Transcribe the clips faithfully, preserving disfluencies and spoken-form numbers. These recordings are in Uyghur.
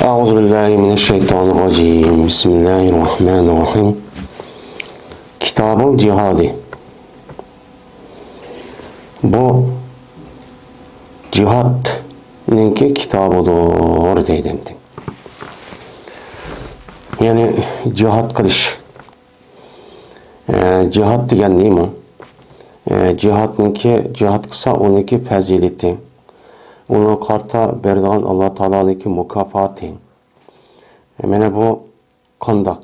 أعوذ بالله من الشيطان الرجيم. بسم الله الرحمن الرحيم. كتاب الجهاد. بۇ جىھادنىڭكى كىتابىدۇر دەيدۇ ئەمدى. يەنى جىھاد قىلىش. ئە، جىھاد دېگەن نېمە؟ ئە، جىھادنىڭكى، جىھاد قىلسا ئۇنىڭكى پەزىلىتى، ئۇنىڭغا قارىتا بېرىدىغان ئاللا تائالانىڭكى مۇكاپاتى. ئە، مانا بۇ قانداق؟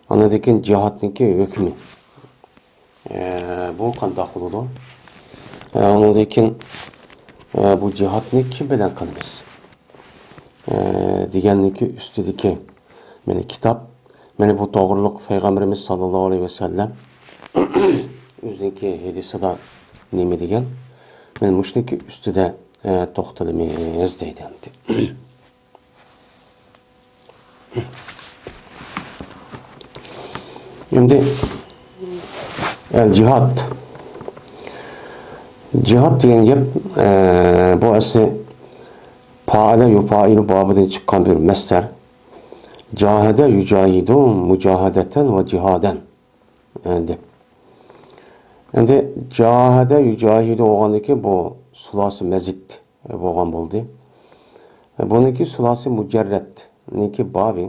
ئاندىن كېيىن جىھادنىڭكى ھۆكمى. ئە، بۇ قانداق بولىدۇ؟ ئە، ئۇنىڭدىن كېيىن، ئە، بۇ جىھادنى كىم بىلەن قىلىمىز؟ ئە، دېگەننىڭكى ئۈستىدىكى، مانا، كىتاب، مانا بۇ توغرىلىق پەيغەمبىرىمىز ساللاللاھۇ ئەلەيھى ۋەسەللەم ئۆزىنىڭكى ھەدىسىدا نېمە دېگەن؟ مانا مۇشۇنىڭكى ئۈستىدە، ئە، توختىلىمىز دەيدۇ ئەمدى. ئەمدى، ئەل جىھاد. جىھاد دېگەن گەپ، ئە، بۇ ئەسلى پائەلە يۇپائىلۇ بابىدىن چىققان بىر مەسدەر. جاھەدە يۇجاھىدۇ مۇجاھەدەتەن ۋە جىھادەن، ئە، دەپ. ئەمدى جاھەدە يۇجاھىدۇ بولغاندىكىن بۇ سۇلاسى مەزىد بولغان بولدى. بۇنىڭكى سۇلاسى مۇجەررەتنىڭكى بابى.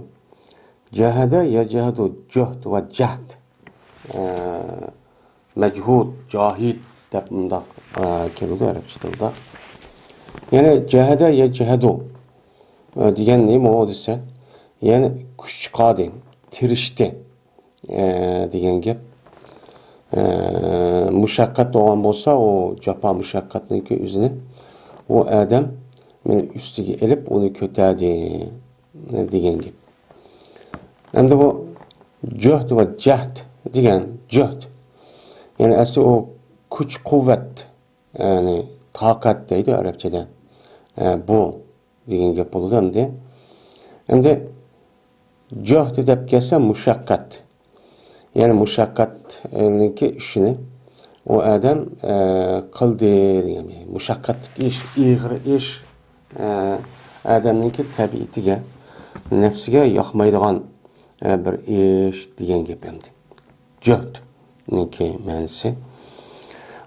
جەھەدە يەجھەدۇ جۆھد ۋە جەھد. ئە، مەجھۇد، جاھىد دەپ مۇنداق، ئە، كېلىدۇ ئەرەبچە تىلدا. يەنى جەھەدە يەجھەدۇ، ئە، دېگەن نېمە ئۇ دېسە، يەنى كۈچ چىقاردى، تىرىشتى، ئە، دېگەن گەپ. ئە، مۇشەققەت بولغان بولسا، ئۇ جاپا مۇشەققەتنىڭكى ئۆزىنى ئۇ ئادەم مېنى ئۈستىگە ئېلىپ، ئۇنى كۆتەردى، دېگەن گەپ. ئەمدى بۇ جۆھد ۋە جەھد دېگەن جۆھد. يەنى ئەسلى ئۇ كۈچ-قۇۋۋەت، يەنى تاقەت دەيدۇ ئەرەبچىدە. ئە، بۇ دېگەن گەپ بولىدۇ ئەمدى. ئەمدى جۆھد دەپ كەلسە مۇشەققەت. يەنى مۇشەققەتنىڭكى ئىشىنى ئۇ ئادەم، ئە، قىلدى دېگەن. مۇشەققەتلىك ئىش، ئېغىر ئىش، ئە، ئادەمنىڭكى تەبىئىتىگە، نەپسىگە ياقمايدىغان، ئە، بىر ئىش دېگەن گەپ ئەمدى. جۆھدنىڭكى مەنىسى.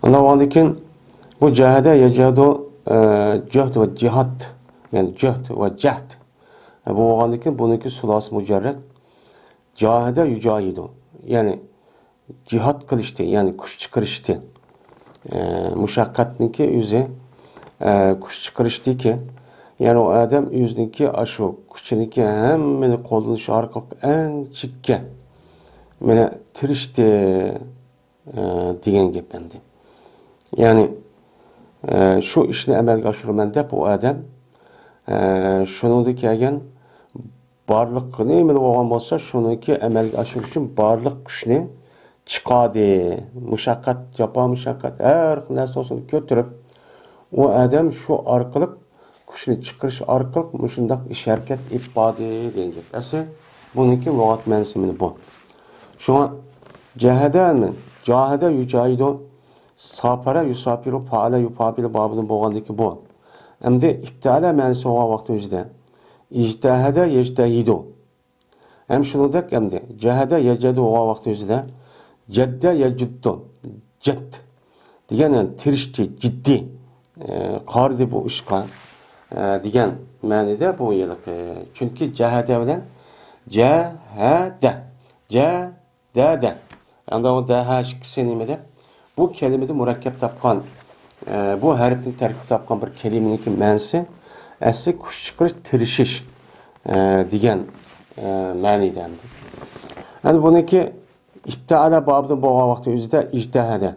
ئۇنداق بولغاندىن كېيىن بۇ جاھەدە يەجھەدۇ، ئە، جۆھد ۋە جىھاد، يەنى جۆھد ۋە جەھد. ئە، بۇ بولغاندىن كېيىن بۇنىڭكى سۇلاسى مۇجەررەت. جاھەدە يۇجاھىدۇ. يەنى جىھاد قىلىشتى، يەنى كۈچ چىقىرىشتى. ئە، مۇشەققەتنىڭكى ئۆزى، ئە، كۈچ چىقىرىشتىكى، يەنى ئۇ ئادەم ئۆزىنىڭكى ئاشۇ كۈچىنىڭكى ھەممىنى قوللىنىش ئارقىلىق ئەڭ چېككە مانا تىرىشتى، ئە، دېگەن گەپ ئەمدى. يەنى، ئە، شۇ ئىشنى ئەمەلگە ئاشۇرىمەن دەپ ئۇ ئادەم، ئە، شۇنىڭدىن كەلگەن بارلىق نېمىلا بولغان بولسا، شۇنىڭكى ئەمەلگە ئاشۇرۇش ئۈچۈن بارلىق كۈچنى چىقاردى. مۇشەققەت، جاپا، مۇشەققەت، ھەر خىل نەرسە بولسۇن كۆتۈرۈپ، ئۇ ئادەم شۇ ئارقىلىق، كۈچنى چىقىرىش ئارقىلىق مۇشۇنداق ئىش ھەرىكەت ئېلىپ باردى دېگەن گەپ. ئەسلى بۇنىڭكى لۇغەت مەنىسى مانا بۇ. شۇڭا جەھەدە، جاھەدە يۇجاھىدۇ، ساپەرە يۇساپىرۇ، پائەلە يۇپائىلۇ بابىدىن بولغاندىكى بۇ. ئەمدى ئىپتەئەلە مەنىسى بولغان ۋاقتىمىزدا ئىجتەھەدە يەجتەھىدۇ. ھەم شۇنىڭدەك ئەمدى جەھەدە يەجھەدۇ بولغان ۋاقتىمىزدا جەددە يەجۇددۇ. جەد دېگەن، يەنى تىرىشتى، جىددىي، ئە، قارىدى بۇ ئىشقا، ئە، دېگەن مەنىدە بۇ ھېلىقى. چۈنكى جەھەدە بىلەن جەھەدە، جە دە دە. ئەمدى ئۇ دە ھە ئىككىسى نېمە دەپ؟ بۇ كەلىمىدە مۇرەككەپ تاپقان، ئە، بۇ ھەرپتىن تەركىب تاپقان بىر كەلىمىنىڭكى مەنىسى ئەسلى كۈچ چىقىرىش، تىرىشىش، ئە، دېگەن، ئە، مەنىدە ئەمدى. ئەمدى بۇنىڭكى ئىپتەئەلە بابىدا بولغان ۋاقتى ئۆزىدە ئىجتەھەدە.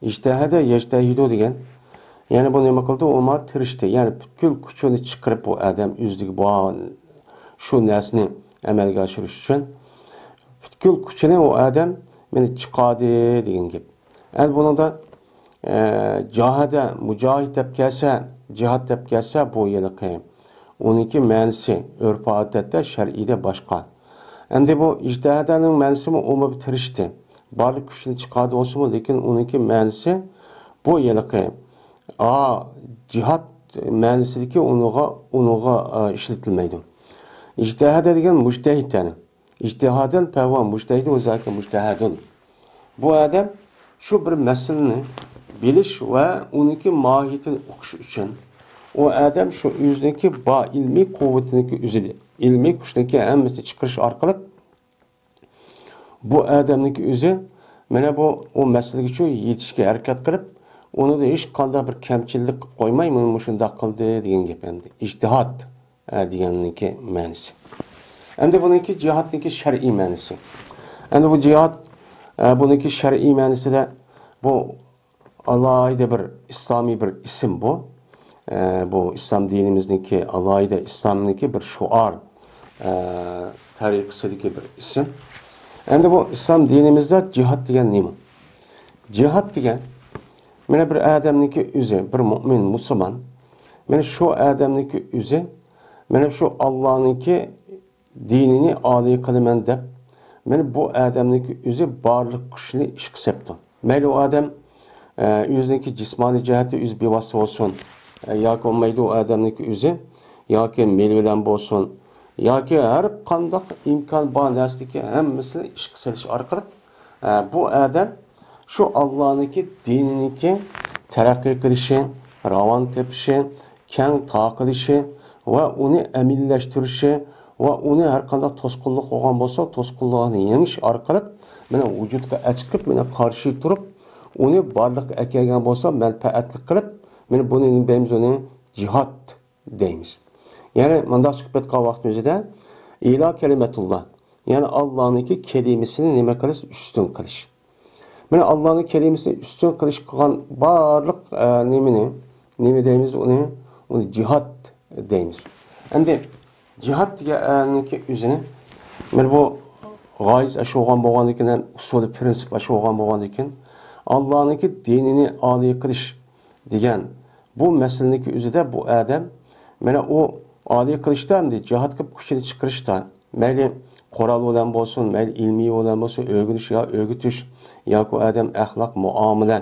ئىجتەھەدە يەجتەھىدۇ دېگەن. يەنى بۇ نېمە قىلدى؟ ئۇ ما تىرىشتى. يەنى پۈتكۈل كۈچىنى چىقىرىپ ئۇ ئادەم ئۆزىدىكى بار شۇ نەرسىنى ئەمەلگە ئاشۇرۇش ئۈچۈن پۈتكۈل كۈچىنى ئۇ ئادەم مېنى چىقاردى دېگەن گەپ. ئەمدى بۇنىڭدا، ئە، جاھەدە، مۇجاھىد دەپ كەلسە، جىھاد دەپ كەلسە، بۇ ھېلىقى ئۇنىڭكى مەنىسى ئۆرپ-ئادەتتە، شەرئىيدە باشقا. ئەمدى بۇ ئىجتىھادەنىڭ مەنىسىمۇ ئۇمۇ بىر تىرىشتى. بارلىق كۈچىنى چىقاردى بولسىمۇ، لېكىن ئۇنىڭكى مەنىسى بۇ ھېلىقى، ئا، جىھاد مەنىسىدىكى ئۇنىڭغا، ئۇنىڭغا، ئە، ئىشلىتىلمەيدۇ. ئىجتەھەدە دېگەن مۇجتەھىد، يەنى. ئىجتىھادەن پەھۇۋا مۇجتەھىدۇن ۋە زاكە مۇجتەھەدۇن. بۇ ئادەم شۇ بىر مەسىلىنى بىلىش ۋە ئۇنىڭكى ماھىيىتىنى ئۇقۇش ئۈچۈن، ئۇ ئادەم شۇ ئۆزىنىڭكى بار ئىلمىي قۇۋۋىتىنىڭكى ئۆزىدە، ئىلمىي كۈچنىڭكى ھەممىسىنى چىقىرىش ئارقىلىق، بۇ ئادەمنىڭكى ئۆزى مانا بۇ، ئۇ مەسىلىگە شۇ يېتىشكە ھەرىكەت قىلىپ، ئۇنىڭدا ھېچقانداق بىر كەمچىللىك قىلىپ قويماي، مانا مۇشۇنداق قىلدى دېگەن گەپ ئەمدى. ئىجتىھاد، ئە، دېگەننىڭكى مەنىسى. ئەمدى بۇنىڭكى جىھادنىڭكى شەرئىي مەنىسى. ئەمدى بۇ جىھاد، ئە، بۇنىڭكى شەرئىي مەنىسىدە بۇ ئالاھىدە بىر ئىسلامىي بىر ئىسىم بۇ. ئە، بۇ ئىسلام دىنىمىزنىڭكى، ئالاھىدە ئىسلامنىڭكى بىر شوئار، ئە، تەرىقىسىدىكى بىر ئىسىم. ئەمدى بۇ ئىسلام دىنىمىزدا جىھاد دېگەن نېمە؟ جىھاد دېگەن، مانا بىر ئادەمنىڭكى ئۆزى، بىر مۇئمىن، مۇسۇلمان، مانا شۇ ئادەمنىڭكى ئۆزى، مانا شۇ ئاللانىڭكى دىنىنى ئالىي قىلىمەن دەپ، مانا بۇ ئادەمنىڭكى ئۆزى بارلىق كۈچىنى ئىشقا سەپتۇ. مەيلى ئۇ ئادەم، ئە، ئۆزىنىڭكى جىسمانىي جەھەتتە ئۆزى بىۋاسىتە بولسۇن، ئە، ياكى بولمايدۇ ئۇ ئادەمنىڭكى ئۆزى، ياكى مېل بىلەن بولسۇن، ياكى ھەر قانداق ئىمكان بار نەرسىدىكى ھەممىسىنى ئىشقا سېلىش ئارقىلىق، ئە، بۇ ئادەم شۇ ئاللانىڭكى دىنىنىڭكى تەرەققىي قىلىشى، راۋان تېپىشى، كەڭ تارقىلىشى ۋە ئۇنى ئەمەلىيلەشتۈرۈشى ۋە ئۇنى ھەر قانداق توسقۇنلۇق بولغان بولسا، توسقۇنلۇقنى يېڭىش ئارقىلىق، مانا، ۋۇجۇدقا ئەچىقىپ، مانا، قارشى تۇرۇپ، ئۇنى بارلىققا ئەكەلگەن بولسا، مەنپەئەتلىك قىلىپ، مانا، بۇنى نېمە دەيمىز، ئۇنى جىھاد دەيمىز. يەنى مۇنداق چىقىپ كەتكەن ۋاقىتنىڭ ئۆزىدە، ئىلا كەلىمەتۇللا، يەنى ئاللانىڭكى كەلىمىسىنى نېمە قىلىش، ئۈستۈن قىلىش. مانا ئاللانىڭ كەلىمىسىنى ئۈستۈن قىلىش قىلغان بارلىق، ئە، نېمىنى، نېمە دەيمىز ئۇنى؟ ئۇنى جىھاد دەيمىز. ئەمدى جىھاد دېگەننىڭكى ئۆزىنى، مانا بۇ غايىسى ئاشۇ بولغان بولغاندىكىن، ھەم ئۇسۇلى، پرىنسىپ ئاشۇ بولغان بولغاندىكىن، ئاللانىڭكى دىنىنى ئالىي قىلىش دېگەن بۇ مەسىلىنىڭكى ئۆزىدە بۇ ئادەم، مانا ئۇ ئالىي قىلىشتا، ئەمدى جىھاد قىلىپ كۈچىنى چىقىرىشتا، مەيلى قورال بىلەن بولسۇن، مەيلى ئىلمىي بىلەن بولسۇن، ئۆگىنىش يا ئۆگىتىش، ياكى ئۇ ئادەم ئەخلاق، مۇئامىلە،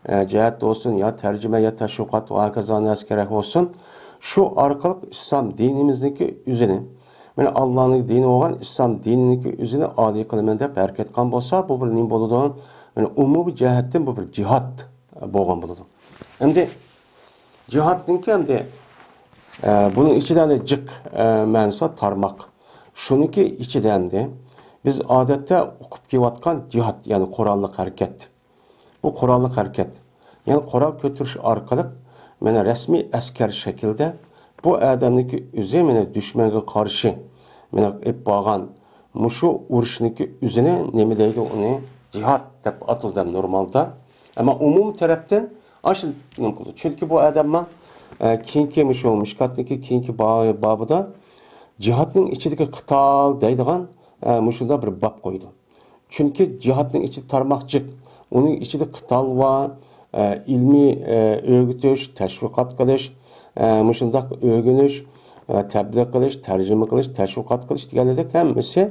ئە، جەھەتتە بولسۇن، يا تەرجىمە، يا تەشۋىقات ۋە ھاكازا نەرسە كېرەك بولسۇن، شۇ ئارقىلىق ئىسلام دىنىمىزنىڭكى ئۆزىنى، مانا ئاللانىڭ دىنى بولغان ئىسلام دىنىنىڭكى ئۆزىنى ئالىي قىلىمەن دەپ ھەرىكەت قىلغان بولسا، بۇ بىر نېمە بولىدۇ؟ مانا ئومۇمىي جەھەتتىن بۇ بىر جىھاد بولغان بولىدۇ. ئەمدى جىھادنىڭكى ئەمدى، ئە، بۇنىڭ ئىچىدە ئەمدى جىق، ئە، مەنىسى بار، تارماق. شۇنىڭكى ئىچىدە ئەمدى بىز ئادەتتە ئۇقۇپ كېلىۋاتقان جىھاد، يەنى قوراللىق ھەرىكەت. بۇ قوراللىق ھەرىكەت. يەنى قورال كۆتۈرۈش ئارقىلىق، مانا، رەسمىي ئەسكەر شەكلىدە بۇ ئادەمنىڭكى ئۆزى، مانا، دۈشمەنگە قارشى، مانا، ئېلىپ بارغان مۇشۇ ئۇرۇشنىڭكى ئۆزىنى نېمە دەيدۇ؟ ئۇنى جىھاد دەپ ئاتىلىدۇ نورمالدا. ئەمما ئومۇمىي تەرەپتىن ئاشۇ نېمە قىلىدۇ. چۈنكى بۇ ئادەممۇ، ئە، كېيىنكى مۇشۇ مىشكاتنىڭكى كېيىنكى با-، بابىدا جىھادنىڭ ئىچىدىكى قىتال دەيدىغان، ئە، مۇشۇنداق بىر باب قويىدۇ. چۈنكى جىھادنىڭ ئىچىدە تارماق جىق. ئۇنىڭ ئىچىدە قىتال بار، ئە، ئىلمىي، ئە، ئۆگىتىش، تەشۋىقات قىلىش، ئە، مۇشۇنداق ئۆگىنىش، ئە، تەبلىغ قىلىش، تەرجىمە قىلىش، تەشۋىقات قىلىش دېگەنلىرىدەك ھەممىسى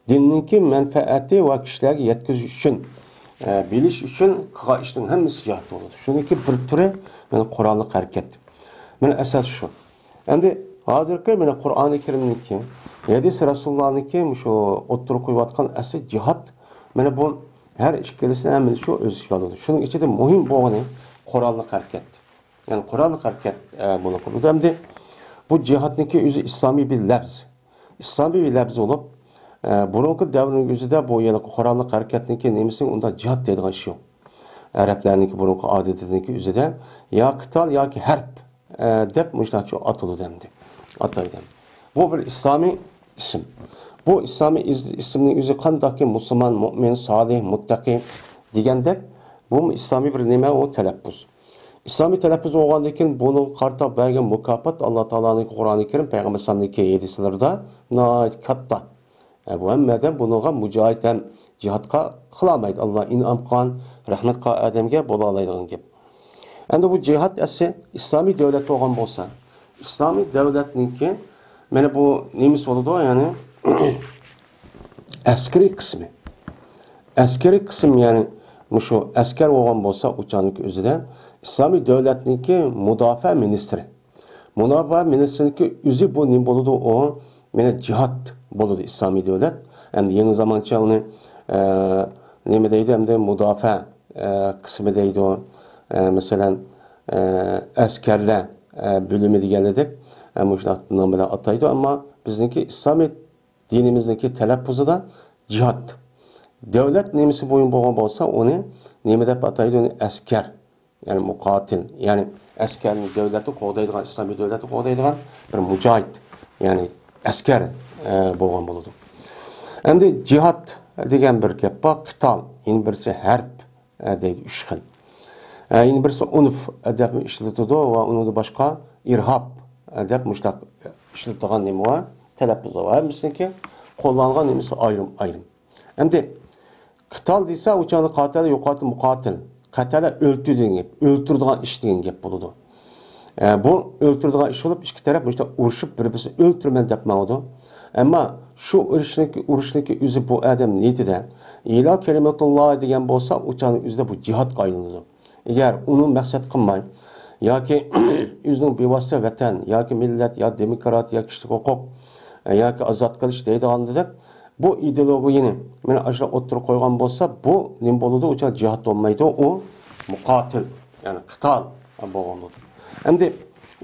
دىننىڭكى مەنپەئەتى ۋە كىشىلەرگە يەتكۈزۈش ئۈچۈن، ئە، بىلىش ئۈچۈن قىلغان ئىشنىڭ ھەممىسى جىھاد بولىدۇ. شۇنىڭكى بىر تۈرى، مانا، قوراللىق ھەرىكەت. مانا ئاساس شۇ. ئەمدى ھازىرقى مانا قۇرئانى كەرىمنىڭكى، ھەدىس رەسۇلۇللانىڭكى مۇشۇ ئوتتۇرىغا قويۇۋاتقان ئەسلى جىھاد، مانا بۇ ھەر ئىككىلىسىنى ھەممىسى شۇ ئۆز ئىچىگە ئالىدۇ. شۇنىڭ ئىچىدە مۇھىم بولغىنى قوراللىق ھەرىكەت. يەنى قوراللىق ھەرىكەت، ئە، بۇنى قىلىدۇ. ئەمدى بۇ جىھادنىڭكى ئۆزى ئىسلامىي بىر لەپز. ئىسلامىي بىر لەپز بولۇپ، ئە، بۇرۇنقى دەۋرنىڭ ئۆزىدە بۇ يەنە قوراللىق ھەرىكەتنىڭكى نېمىسى ئۇنداق جىھاد دەيدىغان ئىش يوق. ئەرەبلەرنىڭكى بۇرۇنقى ئادىتىنىڭكى ئۆزىدە يا قىتال ياكى ھەرب، ئە، دەپ مۇشۇنداقچە ئاتىلىدۇ ئەمدى. ئاتايدۇ ئەمدى. بۇ بىر ئىسلامىي ئىسىم. بۇ ئىسلامىي ئىز-، ئىسىمنىڭ ئۆزى قانداقكى مۇسۇلمان، مۇئمىن، سالىھ، مۇتتەقى دېگەندەك، بۇمۇ ئىسلامىي بىر نېمە، ئۇ تەلەپپۇز. ئىسلامىي تەلەپپۇز بولغاندىن كېيىن بۇنىڭغا قارىتا بەرگەن مۇكاپات ئاللا تائالانىڭ قۇرئانى كەرىم، پەيغەمبەر ئەلەيھىسسالامنىڭكى ھەدىسلىرىدا ناھايىتى كاتتا. ئە، بۇ ھەممە ئادەم بۇنىڭغا مۇجاھىد ھەم جىھادقا قىلالمايدۇ. ئاللا ئىنئام قىلغان، رەھمەت قىلغان ئادەمگە بولالايدىغان گەپ. ئەمدى بۇ جىھاد ئەسلى ئىسلامىي دۆلەت بولغان بولسا، ئىسلامىي دۆلەتنىڭكى مانا بۇ نېمىسى بولىدۇ، يەنى ئەسكىرىي قىسمى. ئەسكىرىي قىسىم، يەنى مۇشۇ ئەسكەر بولغان بولسا، ئۇ چاغنىڭكى ئۆزىدە ئىسلامىي دۆلەتنىڭكى مۇداپىئە مىنىستىرى. مۇداپىئە مىللىتىنىڭكى ئۆزى بۇ نېمە بولىدۇ؟ ئۇ مانا جىھاد بولىدۇ، ئىسلامىي دۆلەت. ئەمدى يېڭى زامانچە ئۇنى، ئە، نېمە دەيدۇ؟ ئەمدى مۇداپىئە، ئە، قىسمى دەيدۇ. ئە، مەسىلەن، ئە، ئەسكەرلەر، ئە، بۆلۈمى دېگەنلىدەك، ئە، مۇشۇنداق نام بىلەن ئاتايدۇ. ئەمما بىزنىڭكى ئىسلامىي دىنىمىزنىڭكى تەلەپپۇزىدا جىھاد. دۆلەت نېمىسى بويۇن بولغان بولسا، ئۇنى نېمە دەپ ئاتايدۇ؟ ئۇنى ئەسكەر. يەنى مۇقاتىل، يەنى ئەسكەرنى، دۆلەتنى قوغدايدىغان، ئىسلامىي دۆلەتنى قوغدايدىغان بىر مۇجاھىد، يەنى ئەسكەر، ئە، بولغان بولىدۇ. ئەمدى جىھاد دېگەن بىر گەپ بار، قىتال، يەنە بىرسى ھەرب، ئە، دەيدۇ، ئۈچ خىل. ئە، يەنە بىرسى ئۇنف، ئە، دەپمۇ ئىشلىتىدۇ ۋە ئۇنىڭدىن باشقا ئىرھاب، ئە، دەپ مۇشۇنداق ئىشلىتىدىغان نېمە بار؟ تەلەپپۇز بار. ھەممىسىنىڭكى قوللانغان نېمىسى ئايرىم-ئايرىم. ئەمدى قىتال دېسە، ئۇ چاغدا قاتەلە يۇقاتىل مۇقاتىل. قەتەلە ئۆلتۈر دېگەن گەپ، ئۆلتۈرىدىغان ئىش دېگەن گەپ بولىدۇ. ئە، بۇ ئۆلتۈرىدىغان ئىش بولۇپ، ئىككى تەرەپ مۇشۇنداق ئۇرۇشۇپ، بىر-بىرسىنى ئۆلتۈرىمەن دەپ ماڭىدۇ. ئەمما شۇ ئۇرۇشنىڭكى، ئۇرۇشنىڭكى ئۆزى بۇ ئادەم نىيىتىدە ئىلا كەلىمەتۇللا دېگەن بولسا، ئۇ چاغنىڭ ئۆزىدە بۇ جىھادقا ئايلىنىدۇ. ئەگەر ئۇنى مەقسەت قىلماي، ياكى ئۆزىنىڭ بىۋاسىتە ۋەتەن، ياكى مىللەت، يا دېموكرات، يا كىشىلىك ھوقۇق، ياكى ئازاد قىلىش دەيدىغان دېدۇق، بۇ ئىدېئولوگىيەنى مانا ئاشۇنداق ئوتتۇرىغا قويغان بولسا، بۇ نېمە بولىدۇ؟ ئۇ جىھاد بولمايدۇ، ئۇ مۇقاتىل، يەنى قىتال بولغان بولىدۇ. ئەمدى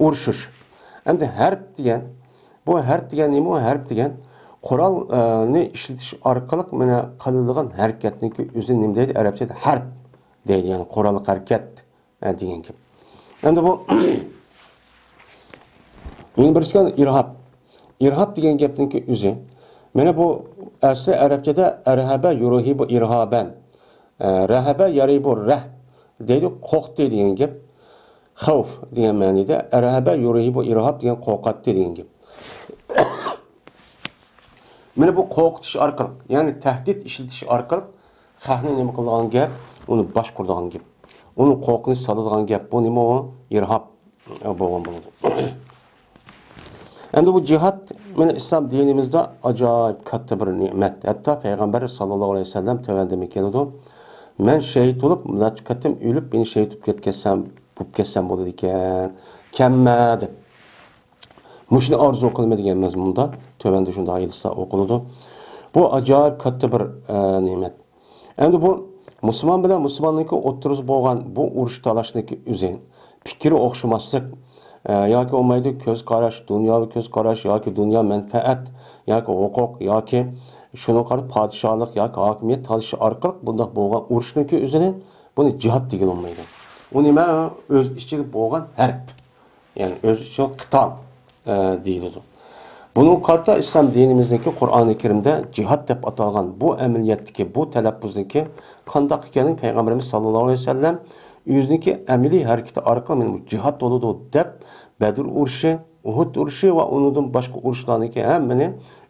ئۇرۇشۇش. ئەمدى ھەرب دېگەن، بۇ ھەرب دېگەن نېمە؟ ئۇ ھەرب دېگەن قورالنى ئىشلىتىش ئارقىلىق مانا قىلىدىغان ھەرىكەتنىڭكى ئۆزىنى نېمە دەيدۇ؟ ئەرەبچىدە ھەرب دەيدۇ، يەنى قوراللىق ھەرىكەت، ئە، دېگەن گەپ. ئەمدى بۇ يەنە بىرسى ئىرھاب. ئىرھاب دېگەن گەپنىڭكى ئۆزى. مانا بۇ ئەسلى ئەرەبچىدە ئەرھەبە يۇرھىبۇ ئىرھابەن. ئە، رەھەبە يەرھىبۇ رەھ دەيدۇ، قورقۇتتى دېگەن گەپ. خەۋپ دېگەن مەنىدە. ئەرھەبە يۇرھىبۇ ئىرھاب دېگەن قورقاتتى دېگەن گەپ. مانا بۇ قورقۇتۇش ئارقىلىق، يەنى تەھدىت ئىشلىتىش ئارقىلىق خەقنى نېمە قىلىدىغان گەپ، ئۇنى باشقۇرىدىغان گەپ، ئۇنى قورقۇنچ سالىدىغان گەپ. بۇ نېمە ئۇ؟ ئىرھاب بولغان بولىدۇ. ئەمدى بۇ جىھاد مانا ئىسلام دىنىمىزدا ئاجايىپ كاتتا بىر نېمەت. ھەتتا پەيغەمبەر ساللاللاھۇ ئەلەيھى ۋەسەللەم تۆۋەندە كېلىدۇ، مەن شېھىت بولۇپ، مۇنچە قېتىم ئۆلۈپ، يەنە شېھىت بولۇپ كەتكەنسەم، بولۇپ كەتسەم بولىدىكەن، كەممە دەپ. مۇشۇنى ئارزۇ قىلىمەن دېگەن مەزمۇندا تۆۋەندە شۇنداق ھەدىسلەر ئوقۇلىدۇ. بۇ ئاجايىپ كاتتا بىر، ئە، نېمەت. ئەمدى بۇ مۇسۇلمان بىلەن مۇسۇلماننىڭكى ئوتتۇرىسىدا بولغان بۇ ئۇرۇش تالاشنىڭكى ئۆزى، پىكرى ئوخشىماسلىق، ئە، ياكى بولمايدۇ كۆز قاراش، دۇنياۋى كۆز قاراش ياكى دۇنيا مەنپەئەت ياكى ھوقۇق ياكى شۇنىڭغا قارىتا پادىشاھلىق ياكى ھاكىمىيەت تالىشى ئارقىلىق بۇنداق بولغان ئۇرۇشنىڭكى ئۆزىنى، بۇنى جىھاد دېگىلى بولمايدۇ. ئۇ نېمە؟ ئۆز ئىچىدە بولغان ھەرب. يەنى ئۆز ئىچىدە قىتال، ئە، دېيىلىدۇ. بۇنىڭغا قارىتا ئىسلام دىنىمىزنىڭكى قۇرئانى كەرىمدە جىھاد دەپ ئاتالغان بۇ ئەمەلىيەتتىكى بۇ تەلەپپۇزنىڭكى قانداق ئىكەنلىكى پەيغەمبىرىمىز ساللاللاھۇ ئەلەيھى ۋەسەللەم ئۆزىنىڭكى ئەمەلىي ھەرىكىتى ئارقىلىق مانا بۇ جىھاد بولىدۇ دەپ، بەدر ئۇرۇشى، ئۇھۇد ئۇرۇشى ۋە ئۇنىڭدىن باشقا ئۇرۇشلارنىڭكى ھەممىنى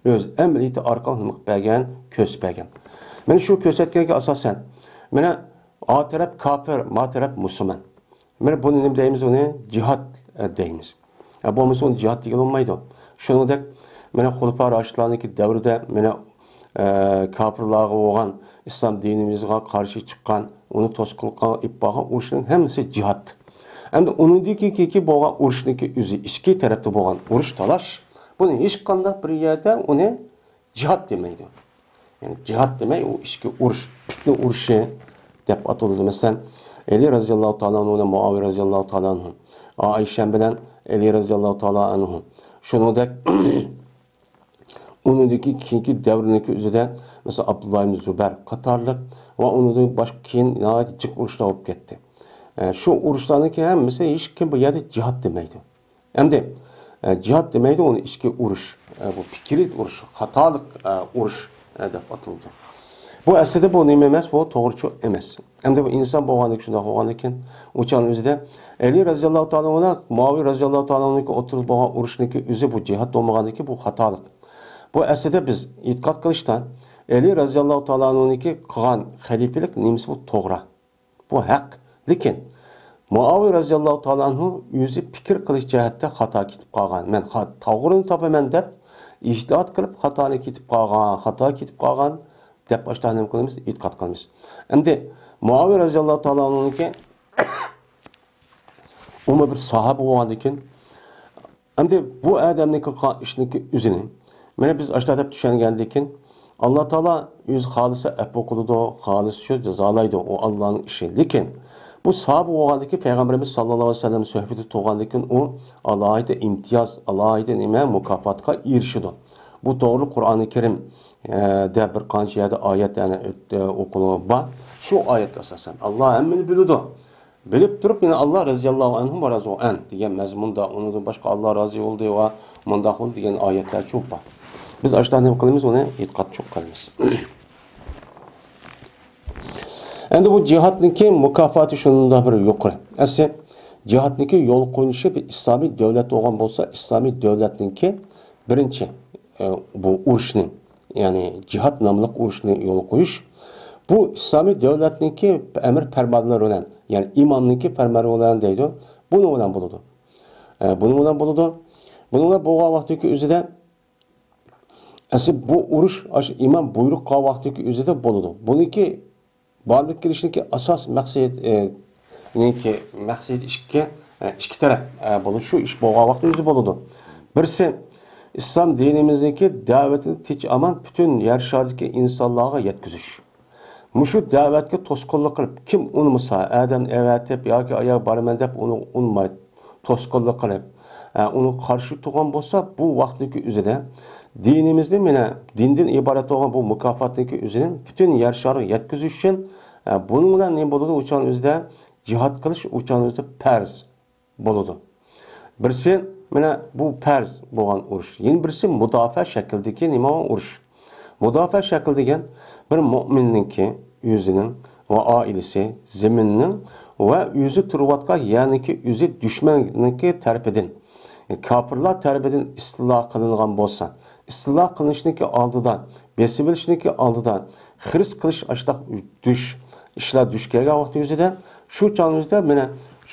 ئۆز ئەمەلىيىتى ئارقىلىق نېمە قىلىپ بەرگەن، كۆرسىتىپ بەرگەن. مانا شۇ كۆرسەتكەنگە ئاساسەن، مانا ئا تەرەپ كاپىر، ما تەرەپ مۇسۇلمان. مانا بۇنى نېمە دەيمىز؟ ئۇنى جىھاد، ئە، دەيمىز. ئە، بولمىسا ئۇنى جىھاد دېگىلى بولمايدۇ. شۇنىڭدەك، مانا خۇلىپا راشىدلارنىڭكى دەۋرىدە، مانا، ئە، كاپىرلارغا بولغان، ئىسلام دىنىمىزغا قارشى چىققان، ئۇنى توسقۇنلۇققا ئېلىپ بارغان ئۇرۇشنىڭ ھەممىسى جىھاد. ئەمدى ئۇنىڭدىن كېيىنكى بولغان ئۇرۇشنىڭكى ئۆزى، ئىچكى تەرەپتە بولغان ئۇرۇش تالاش، بۇنى ھېچقانداق بىر يەردە ئۇنى جىھاد دېمەيدۇ. يەنى جىھاد دېمەي، ئۇ ئىچكى ئۇرۇش، پىتنە ئۇرۇشى دەپ ئاتىلىدۇ. مەسىلەن، ئەلى رەزىياللاھۇ تائالا ئەنھۇ بىلەن مۇئاۋىيە رەزىياللاھۇ تائالا ئەنھۇ، ئائىشەم بىلەن ئەلى رەزىياللاھۇ تائالا ئەنھۇ. شۇنىڭدەك ئۇنىڭدىكى كېيىنكى دەۋرنىڭكى ئۆزىدە، مەسىلەن، ئابدۇللا ئىبن زۇبەر قاتارلىق ۋە ئۇنىڭدىن باشقا كېيىن ناھايىتى جىق ئۇرۇشلار بولۇپ كەتتى. ئە، شۇ ئۇرۇشلارنىڭكى ھەممىسى ھېچكىم بۇ يەردە جىھاد دېمەيدۇ. ئەمدى، ئە، جىھاد دېمەيدۇ، ئۇنى ئىچكى ئۇرۇش، ئە، بۇ پىكرىي ئۇرۇش، خاتالىق، ئە، ئۇرۇش، ئە، دەپ ئاتىلىدۇ. بۇ ئەسلىدە بۇ نېمە ئەمەس، بۇ توغرىچۇ ئەمەس. ئەمدى بۇ ئىنسان بولغاندىكىن، شۇنداق بولغاندىكىن، ئۇ چاغنىڭ ئۆزىدە ئەلى رەزىياللاھۇ تائالا ئەنھۇ بىلەن مۇئاۋىيە رەزىياللاھۇ تائالا ئەنھۇنىڭكى ئوتتۇرىدا بولغان ئۇرۇشنىڭكى ئۆزى بۇ جىھاد بولمىغاندىكىن، بۇ خاتالىق. بۇ ئەسلىدە بىز ئېتىقاد قىلىشتا ئەلى رەزىياللاھۇ تائالا ئەنھۇنىڭكى قىلغان خەلىپىلىك نېمىسى بۇ توغرا. بۇ ھەق. لېكىن مۇئاۋىيە رەزىياللاھۇ تائالا ئەنھۇ ئۆزى پىكىر قىلىش جەھەتتە خاتا كېتىپ قالغان. مەن خا-، توغرىنى تاپىمەن دەپ ئىجتىھات قىلىپ خاتانى كېتىپ قالغان، خاتا كېتىپ قالغان دەپ ئاشۇنداق نېمە قىلىمىز؟ ئېتىقاد قىلىمىز. ئەمدى مۇئاۋىيە رەزىياللاھۇ تائالا ئەنھۇنىڭكى ئۇمۇ بىر ساھابە بولغاندىكىن، ئەمدى بۇ ئادەمنىڭكى قىلغان ئىشنىڭكى ئۆزىنى، مانا بىز ئاشۇنداق دەپ چۈشەنگەندىن كېيىن، ئاللا تائالا ئۆزى خالىسا ئەپۇ قىلىدۇ، خالىسا شۇ جازالايدۇ، ئۇ ئاللانىڭ ئىشى. لېكىن بۇ ساھابە بولغاندىن كېيىن، پەيغەمبىرىمىز ساللاللاھۇ ئەلەيھى ۋەسەللەم سۆھبىتى تۇرغاندىن كېيىن، ئۇ ئالاھىدە ئىمتىياز، ئالاھىدە نېمە، مۇكاپاتقا ئېرىشىدۇ. بۇ توغرىلىق قۇرئانى كەرىم، ئە، دە بىر قانچە يەردە ئايەت، يەنى، ئۆت-، ئە، ئوقۇلۇپ بار. شۇ ئايەتكە ئاساسەن، ئاللا ھەممىنى بىلىدۇ. بىلىپ تۇرۇپ يەنە، «ئاللا رەزىياللاھۇ ئەنھۇم ۋە رەزۇ ئەن» دېگەن مەزمۇندا، ئۇنىڭدىن باشقا، «ئاللا رازى بولدى ۋە مۇنداق بولدى» دېگەن ئايەتلەرچۇ بار. بىز ئاشۇنداق نېمە قىلىمىز، ئۇنى ئېتىقادچۇ قىلىمىز. ئەمدى بۇ جىھادنىڭكى مۇكاپاتى شۇنداق بىر يۇقىرى. ئەسلى جىھادنىڭكى يول قويۇلۇشى بىر ئىسلامىي دۆلەت بولغان بولسا، ئىسلامىي دۆلەتنىڭكى بىرىنچى، ئە، بۇ ئۇرۇشنى، يەنى جىھاد ناملىق ئۇرۇشنى يولغا قويۇش، بۇ ئىسلامىي دۆلەتنىڭكى ئەمىر پەرمانلىرى بىلەن، يەنى ئىمامنىڭكى پەرمانى بىلەن دەيدۇ، بۇنىڭ بىلەن بولىدۇ. ئە، بۇنىڭ بىلەن بولىدۇ. بۇنىڭ بىلەن بولغان ۋاقتىدىكى ئۆزىدە، ئەسلى بۇ ئۇرۇش ئاشۇ ئىمام بۇيرۇق قىلغان ۋاقتىدىكى ئۆزىدە بولىدۇ. بۇنىڭكى بارلىققا كېلىشنىڭكى ئاساس مەقسىتى، ئە، نىڭكى مەقسىتى ئىككى، ئە، ئىككى تەرەپ، ئە، بولۇش، شۇ ئىش بولغان ۋاقىتتا ئۆزى بولىدۇ. بىرسى، ئىسلام دىنىمىزنىڭكى دەۋىتىنى تىنچ ئامان پۈتۈن يەر شارىدىكى ئىنسانلارغا يەتكۈزۈش. مۇشۇ دەۋەتكە توسقۇنلۇق قىلىپ، كىم ئۇنىمىسا، ئادەمنى ئەۋەتىپ ياكى ئاياغ بارىمەن دەپ ئۇنى ئۇنماي، توسقۇنلۇق قىلىپ، ئە، ئۇنىڭغا قارشى تۇرغان بولسا، بۇ ۋاقىتنىڭكى ئۆزىدە دىنىمىزنى، مانا، دىندىن ئىبارەت بولغان بۇ مۇكاپاتنىڭكى ئۆزىنى پۈتۈن يەر شارىغا يەتكۈزۈش ئۈچۈن، ئە، بۇنىڭ بىلەن نېمە بولىدۇ؟ ئۇ چاغنىڭ ئۆزىدە جىھاد قىلىش ئۇ چاغنىڭ ئۆزىدە پەرز بولىدۇ. بىرسى، مانا، بۇ پەرز بولغان ئۇرۇش. يەنە بىرسى مۇداپىئە شەكلىدىكى نېمە بولغان ئۇرۇش. مۇداپىئە شەكلى دېگەن بىر مۆمىننىڭكى ئۆزىنىڭ ۋە ئائىلىسى، زېمىننىڭ ۋە ئۆزى تۇرۇۋاتقان يەرنىڭكى ئۆزى دۈشمەننىڭكى تەرىپىدىن، كاپىرلار تەرىپىدىن ئىستىلا قىلىنغان بولسا، ئىستىلا قىلىنىشنىڭكى ئالدىدا، بېسىۋېلىشنىڭكى ئالدىدا، خىرىس قىلىش ئاشتاق دۈش، ئىشلار دۈش كەلگەن ۋاقتى يۈزىدە، شۇ چاغ يۈزىدە مانا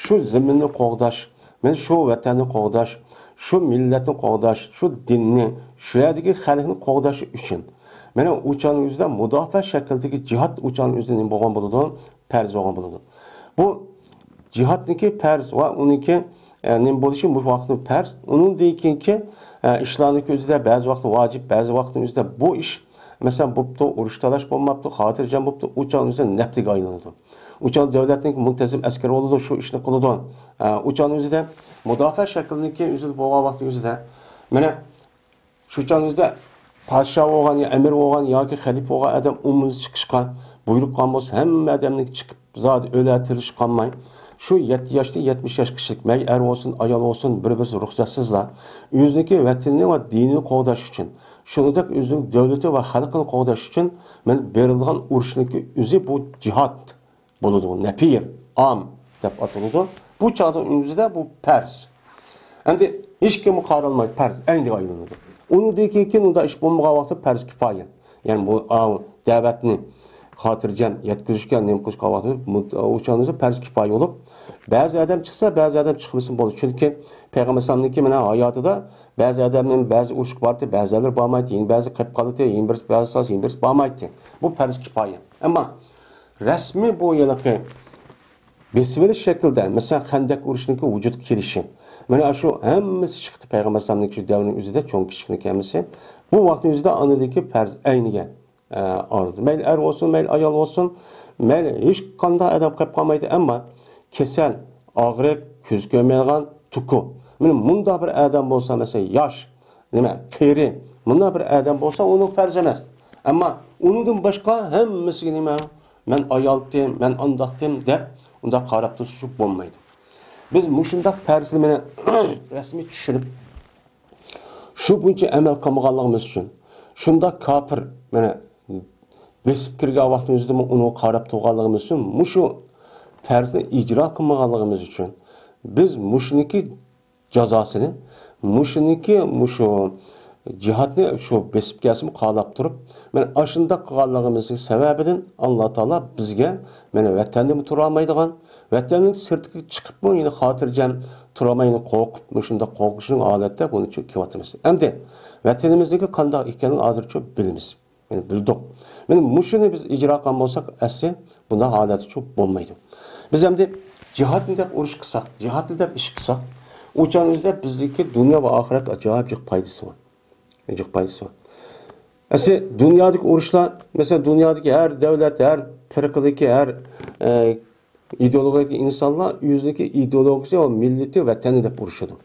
شۇ زېمىننى قوغداش، مانا شۇ ۋەتەننى قوغداش، شۇ مىللەتنى قوغداش، شۇ دىننى، شۇ يەردىكى خەلقنى قوغداش ئۈچۈن، مانا ئۇ چاغنىڭ ئۆزىدە مۇداپىئە شەكلىدىكى جىھاد ئۇ چاغنىڭ ئۆزىدە نېمە بولغان بولىدۇ؟ پەرز بولغان بولىدۇ. بۇ جىھادنىڭكى پەرز ۋە ئۇنىڭكى، ئە، نېمە بولۇشى مۇشۇ ۋاقىتنىڭ پەرز. ئۇنىڭدىن كېيىنكى، ئە، ئىشلارنىڭكى ئۆزىدە بەزى ۋاقىت ۋاجىپ، بەزى ۋاقىتنىڭ ئۆزىدە بۇ ئىش، مەسىلەن، بوپتۇ، ئۇرۇش تالاش بولماپتۇ، خاتىرجەم بوپتۇ، ئۇ چاغنىڭ ئۆزىدە نەپلىگە ئايلىنىدۇ. ئۇ چاغ دۆلەتنىڭ مۇنتەزىم ئەسكىرى بولىدۇ، شۇ ئىشنى قىلىدۇ. ئە، ئۇ چاغنىڭ ئۆزىدە مۇداپىئە شەكلىنىڭكى ئۆزىدە بولغان ۋاقىتنىڭ ئۆزىدە، مانا، شۇ چاغنىڭ ئۆزىدە پادىشاھ بولغان يا ئەمىر بولغان ياكى خەلىپە بولغان ئادەم ئومۇمىي چىقىشقا بۇيرۇق قىلغان بولسا، ھەممە ئادەمنىڭ چىقىپ زادى ئۆلە تىرىش قالماي، شۇ يەتتە ياشتىن يەتمىش ياشقىچىلىك، مەيلى ئەر بولسۇن، ئايال بولسۇن، بىر-بىرسى رۇخسەتسىزلا ئۆزىنىڭكى ۋەتىنىنى ۋە دىنىنى قوغداش ئۈچۈن، شۇنىڭدەك ئۆزىنىڭ دۆلىتى ۋە خەلقىنى قوغداش ئۈچۈن مانا بېرىلغان ئۇرۇشنىڭكى ئۆزى بۇ جىھاد بولىدۇ، نەپىر، ئام دەپ ئاتىلىدۇ. بۇ چاغدا ئۆزىدە بۇ پەرز. ئەمدى ھېچكىممۇ قارالمايدۇ، پەرز ئەينىگە ئايلىنىدۇ. ئۇنىڭدىن كېيىن ئۇنداق ئىش بولمىغان ۋاقىتتا پەرز كىپايە. يەنى بۇ، ئاۋۇ دەۋەتنى خاتىرجەم يەتكۈزۈشكە نېمە قىلىشقا ۋاقتى، ئۇ چاغدا پەرز كىپايە بولۇپ، بەزى ئادەم چىقسا، بەزى ئادەم چىقمىسا بولىدۇ. چۈنكى پەيغەمبەر ئەلەيھىسسالامنىڭكى مانا ھاياتىدا بەزى ئادەمنىڭ بەزى ئۇرۇشقا باراتتى، بەزىلەر بارمايتتى، يەنە بەزى قېلىپ قالاتتى، يەنە بىرسى، بەزى يەنە بىرسى بارمايتتى. بۇ پەرز كىپايە. ئەمما رەسمىي بۇ ھېلىقى بېسىۋېلىش شەكلىدە، مەسىلەن، خەندەك ئۇرۇشنىڭكى ۋۇجۇدقا كېلىشى. مانا شۇ ھەممىسى چىقتى پەيغەمبەر ئەلەيھىسسالامنىڭكى شۇ دەۋرنىڭ ئۆزىدە چوڭ كىچىكنىڭكى ھەممىسى. بۇ ۋاقىتنىڭ ئۆزىدە ئاندىكى پەرز ئەينىگە، ئە، ئايرىلدى. مەيلى ئەر بولسۇن، مەيلى ئايال بولسۇن، مەيلى ھېچقانداق ئادەم قېلىپ قالمايدۇ. ئەمما كېسەل، ئاغرىق، كۆز كۆرمەيدىغان، تۇكۇ. مانا مۇنداق بىر ئادەم بولسا، مەسىلەن، ياش، نېمە، قېرى، مۇنداق بىر ئادەم بولسا، ئۇنىڭ پەرز ئەمەس. ئەمما ئۇنىڭدىن باشقا ھەممىسىگە نېمە، مەن ئايالتىم، مەن ئانداقتىم دەپ، ئۇنداق قاراپ تۇرسا بولمايدۇ. بىز مۇشۇنداق پەرزنى مانا رەسمىي چۈشىنىپ، شۇ بويىچە ئەمەل قىلمىغانلىقىمىز ئۈچۈن، شۇنداق كاپىر، مانا، بېسىپ كىرگەن ۋاقتىمىزدىمۇ ئۇنىڭغا قاراپ تۇرغانلىقىمىز ئۈچۈن، مۇشۇ پەرزنى ئىجرا قىلمىغانلىقىمىز ئۈچۈن، بىز مۇشۇنىڭكى جازاسىنى، مۇشۇنىڭكى، مۇشۇ جىھادنى شۇ بېسىپ كەلسىمۇ قالاپ تۇرۇپ، مانا ئاشۇنداق قىلغانلىقىمىزنىڭ سەۋەبىدىن ئاللا تائالا بىزگە مانا ۋەتەندىمۇ تۇرالمايدىغان، ۋەتەننىڭ سىرتىغا چىقىپمۇ يەنە خاتىرجەم تۇرالماي، يەنە قورقۇپ، مۇشۇنداق قورقۇشنىڭ ھالەتتە بۇنىڭ ئۈچۈن كېلىۋاتىمىز. ئەمدى ۋەتىنىمىزنىڭكى قانداق ئىكەنلىكىنى ھازىرچە بىلىمىز. يەنى بىلدۇق. مانا مۇشۇنى بىز ئىجرا قىلغان بولساق، ئەسلى بۇنداق ھالەتتە چوق بولمايدۇ. بىز ئەمدى جىھادنى دەپ ئۇرۇش قىلساق، جىھادنى دەپ ئىش قىلساق، ئۇ چاغنىڭ ئۆزىدە بىزدىكى دۇنيا ۋە ئاخىرەتكە ئاجايىپ جىق پايدىسى بار. جىق پايدىسى بار. ئەسلى دۇنيادىكى ئۇرۇشلار، مەسىلەن، دۇنيادىكى ھەر دۆلەت، ھەر پىرقىدىكى، ھەر، ئە، ئىدېئولوگىيەدىكى ئىنسانلار ئۆزىنىڭكى ئىدېئولوگىيىسى ۋە مىللىتى، ۋەتىنى دەپ ئۇرۇشىدۇ.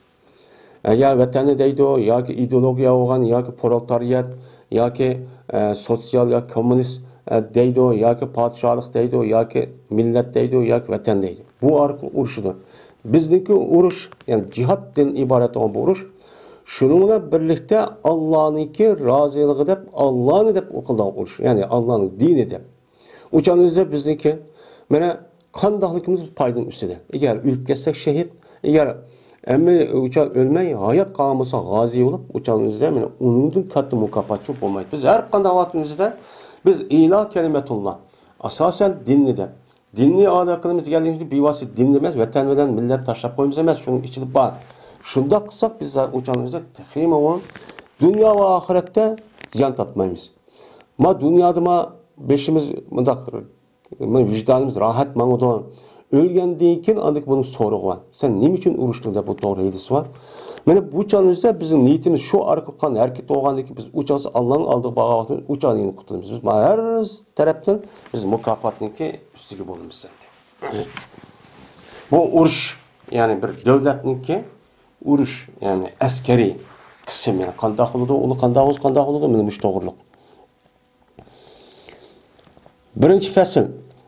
ئەگەر ۋەتەننى دەيدۇ ياكى ئىدېئولوگىيە بولغان ياكى پرولېتارىيەت ياكى، ئە، سوتسىيال ياكى كوممۇنىست، ئە، دەيدۇ ياكى پادىشاھلىق دەيدۇ ياكى مىللەت دەيدۇ ياكى ۋەتەن دەيدۇ. بۇ ئارقىلىق ئۇرۇشىدۇ. بىزنىڭكى ئۇرۇش، يەنى جىھادتىن ئىبارەت بولغان بۇ ئۇرۇش، شۇنىڭ بىلەن بىرلىكتە ئاللانىڭكى رازىلىقى دەپ، ئاللانى دەپ قىلىدىغان ئۇرۇش، يەنى ئاللانىڭ دىنى دەپ. ئۇ چاغنىڭ ئۆزىدە بىزنىڭكى، مانا، قانداقلىقىمىز پايدىنىڭ ئۈستىدە. ئەگەر ئۆلۈپ كەتسەك شېھىت، ئەگەر ئەمما ئۇ چاغ ئۆلمەي ھايات قالغان بولسا غازى بولۇپ، ئۇ چاغنىڭ ئۆزىدە، مانا، ئۇنىڭدىن كاتتا مۇكاپاتچۇ بولمايدۇ. بىز ھەر قانداق ۋاقتىمىزدا بىز ئىلا كەلىمەتۇللا، ئاساسەن دىننى دەپ، دىننى ئادا قىلىمىز دېگەنلىكىمىز بىۋاسىتە دىن ئەمەس، ۋەتەن بىلەن مىللەت تاشلاپ قويىمىز ئەمەس، شۇنىڭ ئىچىدە بار. شۇنداق قىلساق بىز ئۇ چاغنىڭ ئۆزىدە تېخىمۇ دۇنيا ۋە ئاخىرەتتە زىيان تارتمايمىز. ما دۇنيادا ما بېشىمىز مۇنداق، ما ۋىجدانىمىز راھەت ماڭىدۇ. ئۆلگەندىن كېيىن ئاندىن بۇنىڭ سورىقى بار. سەن نېمە ئۈچۈن ئۇرۇشتۇڭ دەپ بۇ توغرا ھەدىس بار. مانا بۇ چاغنىڭ ئۆزىدە بىزنىڭ نىيىتىمىز شۇ ئارقىلىق قان ھەرىكەت بولغاندىن كېيىن بىز ئۇ چاغسى ئاللانىڭ ئالدىغا بارغان ۋاقتىمىز ئۇ چاغدا يېنىپ قۇتۇلىمىز. بىز مانا ھەر تەرەپتىن بىز مۇكاپاتنىڭكى ئۈستىگە بولىمىز ئەمدى. بۇ ئۇرۇش، يەنى بىر دۆلەتنىڭكى ئۇرۇش، يەنى ئەسكەرىي قىسىم، يەنى قانداق بولىدۇ، ئۇنى قانداق بولسا قانداق بولىدۇ، مانا مۇشۇ توغرىلىق. بىرىنچى پەسىل.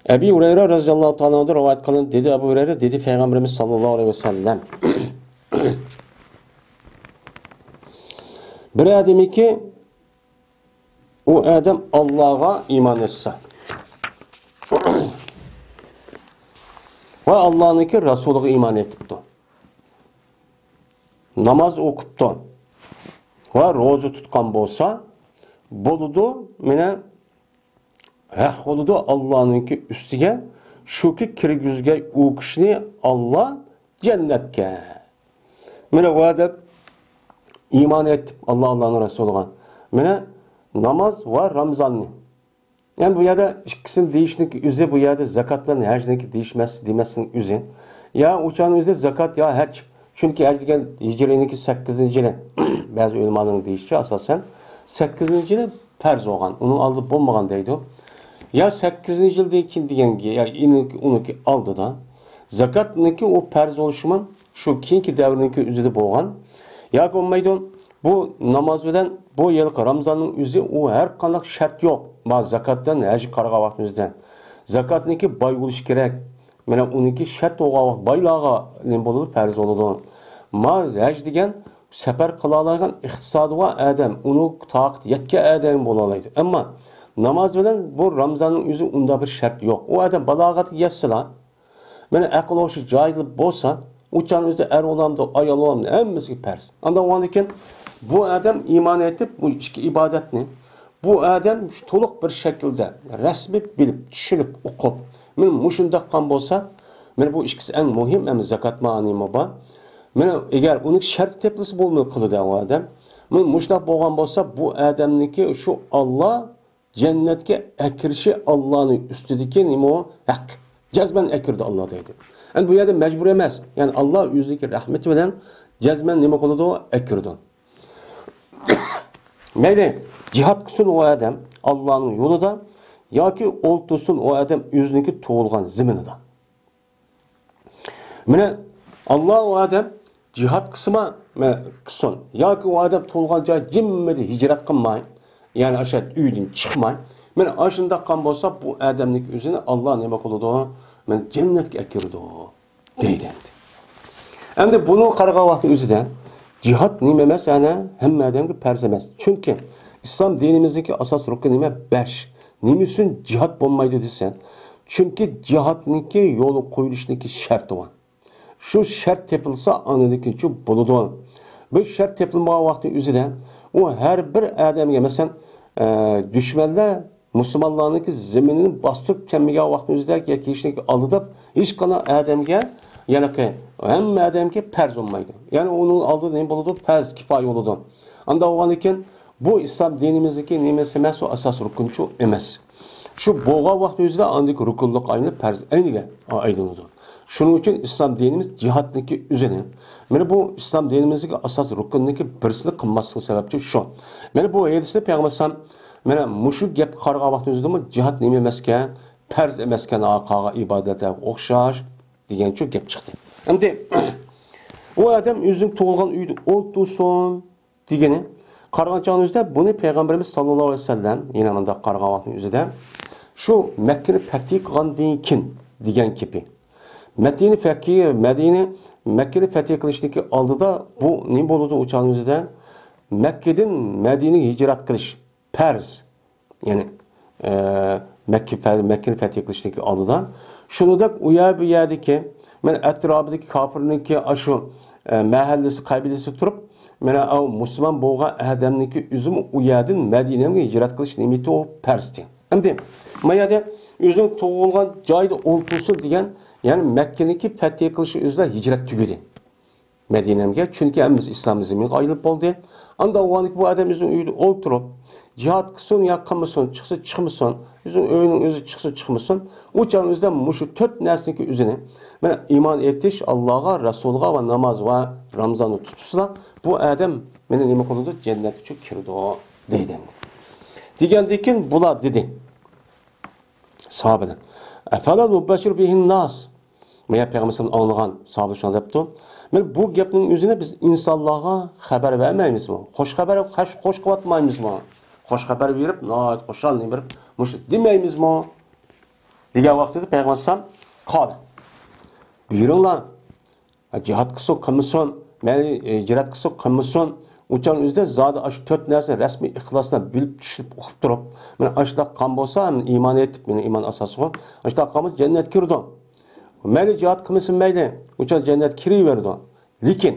ئەبى ھۇرەيرە رەزىياللاھۇ تائالا ئەنھۇدىن رىۋايەت قىلىندى، دېدى ئەبۇ ھۇرەيرە، دېدى پەيغەمبىرىمىز ساللاللاھۇ ئەلەيھى ۋەسەللەم. بىر ئادەمكى ئۇ ئادەم ئاللاغا ئىمان ئېيتسا ۋە ئاللانىڭكى رەسۇلىغا ئىمان ئېيتىپتۇ، ناماز ئوقۇپتۇ ۋە روزا تۇتقان بولسا، بولىدۇ، مانا ھەق بولىدۇ ئاللانىڭكى ئۈستىگە، شۇكى كىرگۈزگەي ئۇ كىشىنى ئاللا جەننەتكە. مانا ئۇ ئادەم ئىمان ئېيتىپ ئاللا، ئاللانىڭ رەسۇلىغا، مانا ناماز ۋە رامزاننى. يەنى بۇ يەردە ئىككىسىنى دېيىشنىڭكى ئۆزى، بۇ يەردە زاكات بىلەن ھەجنىڭكى دېيىشمەس، دېمەسنىڭ ئۆزى. يا ئۇ چاغنىڭ ئۆزىدە زاكات يا ھەج. چۈنكى ھەج دېگەن ھىجرىينىڭكى سەككىزىنچى يىلى، بەزى ئۆلىمالارنىڭ دېيىشىچە ئاساسەن سەككىزىنچى يىلى پەرز بولغان، ئۇنىڭ ئالدىدا بولمىغان دەيدۇ. يا سەككىزىنچى يىلدىن كېيىن دېگەن گە-، يا ئۇنىڭكى، ئۇنىڭكى ئالدىدا. زاكاتنىڭكى ئۇ پەرز بولۇشىمۇ شۇ كېيىنكى دەۋرنىڭكى ئۆزىدە بولغان. ياكى بولمايدۇ، بۇ ناماز بىلەن بۇ يىلقى رامزاننىڭ ئۆزى، ئۇ ھەر قانداق شەرت يوق. ما زاكاتتىن ھەجگە قارىغان ۋاقتىمىزدا زاكاتنىڭكى باي بولۇشى كېرەك. مانا ئۇنىڭكى شەرت بولغان ۋاقىت بايلارغا نېمە بولىدۇ؟ پەرز بولىدۇ. ما ھەج دېگەن سەپەر قىلالايدىغان ئىقتىسادى بار ئادەم، ئۇنىڭ تاقىتى يەتكەن ئادەم بولالايدۇ. ئەمما ناماز بىلەن بۇ رامزاننىڭ ئۆزى ئۇنداق بىر شەرت يوق. ئۇ ئادەم بالاغەتكە يەتسىلا، مانا ئەقىل ھوشى جايىدا بولسا، ئۇ چاغنىڭ ئۆزىدە ئەر بولامدۇ، ئايال بولامدۇ، ھەممىسىگە پەرز. ئانداق بولغاندىكىن بۇ ئادەم ئىمان ئېيتىپ، بۇ ئىككى ئىبادەتنى بۇ ئادەم تولۇق بىر شەكىلدە رەسمىي بىلىپ، چۈشىنىپ، ئوقۇپ، مانا مۇشۇنداق قىلغان بولسا، مانا بۇ ئىككىسى ئەڭ مۇھىم، ئەمما زاكات مانىمۇ بار. مانا ئەگەر ئۇنىڭ شەرتى تېپىلسا، بولمىدى قىلىدۇ ئۇ ئادەم. مانا مۇشۇنداق بولغان بولسا، بۇ ئادەمنىڭكى شۇ ئاللا جەننەتكە ئەكىرىشى ئاللانىڭ ئۈستىدىكى نېمە ئۇ؟ ھەق. جەزمەن ئەكىرىدۇ ئاللا دەيدۇ. ئەمدى بۇ يەردە مەجبۇر ئەمەس. يەنى ئاللا ئۆزىنىڭكى رەھمىتى بىلەن جەزمەن نېمە قىلىدۇ؟ ئەكىرىدۇ. مەيلى، جىھاد قىلسۇن ئۇ ئادەم ئاللانىڭ يولىدا ياكى ئولتۇرسۇن ئۇ ئادەم ئۆزىنىڭكى تۇغۇلغان زېمىنىدا. مانا، ئاللا ئۇ ئادەم جىھاد قىلسىما، مە-، قىلسۇن. ياكى ئۇ ئادەم تۇغۇلغان جاي جىممىدە ھىجرەت قىلماي، يەنى ئاشۇ ئۆيدىن چىقماي. مانا، ئاشۇنداق قىلغان بولسا، بۇ ئادەمنىڭكى ئۆزىنى ئاللا نېمە قىلىدۇ؟ مانا، جەننەتكە ئەكىرىدۇ، دەيدۇ ئەمدى. ئەمدى بۇنىڭغا قارىغان ۋاقىتنىڭ ئۆزىدە جىھاد نېمە ئەمەس، يەنى ھەممە ئادەمگە پەرز ئەمەس. چۈنكى ئىسلام دىنىمىزدىكى ئاساس رۇكنى نېمە؟ بەش. نېمە ئۈچۈن جىھاد بولمايدۇ دېسە، چۈنكى جىھادنىڭكى يولغا قويۇلۇشنىڭكى شەرتى بار. شۇ شەرت تېپىلسا، ئاندىن كېيىنچۇ بولىدۇ. بۇ شەرت تېپىلمىغان ۋاقىتنىڭ ئۆزىدە ئۇ ھەر بىر ئادەمگە، مەسىلەن، ئە، دۈشمەنلەر مۇسۇلمانلارنىڭكى زېمىنىنى باستۇرۇپ كەلمىگەن ۋاقىتنىڭ ئۆزىدە ياكى ھېچنېمە ئالدىدا ھېچقانداق ئادەمگە، يەنى ھەممە ئادەمگە پەرز بولمايدۇ. يەنى ئۇنىڭ ئالدىدا نېمە بولىدۇ؟ پەرز كىپايە بولىدۇ. ئانداق بولغاندىكىن، بۇ ئىسلام دىنىمىزدىكى نېمىسى ئەمەس، ئۇ ئاساس رۇكۇنچۇ ئەمەس. شۇ بولغان ۋاقىت ئۆزىدە ئاندىكى رۇكۇنلۇققا ئايلىنىپ، پەرز ئەينىگە ئايلىنىدۇ. شۇنىڭ ئۈچۈن ئىسلام دىنىمىز جىھادنىڭكى ئۆزىنى، مانا بۇ ئىسلام دىنىمىزدىكى ئاساسىي رۇكۇننىڭكى بىرسىنى قىلماسلىق سەۋەبچى شۇ. مانا بۇ ھەدىستە پەيغەمبەر ئەلەيھىسسالام مانا مۇشۇ گەپكە قارىغان ۋاقتىمىزدىمۇ جىھاد نېمە ئەمەسكەن، پەرز ئەمەسكەن، قالغان ئىبادەتلەرگە ئوخشاش دېگەن شۇ گەپ چىقتى. ئەمدى ئۇ ئادەم ئۆزىنىڭ تۇغۇلغان ئۆيىدە ئولتۇرسۇن، دېگىنى، قارىغان چاغىمىزدا بۇنى پەيغەمبىرىمىز ساللاللاھۇ ئەلەيھى ۋەسەللەم، يەنە مۇنداق قارىغان ۋاقتىنىڭ ئۆزىدە، شۇ مەككىنى پەتھى قىلغاندىن كېيىن دېگەن گېپى. مەدىنە پەكى، مەدىنە، مەككىنى پەتھى قىلىشتىكى ئالدىدا بۇ نېمە بولىدۇ ئۇ چاغنىڭ ئۆزىدە؟ مەككىدىن مەدىنىگە ھىجرەت قىلىش پەرز. يەنى، ئە، مەككە پە-، مەككىنى پەتھى قىلىشتىكى ئالدىدا، شۇنىڭدەك ئۇ يەر بۇ يەردىكى، مانا ئەتراپىدىكى كاپىرنىڭكى ئاشۇ، ئە، مەھەللىسى، قەبىلىسى تۇرۇپ، مانا ئاۋۇ مۇسۇلمان بولغان ئادەمنىڭكى ئۆزىمۇ ئۇ يەردىن مەدىنەگە ھىجرەت قىلىش نېمىتى ئۇ پەرزتى. ئەمدى ما يەردە ئۆزىنىڭ تۇغۇلغان جايىدا ئولتۇرسۇن دېگەن، يەنى مەككىنىڭكى پەتھى قىلىشى ئۆزىلا ھىجرەت تۈگىدى. مەدىنەمگە، چۈنكى ھەممىسى ئىسلام زېمىنىغا ئايلىنىپ بولدى. ئاندا ئۇ بۇ ئادەم ئۆزىنىڭ ئۆيىدە ئولتۇرۇپ، جىھاد قىلسۇن يا قىلمىسۇن، چىقسا چىقمىسۇن، ئۆزىنىڭ ئۆيىنىڭ ئۆزى چىقسا چىقمىسۇن، ئۇ چاغنىڭ ئۆزىدە مۇشۇ تۆت نەرسىنىڭكى ئۆزىنى، مانا ئىمان ئېيتىش، ئاللاغا، رەسۇلغا ۋە ناماز ۋە رامزاننى تۇتسىلا، بۇ ئادەم مېنى نېمە قىلىدۇ؟ جەننەتكە كىرىدۇ، دەيدۇ. دېگەندىن كېيىن بۇلار دېدى، ساھابىلەر، ئەفەلا نۇبەششىرۇ بىھىن ناس. مانا پەيغەمبەر ئاڭلىغان ساھابە شۇنداق دەپتۇ. مانا بۇ گەپنىڭ ئۆزىنى بىز ئىنسانلارغا خەۋەر بەرمەيمىزمۇ؟ خوش خەۋەر، خوش، خوش قىلىۋاتمايمىزمۇ؟ خوش خەۋەر بېرىپ، ناھايىتى خۇشاللىنىپ بېرىپ، مۇشۇ دېمەيمىزمۇ؟ دېگەن ۋاقتىدا پەيغەمبەر ئەلەيھىسسالام قالدى. بۇيرۇڭلار. جىھاد قىلسۇن، قىلمىسۇن، مەيلى، ئە، ھىجرەت قىلسۇن، قىلمىسۇن، ئۇ چاغنىڭ ئۆزىدە زادى ئاشۇ تۆت نەرسىنى رەسمىي ئىخلاسلا بىلىپ، چۈشىنىپ، ئۇقۇپ تۇرۇپ، مانا ئاشۇنداق قىلغان بولسا، ئىمان ئېيتىپ، مېنىڭ ئىمان ئاساسىغۇ، ئاشۇنداق قىلغان بولسا جەننەتكە كىرىدۇ. مەيلى جىھاد قىلمىسۇن مەيلى، ئۇ چاغ جەننەتكە كىرىۋېرىدۇ. لېكىن،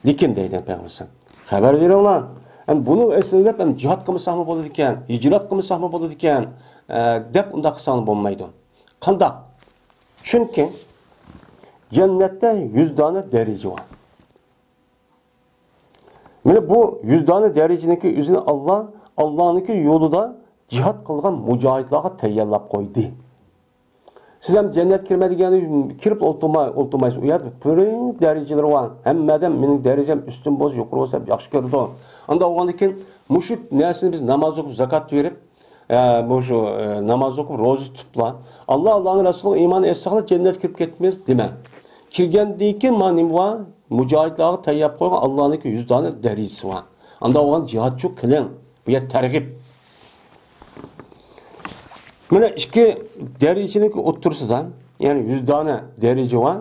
لېكىن دەيدۇ پەيغەمبەر، خەۋەر بېرىڭلار. ئەمدى بۇنى ئەسلىدە دەپ، ئەمدى جىھاد قىلمىساقمۇ بولىدىكەن، ھىجرەت قىلمىساقمۇ بولىدىكەن، ئە، دەپ ئۇنداق قىلساڭلار بولمايدۇ. قانداق؟ چۈنكى جەننەتتە يۈز دانە دەرىجە بار. مانا بۇ يۈز دانە دەرىجىنىڭكى ئۆزىنى ئاللا، ئاللانىڭكى يولىدا جىھاد قىلغان مۇجاھىدلارغا تەييارلاپ قويدى. سىز ھەم جەننەتكە كىرمە دېگەندە كىرىپ ئولتۇرماي، ئولتۇرمايسىز. ئۇ يەردە بىر دەرىجىلىرى بار. ھەممە ئادەم مېنىڭ دەرىجەم ئۈستۈن بولسا، يۇقىرى بولسا دەپ ياخشى كۆرىدۇ. ئانداق بولغاندىن كېيىن مۇشۇ نەرسىنى بىز ناماز ئوقۇپ، زاكات بېرىپ، ئە، مۇشۇ، ئە، ناماز ئوقۇپ، روزا تۇتۇپلا، ئاللا، ئاللانىڭ رەسۇلىغا ئىمان ئېيتساقلا جەننەتكە كىرىپ كەتىمىز دېمەڭ. كىرگەندىن كېيىن مانا نېمە بار؟ مۇجاھىدلارغا تەييارلاپ قويغان ئاللانىڭكى يۈز دانە دەرىجىسى بار. ئانداق بولغان جىھاد شۇ قىلىڭ. بۇ يەر تەرغىب. مانا ئىككى دەرىجىنىڭكى ئوتتۇرىسىدا، يەنى يۈز دانە دەرىجە بار.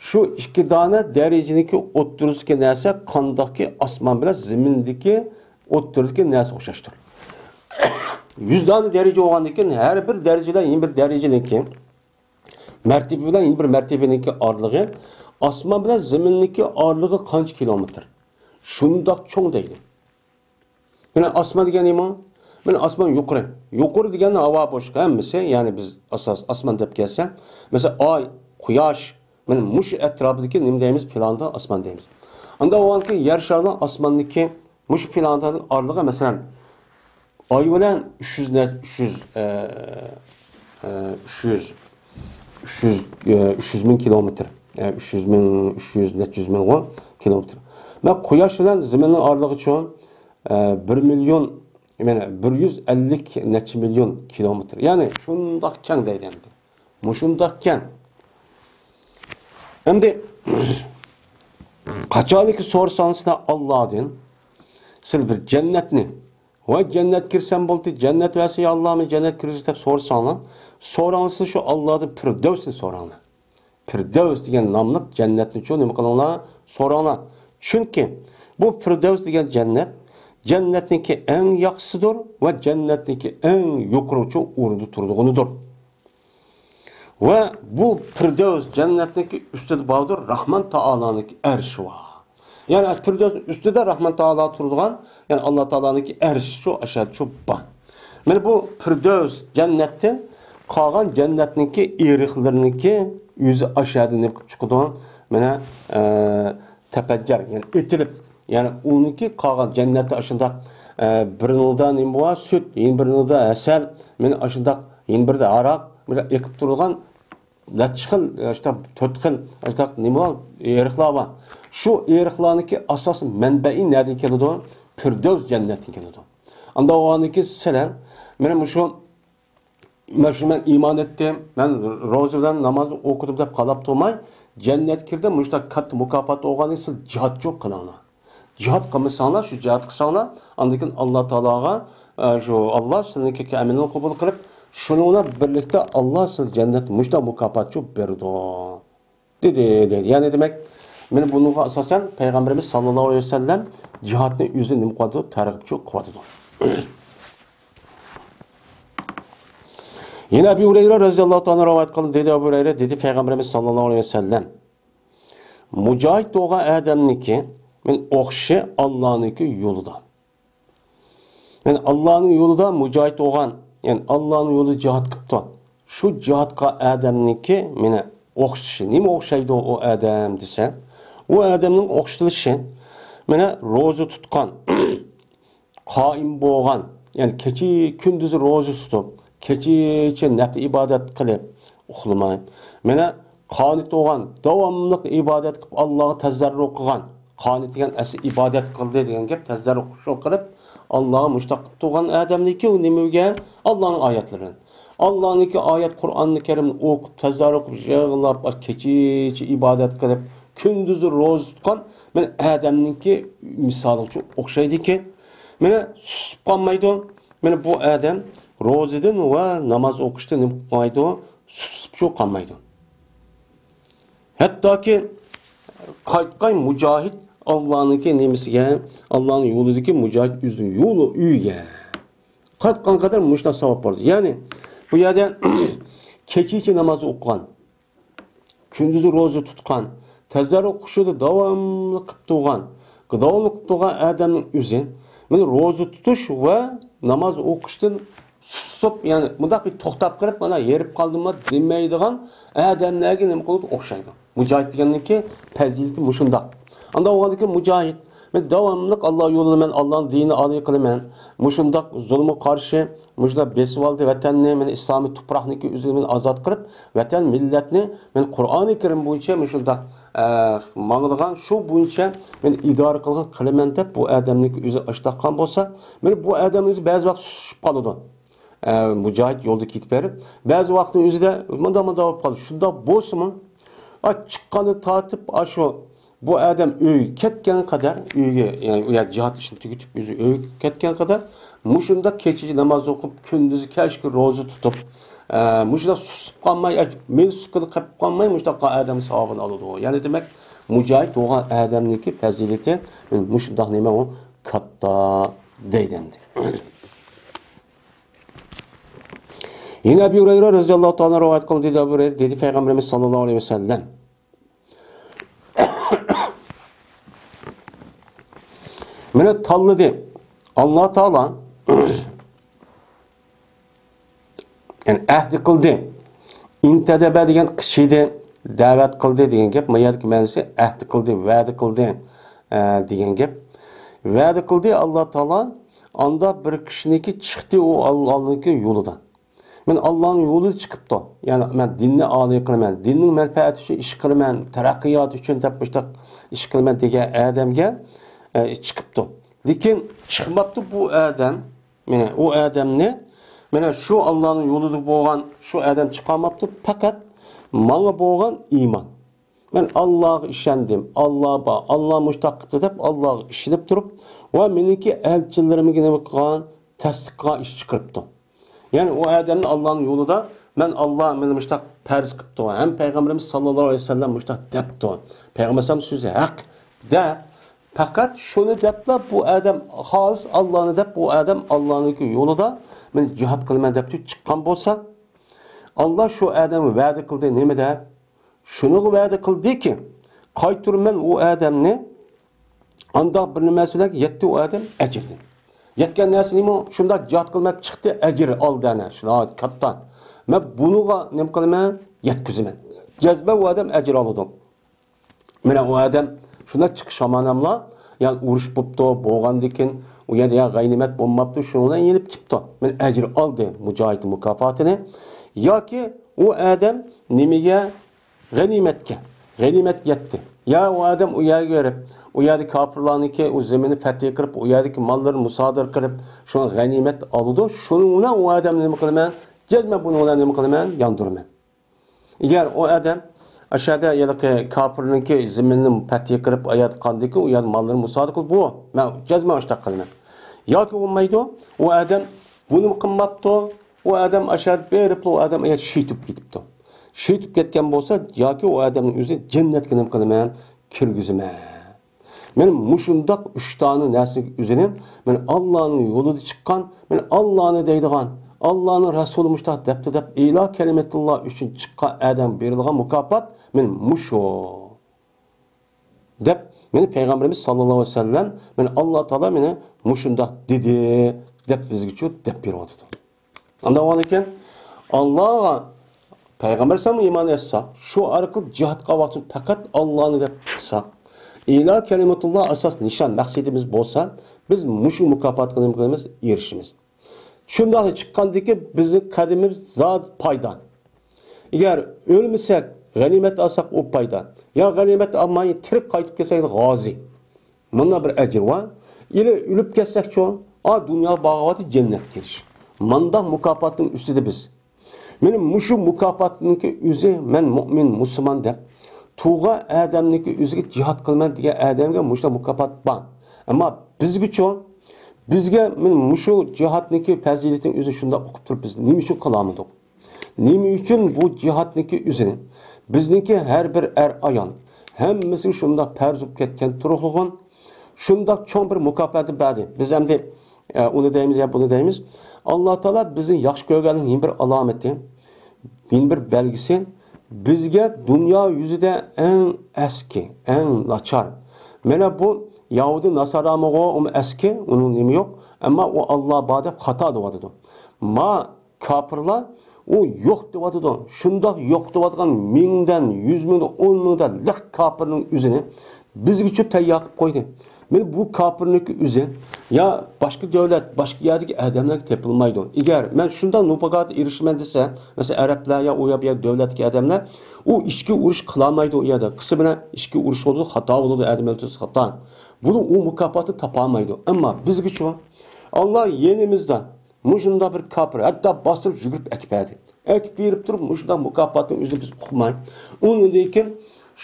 شۇ ئىككى دانە دەرىجىنىڭكى ئوتتۇرىسىدىكى نەرسە قانداقكى ئاسمان بىلەن زېمىندىكى ئوتتۇرىدىكى نەرسە ئوخشاشتۇر. يۈز دانە دەرىجە بولغاندىن كېيىن، ھەر بىر دەرىجىدە يەنە بىر دەرىجىنىڭكى مەرتىۋە بىلەن يەنە بىر مەرتىۋىنىڭكى ئارىلىقى، ئاسمان بىلەن زېمىننىڭكى ئارىلىقى قانچە كىلومېتىر؟ شۇنداق چوڭ دەيدۇ. مانا ئاسمان دېگەن نېمە؟ مانا ئاسمان يۇقىرى. يۇقىرى دېگەن ھاۋا بوشلۇقى ھەممىسى، يەنى بىز ئاساس ئاسمان دەپ كەلسە، مەسىلەن، ئاي، قۇياش، مانا مۇشۇ ئەتراپىدىكى نېمە دەيمىز؟ پىلاندا ئاسمان دەيمىز. ئانداق بولغاندىكىن يەر شارىنىڭ ئاسماندىكى مۇشۇ پىلاندا ئارىلىقى، مەسىلەن، ئاي بىلەن ئۈچ يۈز نە-، ئۈچ يۈز، ئە، ئە، ئۈچ يۈز، ئۈچ يۈز، ئە، ئۈچ يۈز مىڭ كىلومېتىر. ئە، ئۈچ يۈز مىڭ، ئۈچ يۈز، نەچچە يۈز مىڭغۇ كىلومېتىر. مانا قۇياش بىلەن زېمىننىڭ ئارىلىقى چوڭ، ئە، بىر مىليون، يەنى بىر يۈز ئەللىك نەچچە مىليون كىلومېتىر. يەنى شۇنداق كەڭ دەيدۇ ئەمدى. مۇشۇنداق كەڭ. ئەمدى قاچانكى سورىساڭلار سىلەر ئاللادىن، سىلەر بىر جەننەتنى، ۋاي جەننەتكە كىرسەم بولدى، جەننەت بەرسە يا ئاللا، مېنى جەننەتكە كىرگۈزسە دەپ سورىساڭلار، سوراڭلار سىلەر شۇ ئاللادىن پىردەۋسنى سوراڭلار. پىردەۋس دېگەن ناملىق جەننەتنىچۇ نېمە قىلىڭلار؟ سوراڭلار. چۈنكى بۇ پىردەۋس دېگەن جەننەت جەننەتنىڭكى ئەڭ ياخشىسىدۇر ۋە جەننەتنىڭكى ئەڭ يۇقىرىچۇ ئورۇندا تۇرىدىغىنىدۇر. ۋە بۇ پىردەۋس جەننەتنىڭكى ئۈستىدە باردۇر، راھمان تائالانىڭكى ئەرشى بار. يەنى پىردەۋس ئۈستىدە راھمان تائالا تۇرىدىغان، يەنى ئاللا تائالانىڭكى ئەرشى شۇ ئاشەدە شۇ بار. مانا بۇ پىردەۋس جەننەتتىن قالغان جەننەتنىڭكى ئېرىقلىرىنىڭكى ئۆزى ئاشەدە نېمە قىلىپ چىقىدۇ؟ مانا، ئە، تەپەججەر، يەنى ئېتىلىپ، يەنى ئۇنىڭكى قالغان جەننەتتە ئاشۇنداق، ئە، بىرىنىڭدا نېمە بار؟ سۈت، يەنە بىرىنىڭدا ھەسەل، مانا ئاشۇنداق، يەنە بىرىدە ھاراق، مانا ئېقىپ تۇرىدىغان نەچچە خىل، ئاشۇنداق تۆت خىل، ئاشۇنداق نېمە بار، ئېرىقلار بار. شۇ ئېرىقلارنىڭكى ئاساسىي مەنبەئى نەدىن كېلىدۇ؟ پىردەۋس جەننەتتىن كېلىدۇ. ئاندا بولغاندىن كېيىن سىلەر، مانا مۇشۇ، مەن شۇ، مەن ئىمان ئېيتتىم، مەن روزا بىلەن ناماز ئوقۇدۇم دەپ قالاپ تۇرماي، جەننەتكە كىردىم، مۇشۇنداق كاتتا مۇكاپات بولغاندىن كېيىن سىز جىھاد قىلىڭلار. جىھاد قىلمىساڭلار، شۇ جىھاد قىلساڭلار، ئاندىن كېيىن ئاللا تائالاغا، ئە، شۇ ئاللا سىزنىڭكى ئەمىلىنى قوبۇل قىلىپ، شۇنىڭ بىلەن بىرلىكتە ئاللا سىز جەننەت مۇشۇنداق مۇكاپاتچۇ بېرىدۇ، دېدى، دېدى. يەنى دېمەك، مانا بۇنىڭغا ئاساسەن پەيغەمبىرىمىز ساللاللاھۇ ئەلەيھى ۋەسەللەم جىھادنى ئۆزى نېمە قىلىۋاتىدۇ؟ تەرغىبچۇ قىلىۋاتىدۇ. يەنە ئەبۇ ھۇرەيرە رەزىياللاھۇ تائالا رىۋايەت قىلدى، دېدى ئەبۇ ھۇرەيرە، دېدى پەيغەمبىرىمىز ساللاللاھۇ ئەلەيھى ۋەسەللەم، مۇجاھىد بولغان ئادەمنىڭكى، مانا، ئوخشىشى ئاللانىڭكى يولىدا. يەنى ئاللانىڭ يولىدا مۇجاھىد بولغان، يەنى ئاللانىڭ يولىدا جىھاد قىپتۇ. شۇ جىھاد قىلغان ئادەمنىڭكى، مانا، ئوخشىشى. نېمە ئوخشايدۇ ئۇ ئادەم دېسە، ئۇ ئادەمنىڭ ئوخشىتىلىشى، مانا، روزا تۇتقان، قائىم بولغان، يەنى كېچە كۈندۈز روزا تۇتۇپ، كېچىچە نەپلى ئىبادەت قىلىپ، ئۇخلىماي. مانا، قانىت بولغان، داۋاملىق ئىبادەت قىلىپ، ئاللاغا تەزەررۇ قىلغان. قانىت دېگەن ئەسلى ئىبادەت قىلدى دېگەن گەپ، تەزەررۇ، خۇشۇ قىلىپ، ئاللاغا مۇشۇنداق قىلىپ تۇرغان ئادەمنىڭكى ئۇ نېمە دېگەن؟ ئاللانىڭ ئايەتلىرىنى. ئاللانىڭكى ئايەت، قۇرئاننى كەرىمنى ئوقۇپ، تەزەررۇ قىلىپ، يىغلاپ، كېچىچە ئىبادەت قىلىپ، كۈندۈزى روزا تۇتقان، مانا، ئادەمنىڭكى مىسالىغىچە ئوخشايدىكەن. مانا، سۇسۇپ قالمايدۇ. مانا، بۇ ئادەم روزىدىن ۋە ناماز ئوقۇشتىن نېمە قىلمايدۇ؟ سۇسۇپچۇ قالمايدۇ. ھەتتاكى قايتقان مۇجاھىد ئاللانىڭكى نېمىسىگە، ئاللانىڭ يولىدىكى مۇجاھىد ئۆزىنىڭ يولى، ئۆيىگە قايتقان قەدەر مۇشۇنداق ساۋاب بولىدۇ. يەنى بۇ يەردە كېچىچە ناماز ئوقۇغان، كۈندۈزى روزا تۇتقان، تەزەررۇ خۇشۇدا داۋاملىق قىلىپ تۇرغان، داۋاملىق قىلىپ تۇرغان ئادەمنىڭ ئۆزى، مانا، روزا تۇتۇش ۋە ناماز ئوقۇشتىن سۇسۇپ، يەنى مۇنداق بىر توختاپ قېلىپ، مانا، ھېرىپ قالدىممۇ دېمەيدىغان ئادەملەرگە نېمە قىلىدۇ؟ ئوخشايدۇ. مۇجاھىد دېگەننىڭكى پەزىلىتى مۇشۇنداق. ئانداق بولغاندىكىن مۇجاھىد، مەن داۋاملىق ئاللا يولىدا، مەن ئاللانىڭ دىنىنى ئالىي قىلىمەن. مۇشۇنداق زۇلۇمغا قارشى، مۇشۇنداق بېسىۋالدى ۋەتەننى، مەن ئىسلامىي تۇپراقنىڭكى ئۆزىنى مەن ئازاد قىلىپ، ۋەتەن مىللەتنى مەن قۇرئانى كەرىم بويىچە مۇشۇنداق، ئە، ماڭىدىغان، شۇ بويىچە مەن ئىدارە قىلغان قىلىمەن دەپ بۇ ئادەمنىڭكى ئۆزى ئاشتاققان بولسا، مانا بۇ ئادەمنىڭ ئۆزى بەزى ۋاقىت سۇسۇپ قالىدۇ. ئە، مۇجاھىد يولدا كېتىپ بېرىپ، بەزى ۋاقىتنىڭ ئۆزىدە مۇنداق، مۇنداق بولۇپ قالدى. شۇنداق بولسىمۇ، ئا، چىققاندىن تارتىپ، ئاشۇ بۇ ئادەم ئۆيگە كەتكەنگە قەدەر، ئۆيگە، يەنى ئۇ يەردە جىھاد ئىشىنى تۈگىتىپ، ئۆزى ئۆيگە كەتكەنگە قەدەر، مۇشۇنداق كېچىچە ناماز ئوقۇپ، كۈندۈزى كەچكە روزا تۇتۇپ، ئە، مۇشۇنداق سۇسۇپ قالماي، ئە، مېنى سۇسۇپ قېلىپ قالماي، مۇشۇنداق ئادەم ساۋابىنى ئالىدۇ. يەنى دېمەك، مۇجاھىد بولغان ئادەمنىڭكى پەزىلىتى مۇشۇنداق نېمە ئۇ كاتتا دەيدۇ ئەمدى. يەنە ئەبۇ ھۇرەيرە رەزىياللاھۇ تائالا رىۋايەت قىلدى، دېدى ئەبۇ ھۇرەيرە، دېدى پەيغەمبىرىمىز ساللاللاھۇ ئەلەيھى ۋەسەللەم، مېنى تاللىدى ئاللا تائالا، يەنى ئەھدى قىلدى. ئىنتەدەبە دېگەن قىچىدى، دەۋەت قىلدى دېگەن گەپ. ما يەردىكى مەنىسى ئەھدى قىلدى، ۋەدە قىلدى، ئە، دېگەن گەپ. ۋەدە قىلدى ئاللا تائالا، ئاندا بىر كىشىنىڭكى چىقتى ئۇ ئاللانىڭكى يولىدا. مەن ئاللانىڭ يولىدا چىقىپتۇ. يەنى مەن دىننى ئالىي قىلىمەن، دىننىڭ مەنپەئەتى ئۈچۈن ئىش قىلىمەن، تەرەققىياتى ئۈچۈن دەپ مۇشۇنداق ئىش قىلىمەن دېگەن ئادەمگە، ئە، چىقىپتۇ. لېكىن چىقماپتۇ بۇ ئادەم. مانا ئۇ ئادەمنى، مانا شۇ ئاللانىڭ يولىدا بولغان شۇ ئادەم چىقارماپتۇ، پەقەت ماڭا بولغان ئىمان. مەن ئاللاغا ئىشەندىم، ئاللا بار، ئاللا مۇشۇنداق قىپتۇ دەپ ئاللاغا ئىشىنىپ تۇرۇپ، ۋە مېنىڭكى ئەلچىلىرىمگە نېمە قىلغان، تەستىق قىلغان ئىش چىقىرىپتۇ. يەنى ئۇ ئادەمنى ئاللانىڭ يولىدا، مەن ئاللا مېنى مۇشۇنداق پەرز قىپتۇ، ھەم پەيغەمبىرىمىز ساللاللاھۇ ئەلەيھى ۋەسەللەم مۇشۇنداق دەپتۇ، پەيغەمبەر ئەلەيھىسسالام سۆزى ھەق دەپ، پەقەت شۇنى دەپلا بۇ ئادەم خالىس ئاللانى دەپ، بۇ ئادەم ئاللانىڭكى يولىدا مەن جىھاد قىلىمەن دەپ چىققان بولسا، ئاللا شۇ ئادەمگە ۋەدە قىلدى، نېمە دەپ؟ شۇنىڭغا ۋەدە قىلدىكى، قايتۇرىمەن ئۇ ئادەمنى، ئانداق بىر نېمە سۆزلەپ يەتتى ئۇ ئادەم ئەجىردىن. يەتكەن نەرسە نېمە؟ شۇنداق جىھاد قىلماق چىقتى، ئەجىر ئالدى ئەنە، شۇنداق كاتتا. مەن بۇنىڭغا نېمە قىلىمەن؟ يەتكۈزىمەن. جەزمەن ئۇ ئادەم ئەجىر ئالىدۇ. مانا ئۇ ئادەم شۇنداق چىقىش ئامانەملا، يا ئۇرۇش بوپتۇ، بولغاندىكىن ئۇ يەردە يا غەينىمەت بولماپتۇ، شۇنىڭ بىلەن يېنىپ كېتىپتۇ. مانا ئەجىر ئالدى، مۇجاھىد مۇكاپاتىنى. ياكى ئۇ ئادەم نېمىگە؟ غەنىيمەتكە. غەنىيمەتكە يەتتى. يا ئۇ ئادەم ئۇ يەرگە بېرىپ، ئۇ يەردە كاپىرلارنىڭكى ئۇ زېمىنىنى پەتھى قىلىپ، ئۇ يەردىكى ماللىرىنى مۇسادىرە قىلىپ، شۇڭا غەنىيمەت ئالىدۇ. شۇنىڭ بىلەن ئۇ ئادەمنى نېمە قىلىمەن؟ جەزمەن بۇنىڭ بىلەن نېمە قىلىمەن؟ ياندۇرىمەن. ئەگەر ئۇ ئادەم ئاشۇ يەردە ھېلىقى كاپىرنىڭكى زېمىنىنى پەتھى قىلىپ، ئۇ يەردە قالدىكى، ئۇ يەردە ماللىرىنى مۇسادىرە قىلىپ، بۇ، مەن جەزمەن ئاشۇنداق قىلىمەن. ياكى بولمايدۇ، ئۇ ئادەم بۇنىمۇ قىلماپتۇ، ئۇ ئادەم ئاشۇ يەردە بېرىپلا، ئۇ ئادەم ئۇ يەردە شېھىت بولۇپ كېتىپتۇ. شېھىت بولۇپ كەتكەن بولسا، ياكى ئۇ ئادەمنىڭ ئۆزىنى جەننەتكە نېمە قىلىمەن؟ كىرگۈزىمەن. مانا مۇشۇنداق ئۈچ دانە نەرسىنىڭ ئۆزىنى مانا ئاللانىڭ يولىدا چىققان، مانا ئاللانى دەيدىغان، ئاللانىڭ رەسۇلى مۇشۇنداق دەپتۇ دەپ، ئىلا كەلىمەتۇللا ئۈچۈن چىققان ئادەمگە بېرىلىدىغان مۇكاپات مانا مۇشۇ، دەپ، مانا پەيغەمبىرىمىز ساللاللاھۇ ئەلەيھى ۋەسەللەم، مانا ئاللا تائالا مانا مۇشۇنداق دېدى، دەپ بىزگىچۇ دەپ بېرىۋاتىدۇ. ئانداق بولغاندىكىن، ئاللاغا، پەيغەمبەر ئەلەيھىسسالامغا ئىمان ئېيتساق، شۇ ئارقىلىق جىھادقا ۋاقتىنى پەقەت ئاللانى دەپ قىلساق، ئىلا كەلىمەتۇللا ئاساس نىشان مەقسىتىمىز بولسا، بىز مۇشۇ مۇكاپاتقا نېمە قىلىمىز؟ ئېرىشىمىز. شۇنداق چىققاندىكى بىزنىڭ قەدىمىمىز زادى پايدا. ئەگەر ئۆلمىسەك، غەنىيمەت ئالساق، ئۇ پايدا. يا غەنىيمەت ئالماي تىرىك قايتىپ كەلسەك، غازى. مۇنداق بىر ئەجىر بار. ئىلى ئۆلۈپ كەتسەكچۇ، ئا، دۇنياغا باغاۋاتى جەننەتكە كىرىش. مانداق مۇكاپاتنىڭ ئۈستىدە بىز. مېنىڭ مۇشۇ مۇكاپاتنىڭكى ئۆزى، مەن مۇئمىن، مۇسۇلمان دەپ تۇرغان ئادەمنىڭكى ئۆزىگە جىھاد قىلىمەن دېگەن ئادەمگە مۇشۇنداق مۇكاپات بار. ئەمما بىزگىچۇ، بىزگە مەن مۇشۇ جىھادنىڭكى پەزىلىتىنىڭ ئۆزىنى شۇنداق ئوقۇپ تۇرۇپ، بىز نېمە ئۈچۈن قىلالمىدۇق؟ نېمە ئۈچۈن بۇ جىھادنىڭكى ئۆزىنى بىزنىڭكى ھەر بىر ئەر-ئايال، ھەممىسىگە شۇنداق پەرز بولۇپ كەتكەن تۇرۇقلۇقۇن، شۇنداق چوڭ بىر مۇكاپاتنى بەردى. بىز ئەمدى، ئە، ئۇنى دەيمىز يا بۇنى دەيمىز. ئاللا تائالا بىزنى ياخشى كۆرگەنلىكىنىڭ يەنە بىر ئالامىتى، يەنە بىر بەلگىسى، بىزگە دۇنيا يۈزىدە ئەڭ ئەسكى، ئەڭ ناچار. مانا بۇ يەھۇدىي ناسارامىغۇ ئۇمۇ ئەسكى، ئۇنىڭ نېمە يوق. ئەمما ئۇ ئاللا بار دەپ خاتا دەۋاتىدۇ. ما كاپىرلار ئۇ يوق دەۋاتىدۇ. شۇنداق يوق دەۋاتقان مىڭدىن، يۈز مىڭدىن، ئون مىڭدىن لىق كاپىرنىڭ ئۆزىنى بىزگىچۇ تەييار قىلىپ قويدى. مانا بۇ كاپىرنىڭكى ئۆزى يا باشقا دۆلەت، باشقا يەردىكى ئادەملەرگە تېپىلمايدۇ. ئەگەر مەن شۇنداق مۇكاپاتقا ئېرىشىمەن دېسە، مەسىلەن، ئەرەبلەر يا ئۇ يا بۇ يەر دۆلەتتىكى ئادەملەر ئۇ ئىچكى ئۇرۇش قىلالمايدۇ ئۇ يەردە. قىلسا بىلەن ئىچكى ئۇرۇش بولىدۇ، خاتا بولىدۇ، ئادەم ئۆلتۈرسە خاتا. بۇ ئۇ مۇكاپاتنى تاپالمايدۇ. ئەمما بىزگىچۇ ئاللا يېنىمىزدا مۇشۇنداق بىر كاپىر، ھەتتا باستۇرۇپ يۈگۈرۈپ ئەكىپ بەردى. ئەكىپ بېرىپ تۇرۇپ، مۇشۇنداق مۇكاپاتنىڭ ئۆزىنى بىز ئۇقماي، ئۇنىڭدىن كېيىن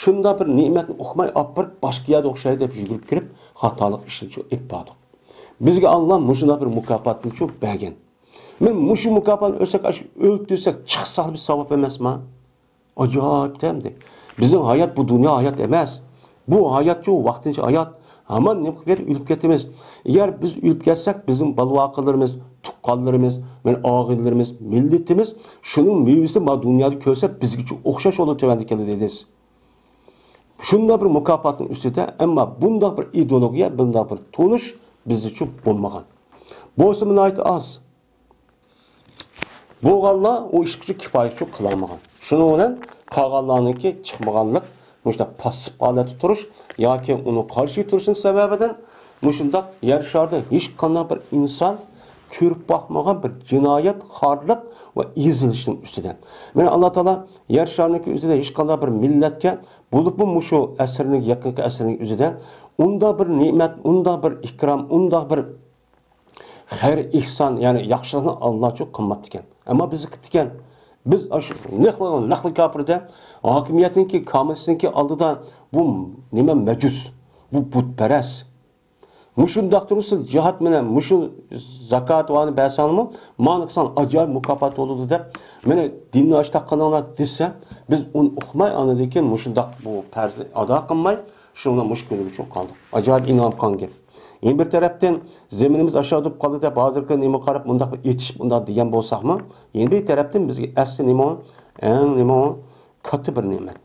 شۇنداق بىر نېمەتنى ئۇقماي، ئاپىرىپ باشقا يەردە ئوخشايدۇ دەپ يۈگۈرۈپ كىرىپ، خاتالىق ئىشنى شۇ ئېلىپ باردۇق. بىزگە ئاللا مۇشۇنداق بىر مۇكاپاتنى شۇ بەرگەن. مەن مۇشۇ مۇكاپاتنى ئۆلسەك، ئاشۇ ئۆلتۈرسەك، چىقساق بىر ساۋاب ئەمەسما؟ ئاجايىپ ئەمدى. بىزنىڭ ھايات بۇ دۇنيا ھايات ئەمەس. بۇ ھايات شۇ ۋاقتىنچە ھايات. ھامان نېمە قىلىپ ئۆلۈپ كېتىمىز. ئەگەر بىز ئۆلۈپ كەتسەك، بىزنىڭ بالا-ۋاقىلىرىمىز، تۇغقانلىرىمىز، مانا ئاغىنىلىرىمىز، مىللىتىمىز شۇنىڭ مېۋىسىنى مانا دۇنيادا كۆرسە، بىزگىچۇ ئوخشاش يولدا تۆۋەندە كېلىدۇ دەيمىز. شۇنداق بىر مۇكاپاتنىڭ ئۈستىدە، ئەمما بۇنداق بىر ئىدېئولوگىيە، بۇنداق بىر تونۇش بىزدىچۇ بولمىغان. بولسىمۇ ناھايىتى ئاز. بولغانلار ئۇ ئىشقىچۇ كىپايىچۇ قىلالمىغان. شۇنىڭ بىلەن قالغانلارنىڭكى چىقمىغانلىق، مۇشۇنداق پاسسىپ ھالەتتە تۇرۇش ياكى ئۇنىڭ قارشى تۇرۇشنىڭ سەۋەبىدىن مۇشۇنداق يەر شارىدا ھېچقانداق بىر ئىنسان كۆرۈپ باقمىغان بىر جىنايەت، خارلىق ۋە ئېزىلىشنىڭ ئۈستىدە. مانا ئاللا تائالا يەر شارىنىڭكى ئۆزىدە ھېچقانداق بىر مىللەتكە، بولۇپمۇ مۇشۇ ئەسىرنىڭ، يېقىنقى ئەسىرنىڭ ئۆزىدە ئۇنداق بىر نېمەت، ئۇنداق بىر ئىكرام، ئۇنداق بىر خەير ئېھسان، يەنى ياخشىلىقنى ئاللا چوق قىلماپتىكەن. ئەمما بىزگە قىپتىكەن. بىز ئاشۇ نەقلىغان نەقلى كاپىردا، ھاكىمىيەتنىڭكى، كامىلىستنىڭكى ئالدىدا بۇ نېمە مەجۇس، بۇ بۇتپەرەس. مۇشۇنداق تۇرسا جىھاد مەنە مۇشۇ زاكات ۋانى بەرسەڭمۇ، مانا قىلساڭ ئاجايىپ مۇكاپات بولىدۇ دەپ، مانا دىننى ئاشتاق قىلىڭلار دېسە، بىز ئۇنى ئۇقماي، ئاندىن كېيىن مۇشۇنداق بۇ پەرزنى ئادا قىلماي، شۇنىڭ بىلەن مۇشۇ كۈنگىچە قالدۇق. ئاجايىپ ئىنئام قىلغان گەپ. يەنە بىر تەرەپتىن، زېمىنىمىز ئاشاق تۇرۇپ قالدى دەپ، ھازىرقى نېمىگە قاراپ مۇنداق بىر ئېتىشىپ مۇنداق دېگەن بولساقمۇ، يەنە بىر تەرەپتىن بىزگە ئەسلى نېمە ئۇ؟ ئەڭ نېمە ئۇ؟ كاتتا بىر نېمەت.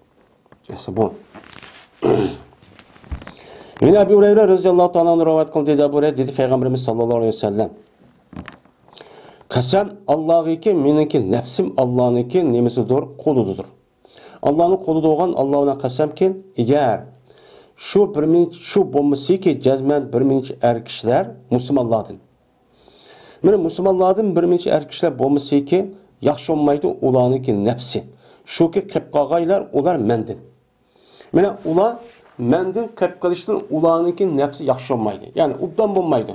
ئەسلى بۇ. يەنە ئەبۇ ھۇرەيرە رەزىياللاھۇ تائالا ئەنھۇ رىۋايەت قىلدى، دېدى ئەبۇ ھۇرەيرە، دېدى پەيغەمبىرىمىز ساللاللاھۇ ئەلەيھى ۋەسەللەم، قەسەم ئاللاغىكى، مېنىڭكى نەپسىم ئاللانىڭكى نېمىسىدۇر؟ قولىدىدۇر. ئاللانىڭ قولىدا بولغان، ئاللا بىلەن قەسەمكى، ئەگەر شۇ بىر مىنچە، شۇ بولمىسىكى، جەزمەن بىر مىنچە ئەر كىشىلەر مۇسۇلمانلاردىن، مانا مۇسۇلمانلاردىن بىر مىنچە ئەر كىشىلەر بولمىسىكى، ياخشى بولمايدۇ ئۇلارنىڭكى نەپسى. شۇكى، قېپ قالغايلار ئۇلار مەندىن. مانا ئۇلار مەندىن قېپ قېلىشتىن ئۇلارنىڭكى نەپسى ياخشى بولمايدۇ. يەنى ئوبدان بولمايدۇ.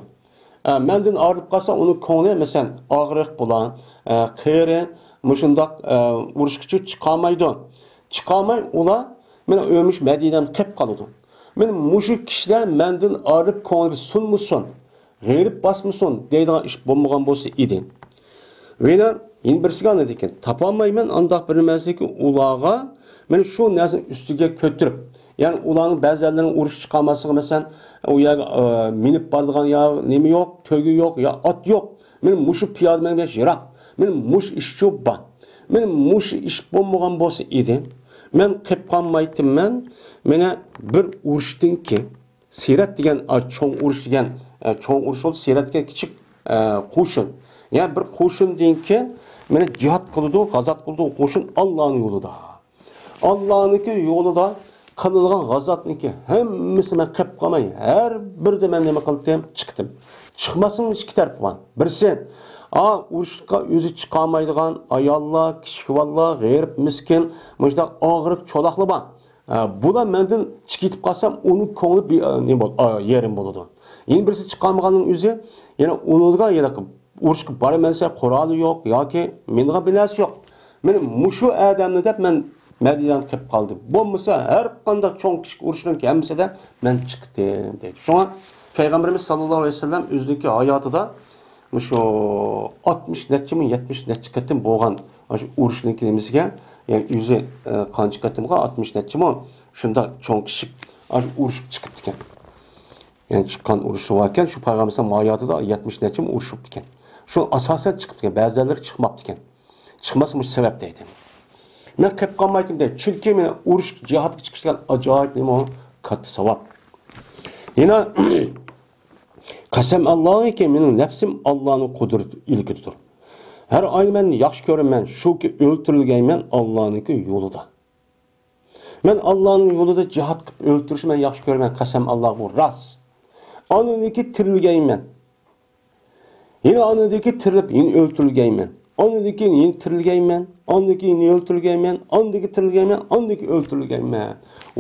ئە، مەندىن ئايرىلىپ قالسا، ئۇنىڭ كۆڭلى، مەسىلەن، ئاغرىق بولار، ئە، قېرى، مۇشۇنداق، ئە، ئۇرۇشقىچە چىقالمايدۇ. چىقالماي ئۇلار، مانا، ئۆمۈش مەدىنەدىن قېپ قالىدۇ. مانا مۇشۇ كىشىلەر مەندىن ئايرىلىپ كۆڭلى سۇنمىسۇن، غېرىب باسمىسۇن دەيدىغان ئىش بولمىغان بولسا ئىدى. ۋېنا يەنە بىرسىگە ئاندىن كېيىن، تاپالمايمەن ئانداق بىر نەرسىكى ئۇلارغا، مانا شۇ نەرسىنى ئۈستىگە كۆتۈرۈپ، يەنى ئۇلارنىڭ بەزىلەرنىڭ ئۇرۇشقا چىقالماسلىقى، مەسىلەن، ئۇ يەرگە، ئە، مىنىپ بارىدىغان يا نېمە يوق، تۆگە يوق، يا ئات يوق. مانا مۇشۇ پىيادە مەن بىلەن يىراق. مانا مۇشۇ ئىشچۇ بار. مانا مۇشۇ ئىش بولمىغان بولسا ئىدى، مەن قېپ قالمايتتىممەن. مانا بىر ئۇرۇشتىن كېيىن، سىرەت دېگەن، ئا، چوڭ ئۇرۇش دېگەن، ئە، چوڭ ئۇرۇش بولدى، سىرەت دېگەن كىچىك، ئە، قوشۇن. يەنى بىر قوشۇندىن كېيىن مانا جىھاد قىلىدۇ، غازات قىلىدۇ، قوشۇن ئاللانىڭ يولىدا. ئاللانىڭكى يولىدا قىلىدىغان غازاتنىڭكى ھەممىسى مەن قېپ قالماي، ھەر بىرىدە مەن نېمە قىلدىم؟ چىقتىم. چىقماسنىڭ ئىككى تەرىپى بار. بىرسى، ئا، ئۇرۇشقا ئۆزى چىقالمايدىغان ئاياللار، كىچىك بالىلار، غېرىب، مىسكىن، مۇشۇنداق ئاغرىق، چولاقلار بار. ئە، بۇلار مەندىن چىقىپ كېتىپ قالسام، ئۇنىڭ كۆڭلى بى-، ئە، نېمە بول-، ئا، يېرىم بولىدۇ. يەنە بىرسى چىقالمىغاننىڭ ئۆزى، يەنە ئۇنىڭغا يەنە ئۇرۇشقا بارىمەن دېسە، قورالى يوق ياكى مىنىدىغان بىر نەرسە يوق. مانا مۇشۇ ئادەمنى دەپ مەن مەدىنىدىن قېپ قالدىم. بولمىسا ھەر قانداق چوڭ كىچىك ئۇرۇشنىڭ ھەممىسىدە مەن چىقتىم دەيدۇ. شۇڭا پەيغەمبىرىمىز ساللاللاھۇ ئەلەيھى ۋەسەللەم ئۆزىنىڭكى ھاياتىدا مۇشۇ ئاتمىش نەچچىمۇ، يەتمىش نەچچە قېتىم بولغان ئاشۇ ئۇرۇشنىڭكى نېمىسىگە، يەنى ئۆزى، ئە، قانچە قېتىمغا، ئاتمىش نەچچىمۇ، شۇنداق چوڭ كىچىك ئاشۇ ئۇرۇشقا چىقىپتىكەن. يەنى چىققان ئۇرۇشى باركەن، شۇ پەيغەمبەر ھاياتىدا يەتمىش نەچچىمۇ ئۇرۇشۇپتىكەن. شۇ ئاساسەن چىقىپتىكەن، بەزىلەرلىرى چىقماپتىكەن. چىقماسا مۇشۇ سەۋەب دەيدۇ. مەن قېپ قالمايتتىم دەيدۇ. چۈنكى مېنىڭ ئۇرۇشقا، جىھادقا چىقىش دېگەن ئاجايىپ نېمە، كاتتا ساۋاب. يەنە قەسەم ئاللاھكى، مېنىڭ نەپسىم ئاللانىڭ قۇدرىتى ئىلكىدىدۇر. ھەر ئاينى مەن ياخشى كۆرىمەن، شۇكى ئۆلتۈرۈلگەيمەن ئاللانىڭكى يولىدا. مەن ئاللانىڭ يولىدا جىھاد قىلىپ ئۆلتۈرۈشنى مەن ياخشى كۆرىمەن، قەسەم ئاللا، بۇ راست. ئاندىن كېيىن تىرىلگەيمەن. يەنە ئاندىن كېيىن تىرىلىپ يەنە ئۆلتۈرۈلگەيمەن. ئاندىن كېيىن يەنە تىرىلگەيمەن. ئاندىن كېيىن يەنە ئۆلتۈرۈلگەيمەن. ئاندىن كېيىن تىرىلگەيمەن. ئاندىن كېيىن ئۆلتۈرۈلگەيمەن.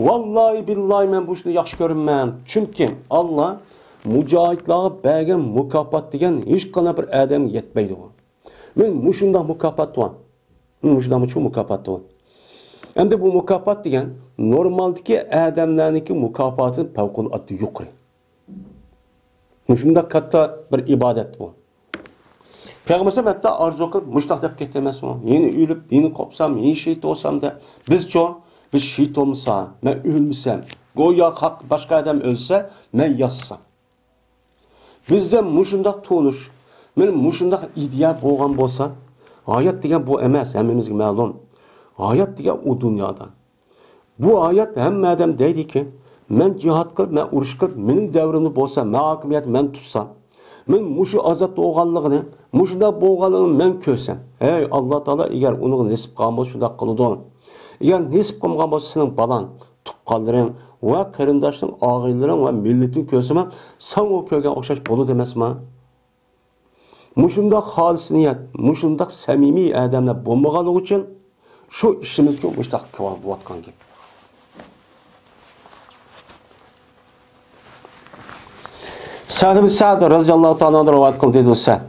ۋاللاھى بىللاھى مەن بۇ ئىشنى ياخشى كۆرىمەن. چۈنكى ئاللا مۇجاھىدلارغا بەرگەن مۇكاپات دېگەن ھېچقانداق بىر ئادەمگە يەتمەيدۇ. مانا مۇشۇنداق مۇكاپات بار. مانا مۇشۇنداق چوڭ مۇكاپات بار. ئەمدى بۇ مۇكاپات دېگەن نورمالدىكى ئادەملەرنىڭكى مۇكاپاتىدىن پەۋقۇلئاددە يۇقىرى. مۇشۇنداق كاتتا بىر ئىبادەت بۇ. پەيغەمبەر ھەتتا ئارزۇ قىلىپ مۇشۇنداق دەپ كەتتى ئەمەسمۇ؟ يەنە ئۆلۈپ، يەنە قوپسام، يەنە شېھىت بولسام دەپ. بىزچۇ؟ بىز شېھىت بولمىسا، مەن ئۆلمىسەم، گويا خەق، باشقا ئادەم ئۆلسە، مەن ياشىسام. بىزدە مۇشۇنداق تونۇش، مانا مۇشۇنداق ئىدىيە بولغان بولسا، ھايات دېگەن بۇ ئەمەس، ھەممىمىزگە مەلۇم. ھايات دېگەن ئۇ دۇنيادا. بۇ ھايات ھەممە ئادەم دەيدىكى، مەن جىھاد قىلىپ، مەن ئۇرۇش قىلىپ، مېنىڭ دەۋرىمدە بولسا، مەن ھاكىمىيەت مەن تۇتسام، مەن مۇشۇ ئازاد بولغانلىقىنى، مۇشۇنداق بولغانلىقىنى مەن كۆرسەم، ھەي، ئاللا تائالا ئەگەر ئۇنىڭغا نېسىپ قىلغان بولسا، شۇنداق قىلىدۇ. ئەگەر نېسىپ قىلمىغان بولسا، سېنىڭ بالاڭ، تۇغقانلىرىڭ ۋە قېرىنداشلىرىڭ، ئاغىنىلىرىڭ ۋە مىللىتىڭ كۆرسىمۇ، ساڭا ئۇ كۆرگەن ئوخشاش بولىدۇ ئەمەسمۇ؟ مۇشۇنداق خالىس نىيەت، مۇشۇنداق سەمىمىي ئادەملەر بولمىغانلىقى ئۈچۈن شۇ ئىشىمىزچۇ مۇشۇنداق بولۇۋاتقان گەپ. سەھل بىن سەئد رەزىياللاھۇ تائالا ئەنھۇ رىۋايەت قىلدى، دېدى سەھل.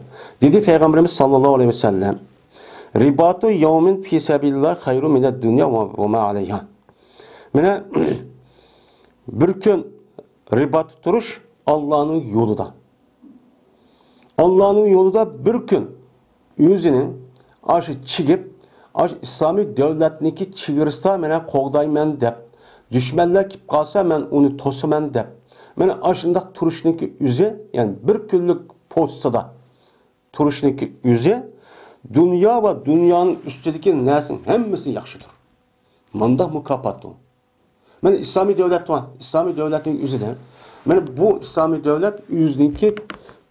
دېدى پەيغەمبىرىمىز ساللاللاھۇ ئەلەيھى ۋەسەللەم، رىباتۇ يەۋمىن فى سەبىلىللاھ خەيرۇن مىنەد دۇنيا ۋە، ۋە ما ئەلەيھا. مانا، بىر كۈن رىباتتا تۇرۇش ئاللانىڭ يولىدا. ئاللانىڭ يولىدا بىر كۈن ئۆزىنى ئاشۇ چىگىپ، ئاشۇ ئىسلامىي دۆلەتنىڭكى چېگرىسىدا مانا قوغدايمەن دەپ، دۈشمەنلەر كېلىپ قالسا مەن ئۇنى توسىمەن دەپ، مانا ئاشۇنداق تۇرۇشنىڭكى ئۆزى، يەنى بىر كۈنلۈك پوستىدا تۇرۇشنىڭكى ئۆزى دۇنيا ۋە دۇنيانىڭ ئۈستىدىكى نەرسىنىڭ ھەممىسىدىن ياخشىدۇر. مانداق مۇكاپات ئۇ. مانا ئىسلامىي دۆلەت بار. ئىسلامىي دۆلەتنىڭ ئۆزىدە، مانا بۇ ئىسلامىي دۆلەت ئۆزىنىڭكى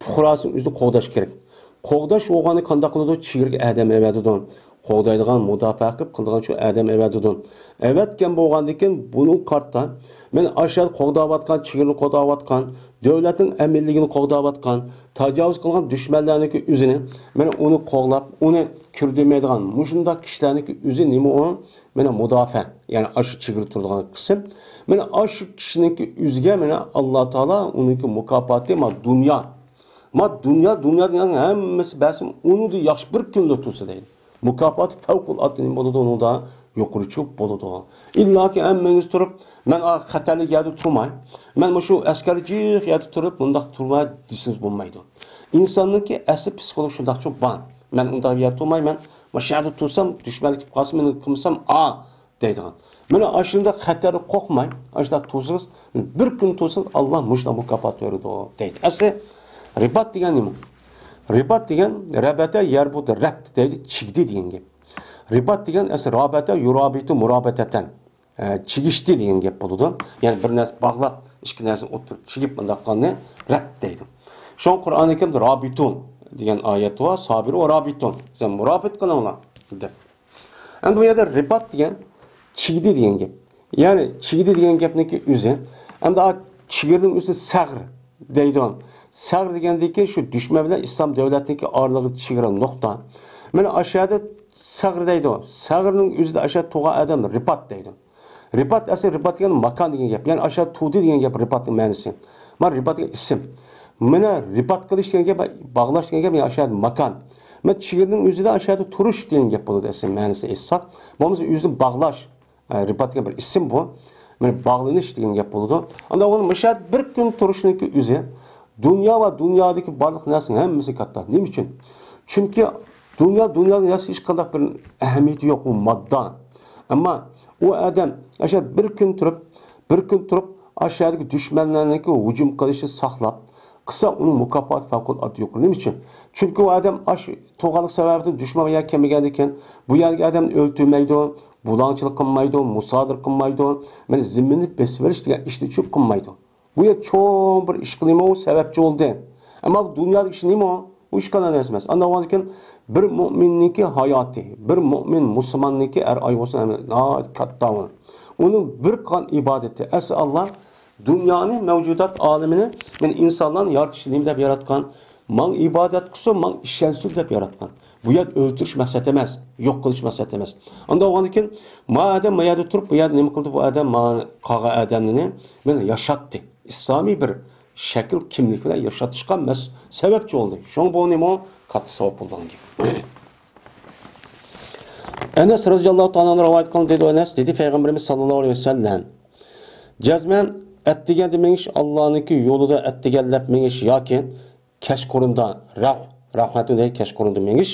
پۇقراسىنى ئۆزى قوغداش كېرەك. قوغداش بولغاندا قانداق قىلىدۇ؟ چېگرىگە ئادەم ئەۋەتىدۇ. قوغدايدىغان، مۇداپىئە قىلىپ قىلىدىغان شۇ ئادەم ئەۋەتىدۇ. ئەۋەتكەن بولغاندىكىن بۇنىڭغا قارىتا، مەن ئاشۇ قوغداۋاتقان، چېگرىنى قوغداۋاتقان، دۆلەتنىڭ ئەمىنلىكىنى قوغداۋاتقان، تاجاۋۇز قىلغان دۈشمەنلەرنىڭكى ئۆزىنى، مەن ئۇنى قوغلاپ، ئۇنى كىردۈرمەيدىغان مۇشۇنداق كىشىلەرنىڭكى ئۆزى نېمە ئۇ؟ مانا مۇداپىئە، يەنى ئاشۇ چېگرا تۇرىدىغان قىسىم. مانا ئاشۇ كىشىنىڭكى ئۆزىگە مانا ئاللا تائالا ئۇنىڭكى مۇكاپاتى، ما دۇنيا. ما دۇنيا، دۇنيا دېگەن ھەممىسى بەرسىمۇ، ئۇنىڭدىن ياخشى بىر كۈندە تۇرسا دەيدۇ. مۇكاپاتى پەۋقۇلئاددە نېمە بولىدۇ، ئۇنىڭدا يۇقىرى چىقىپ بولىدۇ. ئىللاكى ھەممىڭىز تۇرۇپ، مەن ئا خەتەرلىك يەردە تۇرماي، مەن مۇشۇ ئەسكەرلىك جىق يەردە تۇرۇپ، مۇنداق تۇرماي دېسىڭىز بولمايدۇ. ئىنساننىڭكى ئەسلى پسىخولوگىيە شۇنداقچۇ بار. مەن ئۇنداق يەردە تۇرماي، مەن مۇشۇ يەردە تۇرسام، دۈشمەنلىك كېلىپ قالسا، مېنى قىلمىسام، ئا دەيدىغان. مانا ئاشۇنداق خەتەردىن قورقماي، ئاشۇنداق تۇرسىڭىز، بىر كۈن تۇرسىڭىز، ئاللا مۇشۇنداق مۇكاپات بېرىدۇ دەيدۇ. ئەسلى رىبات دېگەن نېمە؟ رىبات دېگەن رەبەتە يەربۇدى رەبت دەيدۇ، چىگدى دېگەن گەپ. رىبات دېگەن ئەسلى رابەتە يۇرابىتۇ مۇرابەتەتەن. ئە، چىگىشتى دېگەن گەپ بولىدۇ. يەنى بىر نەرسە باغلاپ، ئىككى نەرسىنى ئوتتۇرىغا چىگىپ مۇنداق قىلغاننى رەبت دەيدۇ. شۇڭا قۇرئانى كەرىمدە رابىتۇن دېگەن ئايەت بار، سابىرۇ ۋە رابىتۇن. سىلەر مۇرابىت قىلىڭلار دەپ. ئەمدى بۇ يەردە رىبات دېگەن چىگدى دېگەن گەپ. يەنى چىگدى دېگەن گەپنىڭكى ئۆزى. ئەمدى ئا چېگرىنىڭ ئۆزى سەغر دەيدۇ. سەغر دېگەندىكى شۇ دۈشمەن بىلەن ئىسلام دۆلەتنىڭكى ئارىلىقىدىكى چېگرا نۇقتا. مانا ئاشۇ يەردە سەغر دەيدۇ. سەغرنىڭ ئۆزىدە ئاشۇ يەردە تۇرغان ئادەم رىبات دەيدۇ. رىبات ئەسلى رىبات دېگەن ماكان دېگەن گەپ. يەنى ئاشۇ يەردە تۇردى دېگەن گەپ رىباتنىڭ مەنىسى. مانا رىبات دېگەن ئىسىم. مانا رىبات قىلىش دېگەن گەپ، باغلاش دېگەن گەپ، يەنى ئاشۇ يەردە ماكان. مانا چېگرىنىڭ ئۆزىدە ئاشۇ يەردە تۇرۇش دېگەن گەپ بولىدۇ ئەسلى مەنىسىنى ئېيتساق. بولمىسا ئۆزىنى باغلاش. ئە، رىبات دېگەن بىر ئىسىم بۇ. مانا باغلىنىش دېگەن گەپ بولىدۇ. ئاندىن ئۇ مۇشۇ يەردە بىر كۈن تۇرۇشنىڭكى ئۆزى دۇنيا ۋە دۇنيادىكى بارلىق نەرسىنىڭ ھەممىسى كاتتا. نېمە ئۈچۈن؟ چۈنكى دۇنيا، دۇنيادا ھېچ، ھېچقانداق بىر ئەھمىيىتى يوق، بۇ ماددا. ئەمما ئۇ ئادەم ئاشۇ بىر كۈن تۇرۇپ، بىر كۈن تۇرۇپ، ئاشۇ يەردىكى دۈشمەنلەرنىڭكى ھۇجۇم قىلىشىنى ساقلاپ، قىلسا، ئۇنىڭ مۇكاپاتى پەۋقۇلئاددە يۇقىرى. نېمە ئۈچۈن؟ چۈنكى ئۇ ئادەم ئاش تۇرغانلىق سەۋەبىدىن دۈشمەن بۇ يەرگە كەلمىگەندىكىن، بۇ يەردىكى ئادەمنى ئۆلتۈرمەيدۇ، بۇلاڭچىلىق قىلمايدۇ، مۇسادىرە قىلمايدۇ، مانا زىممىنى بېسىۋېلىش دېگەن ئىشنى چۈ قىلمايدۇ. بۇ يەر چوڭ بىر ئىشقا نېمە ئۇ سەۋەبچى بولدى. ئەمما بۇ دۇنيادىكى ئىش نېمە ئۇ؟ بۇ ئىشقا نەرسە ئەمەس. ئاندىن كېيىن بىر مۇئمىننىڭكى ھاياتى، بىر مۇئمىن مۇسۇلماننىڭكى ئەر ئايال بولسۇن، ھەم ناھايىتى كاتتا ئۇ. ئۇنىڭ بىر قىلغان ئىبادىتى، ئەسلى ئاللا دۇنيانى، مەۋجۇدات ئالىمىنى، مەن ئىنسانلارنى يارىتىشنى نېمە دەپ ياراتقان؟ ماڭا ئىبادەت قىلسۇن، ماڭا ئىشەنسۇن دەپ ياراتقان. بۇ يەر ئۆلتۈرۈش مەقسەت ئەمەس، يوق قىلىش مەقسەت ئەمەس. ئاندىن كېيىن ما ئادەم ما يەردە تۇرۇپ، بۇ يەردە نېمە قىلدى؟ بۇ ئادەم ما قالغان ئادەمنى مانا ياشاتتى. ئىسلامىي بىر شەكىل، كىملىك بىلەن ياشاتىشقا مەس-، سەۋەبچى بولدى. شۇڭا بۇ نېمە؟ كاتتا ساۋاب بولىدىغان گەپ. ئەنەس رەزىياللاھۇ تائالا ئەنھۇ رىۋايەت قىلغان دېدى، ئەنەس دېدى، پەيغەمبىرىمىز ساللاللاھۇ ئەلەيھى ۋەسەللەم، جەزمەن ئەتىگەندە مېڭىش، ئاللانىڭكى يولىدا ئەتىگەنلەپ مېڭىش ياكى كەچقۇرۇندا، راھ، راھەتۇندەك كەچقۇرۇندا مېڭىش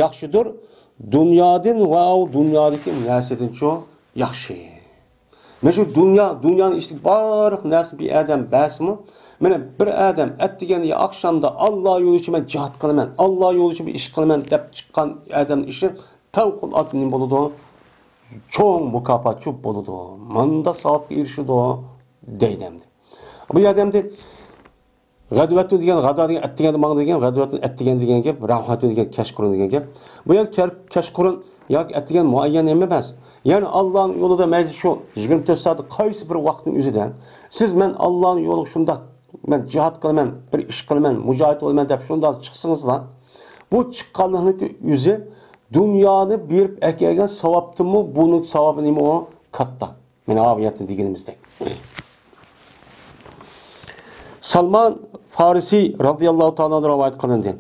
ياخشىدۇر. دۇنيادىن ۋە ئۇ دۇنيادىكى نەرسىدىنچۇ ياخشى. مەن شۇ دۇنيا، دۇنيانىڭ ئىچىدىكى بارلىق نەرسىنى بىر ئادەم بەرسىمۇ، مانا بىر ئادەم ئەتىگەن يا ئاخشامدا ئاللا يولى ئۈچۈن مەن جىھاد قىلىمەن، ئاللا يولى ئۈچۈن بىر ئىش قىلىمەن دەپ چىققان ئادەمنىڭ ئىشى پەۋقۇلئاددە نېمە بولىدۇ؟ چوڭ مۇكاپاتچۇ بولىدۇ. مانداق ساۋابقا ئېرىشىدۇ دەيدۇ ئەمدى. بۇ يەردە ئەمدى غەدۋەتۇ دېگەن، غادا دېگەن ئەتىگەندە ماڭدى دېگەن، غەدۋەتۇ ئەتىگەن دېگەن گەپ، راھەتۇ دېگەن كەچقۇرۇن دېگەن گەپ. بۇ يەر كەر-، كەچقۇرۇن ياكى ئەتىگەن مۇئەييەن نېمە ئەمەس. يەنى ئاللانىڭ يولىدا مەيلى شۇ يىگىرمە تۆت سائەتتە قايسى بىر ۋاقىتنىڭ ئۆزىدە سىز مەن ئاللانىڭ يولىغا شۇنداق، مەن جىھاد قىلىمەن، بىر ئىش قىلىمەن، مۇجاھىد بولىمەن دەپ شۇنداق چىقسىڭىزلا، بۇ چىققانلىقنىڭ ئۆزى دۇنيانى بېرىپ ئەكەلگەن ساۋابتىنمۇ بۇنىڭ ساۋابى نېمە ئۇ؟ كاتتا. مانا ئاۋۇ يەردە دېگىنىمىزدەك. سالمان فارسىي رازىياللاھۇ تائالا ئەنھۇ رىۋايەت قىلىندى.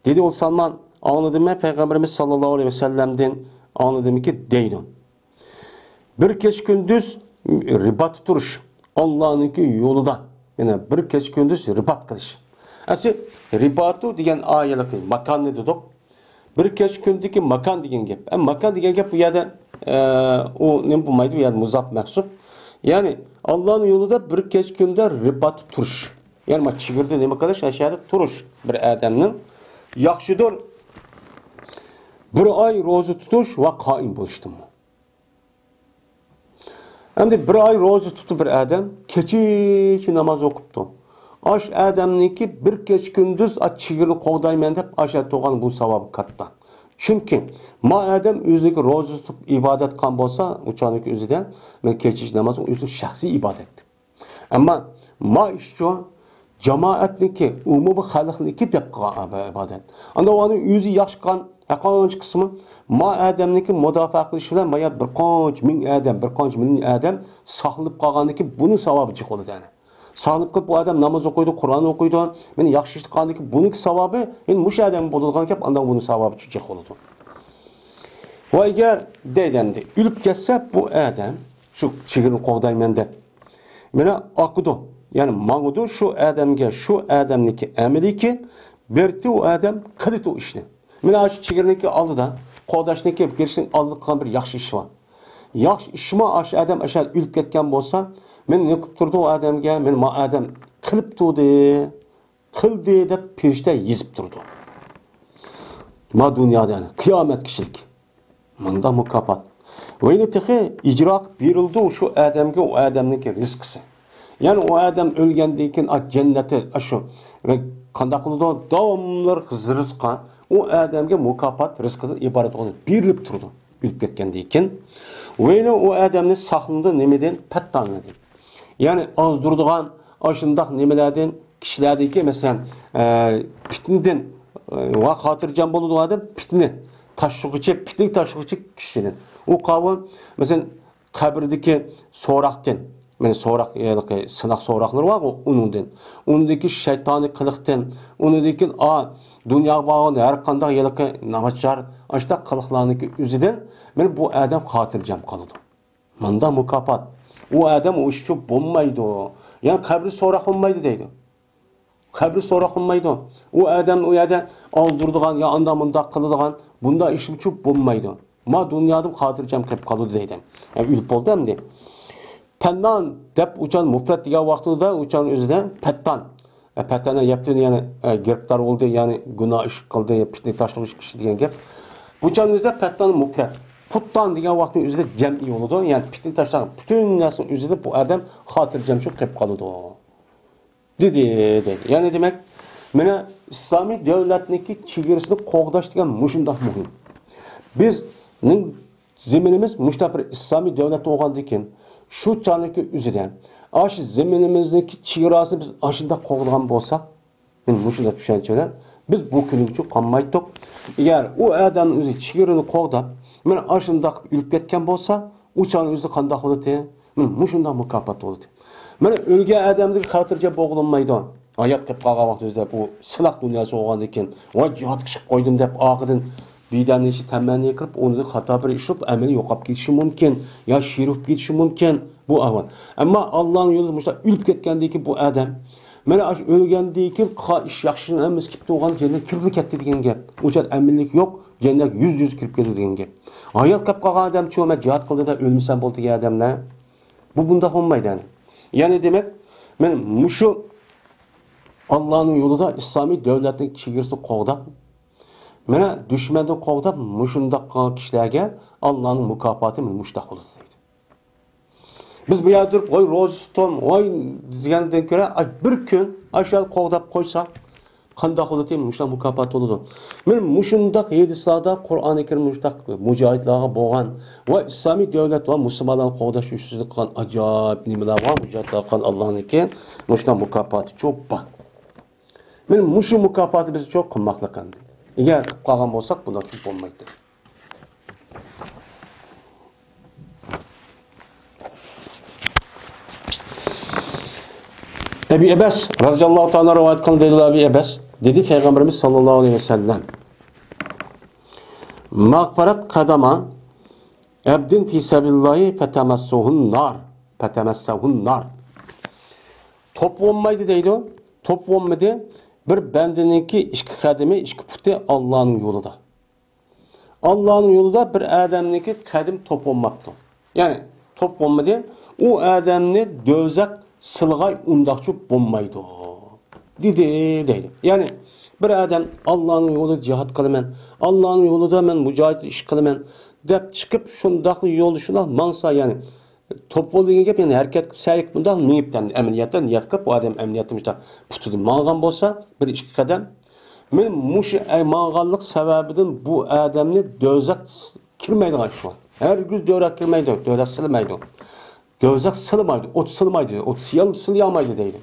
دېدى ئۇ سالمان، ئاڭلىدىم مەن پەيغەمبىرىمىز ساللاللاھۇ ئەلەيھى ۋەسەللەمدىن ئاڭلىدىمكى دەيدۇ. بىر كېچە كۈندۈز رىباتتا تۇرۇش، ئاللانىڭكى يولىدا، يەنى بىر كېچە كۈندۈز رىبات قىلىش. ئەسلى رىباتۇ دېگەن ئايەتلىك ماكاننى دېدۇق. بىر كېچە كۈندىكى ماكان دېگەن گەپ. ئە، ماكان دېگەن گەپ بۇ يەردە، ئە، ئۇ نېمە بولمايدۇ، بۇ يەردە مۇزاپ مەھسۇپ. يەنى، ئاللانىڭ يولىدا بىر كېچە كۈندە رىباتتا تۇرۇش. يەنى، ما چېگرىدا نېمە قىلىش، ئاشۇ يەردە تۇرۇش بىر ئادەمنىڭ ياخشىدۇر. بىر ئاي روزا تۇتۇش ۋە قائىم بولۇشتىنمۇ. ئەمدى بىر ئاي روزا تۇتۇپ بىر ئادەم كېچىچە ناماز ئوقۇپتۇ. ئاش ئادەمنىڭكى بىر كېچە كۈندۈز ئاچ چېگرىنى قوغدايمەن دەپ ئاش تۇغان بۇ ساۋابى كاتتا. چۈنكى ما ئادەم ئۆزىنىڭكى روزا تۇتۇپ ئىبادەت قىلغان بولسا، ئۇ چاغنىڭكى ئۆزىدە مەن كېچىچە نامازنىڭ ئۆزى شەخسىي ئىبادەت. ئەمما ما ئىشچۇ جامائەتنىڭكى، ئومۇمىي خەلقنىڭكى دەپ قىلغان ئىبادەت. ئاندىن ئۇنىڭ ئۆزى ياخشى قىلغان ھەققانچە قىسمى ما ئادەمنىڭكى مۇداپىئە قىلىشى بىلەن مايا بىر قانچە مىڭ ئادەم، بىر قانچە مىليون ئادەم ساقلىنىپ قالغاندىكى بۇنىڭ ساۋابى جىق بولىدۇ يەنى. ساقلىنىپ قېلىپ بۇ ئادەم ناماز ئوقۇيدۇ، قۇرئان ئوقۇيدۇ، مېنى ياخشى ئىش قىلغاندىكى بۇنىڭكى ساۋابى، يەنى مۇشۇ ئادەمگە بولىدىغان گەپ، ئاندىن بۇنىڭ ساۋابى جىق بولىدۇ. ۋە ئەگەر دەيدۇ ئەمدى، ئۆلۈپ كەتسە بۇ ئادەم، شۇ چېگرىنى قوغدايمەن دەپ، مانا ئاقىدۇ، يەنى ماڭىدۇ، شۇ ئادەمگە، شۇ ئادەمنىڭكى ئەمىلىكى بېرىتى، ئۇ ئادەم قىلىدۇ ئىشنى. مانا شۇ چېگرىنىڭكى ئالدىدا، قوغداشنىڭكى كىرىشنىڭ ئالدىدا قىلغان بىر ياخشى ئىش بار. ياخشى ئىشمۇ ئاشۇ ئادەم ئاشۇ ئۆلۈپ كەتكەن بولسا، مېنى نېمە قىلىپ تۇرىدۇ ئۇ ئادەمگە، مېنى ما ئادەم قىلىپ تۇردى، قىلدى دەپ پەرىشتە يېزىپ تۇرىدۇ. ما دۇنيادا، يەنى قىيامەت كىشىلىك. مۇنداق مۇكاپات. ۋە يەنە تېخى ئىجرا قىلىپ بېرىلىدۇ شۇ ئادەمگە ئۇ ئادەمنىڭكى رىزقىسى. يەنى ئۇ ئادەم ئۆلگەندىن كېيىن، ئا، جەننەتتە، ئاشۇ، ۋە قانداق قىلىدۇ؟ داۋاملىق رىزقى ئۇ ئادەمگە مۇكاپات رىزقىدىن ئىبارەت بولۇپ بېرىلىپ تۇرىدۇ. ئۆلۈپ كەتكەندىن كېيىن. ۋە يەنە ئۇ ئادەمنى ساقلىنىدۇ نېمىدىن؟ پەتتانلىقتىن. يەنى ئازدۇرىدىغان ئاشۇنداق نېمىلەردىن، كىشىلەردىكى، مەسىلەن، ئە، پىتنىدىن، ئە، ۋە خاتىرجەم بولىدۇ ئادەم پىتنە تاشلىغۇچى، پىتنە تاشلىغۇچى كىشىدىن. ئۇ قاۋۇل، مەسىلەن، قەبرىدىكى سوراقتىن، مانا سوراق، ھېلىقى سىناق سوراقلىرى بارغۇ، ئۇنىڭدىن. ئۇنىڭدىكى شەيتانىي قىلىقتىن، ئۇنىڭدىكى، ئا، دۇنياغا بارغان ھەر قانداق ھېلىقى ناچار، ئاشۇنداق قىلىقلارنىڭكى ئۆزىدىن، مانا بۇ ئادەم خاتىرجەم قالىدۇ. مۇنداق مۇكاپات. ئۇ ئادەم ئۇ ئىش ئۈچۈن بولمايدۇ. يەنى قەبرە سوراق بولمايدۇ دەيدۇ. قەبرە سوراق قىلمايدۇ. ئۇ ئادەم ئۇ يەردە ئالدۇرىدىغان يا ئانداق مۇنداق قىلىدىغان بۇنداق ئىش ئۈچۈن بولمايدۇ. ما دۇنيادىن خاتىرجەم قېلىپ قالىدۇ دەيدۇ. يەنى ئۆلۈپ بولدى ئەمدى. پەننان دەپ ئۇچان مۇپرەت دېگەن ۋاقتىدا ئۇچان ئۆزىدە پەتتان. ئە، پەتتان يەپتىن يەنى، ئە، گىرىپتار بولدى، يەنى گۇناھ ئىش قىلدى، پىتنە تاشلىغۇچ كىشى دېگەن گەپ. بۇچان ئۆزىدە پەتتان مۇپرەت. پۇتتان دېگەن ۋاقتىنىڭ ئۆزىدە جەمئىي بولىدۇ. يەنى پىتنە تاشلىغان پۈتۈن نەرسىنىڭ ئۆزىدە بۇ ئادەم خاتىرجەم شۇ قېلىپ قالىدۇ. دېدى، دەيدۇ. يەنى دېمەك، مانا ئىسلامىي دۆلەتنىڭكى چېگرىسىنى قوغداش دېگەن مۇشۇنداق مۇھىم. بىزنىڭ زېمىنىمىز مۇشۇنداق بىر ئىسلامىي دۆلەت بولغاندىكىن، شۇ چاغنىڭكى ئۆزىدە ئاشۇ زېمىنىمىزنىڭكى چېگراسىنى بىز ئاشۇنداق قوغدىغان بولساق، مانا مۇشۇنداق چۈشەنچە بىلەن بىز بۇ كۈنگىچە قالمايتتۇق. ئەگەر ئۇ ئادەم ئۆزى چېگرىنى قوغداپ، مانا ئاشۇنداق ئۆلۈپ كەتكەن بولسا، ئۇ چاغنىڭ ئۆزىدە قانداق بولاتتى؟ مانا مۇشۇنداق مۇكاپات بولىدۇ. مانا ئۆلگەن ئادەمدىن خاتىرجەم بولغىلى بولمايدۇ. ھايات قېلىپ قالغان ۋاقتىمىزدا بۇ سىناق دۇنياسى بولغاندىن كېيىن، ۋاي جىھادقا چىقىپ قويدۇم دەپ ئارقىدىن بىدەنلىشىپ تەمەننى قىلىپ، ئۇنىڭدىن خاتا بىر ئىش بولۇپ، ئەمىلى يوقاپ كېتىشى مۇمكىن، يا شېھىت بولۇپ كېتىشى مۇمكىن. بۇ ئەھۋال. ئەمما ئاللانىڭ يولىدا مۇشۇنداق ئۆلۈپ كەتكەندىن كېيىن بۇ ئادەم، مانا ئاشۇ ئۆلگەندىن كېيىن قىلغان ئىش ياخشىنىڭ ھەممىسى كېتىپ تۇرغان جەننەتكە كىرىپ كەتتى دېگەن گەپ. ئۇ جاي ئەمىنلىك يوق، جەننەتكە يۈز يۈز كىرىپ كېتىدۇ دېگەن گەپ. ھايات قېلىپ قالغان ئادەم شۇ، مەن جىھاد قىلدىم دەپ ئۆلمىسەم بولدى دېگەن ئادەملەر. بۇ بۇنداق بولمايدۇ يەنى. يەنى دېمەك، مەن مۇشۇ ئاللانىڭ يولىدا ئىسلامىي دۆلەتنىڭ چېگرىسىنى قوغداپ، مانا دۈشمەندىن قوغداپ مۇشۇنداق قىلغان كىشىلەرگە ئاللانىڭ مۇكاپاتى مانا مۇشۇنداق بولىدۇ دەيدۇ. بىز بۇ يەردە تۇرۇپ، ۋاي روزا تۇتۇم، ۋاي دېگەندىن كۆرە، ئاي بىر كۈن ئاشۇ يەردە قوغداپ قويساق، قانداق بولىدۇ؟ مۇشۇنداق مۇكاپات بولىدۇ. مانا مۇشۇنداق ھەدىسلاردا قۇرئانى كەرىم مۇشۇنداق مۇجاھىدلارغا بولغان ۋە ئىسلامىي دۆلەت ۋە مۇسۇلمانلارنى قوغداش ئۈستىدە قىلغان ئاجايىپ نېمىلەر بار، مۇجاھىدلارغا قىلغان ئاللانىڭكى مۇشۇنداق مۇكاپاتى چوپ بار. مانا مۇشۇ مۇكاپاتنى بىز چوق قىلماقلىق ئەمدى. ئەگەر قىلىپ قالغان بولساق، بۇنداق چوپ بولمايتتى. ئەبى ئەبەس رازىياللاھۇ تائالا رىۋايەت قىلدى، دېدى ئەبى ئەبەس، دېدى پەيغەمبىرىمىز ساللاللاھۇ ئەلەيھى ۋەسەللەم، مەغفەرەت قەدەما ئەبدىن فى سەبىلىللاھى فەتەمەسسەھۇن نار، فەتەمەسسەھۇن نار. توپ بولمايدۇ دەيدۇ. توپ بولمىدى. بىر بەندىنىڭكى ئىككى قەدىمى، ئىككى پۇتى ئاللانىڭ يولىدا. ئاللانىڭ يولىدا بىر ئادەمنىڭكى قەدىم توپ بولماپتۇ. يەنى توپ بولمىدى. ئۇ ئادەمنى دوزاخ سىلىغاي ئۇنداقچە بولمايدۇ. دېدى دەيدۇ. يەنى بىر ئادەم ئاللانىڭ يولىدا جىھاد قىلىمەن، ئاللانىڭ يولىدا مەن مۇجاھىد ئىش قىلىمەن دەپ چىقىپ شۇنداق يولدا شۇنداق ماڭسا، يەنى توپ بولدى دېگەن گەپ، يەنى ھەرىكەت قىلىپ سەي قىلىپ مۇنداق مېڭىپتۇ ئەمدى ئەمەلىيەتتە نىيەت قىلىپ، ئۇ ئادەم ئەمەلىيەتتە مۇشۇنداق پۇتىدا ماڭغان بولسا، بىر ئىككى قەدەم، مەن مۇشۇ ئەي ماڭغانلىق سەۋەبىدىن بۇ ئادەمنى دوزاخ كىرمەيدىغان ئىش بار. ھەرگىز دوزاخ كىرمەيدۇ، دوزاخ سىلىمايدۇ. دوزاخ سىلىمايدۇ، ئوت سىلىمايدۇ، ئوت سىيال-، سىلىيالمايدۇ دەيدۇ.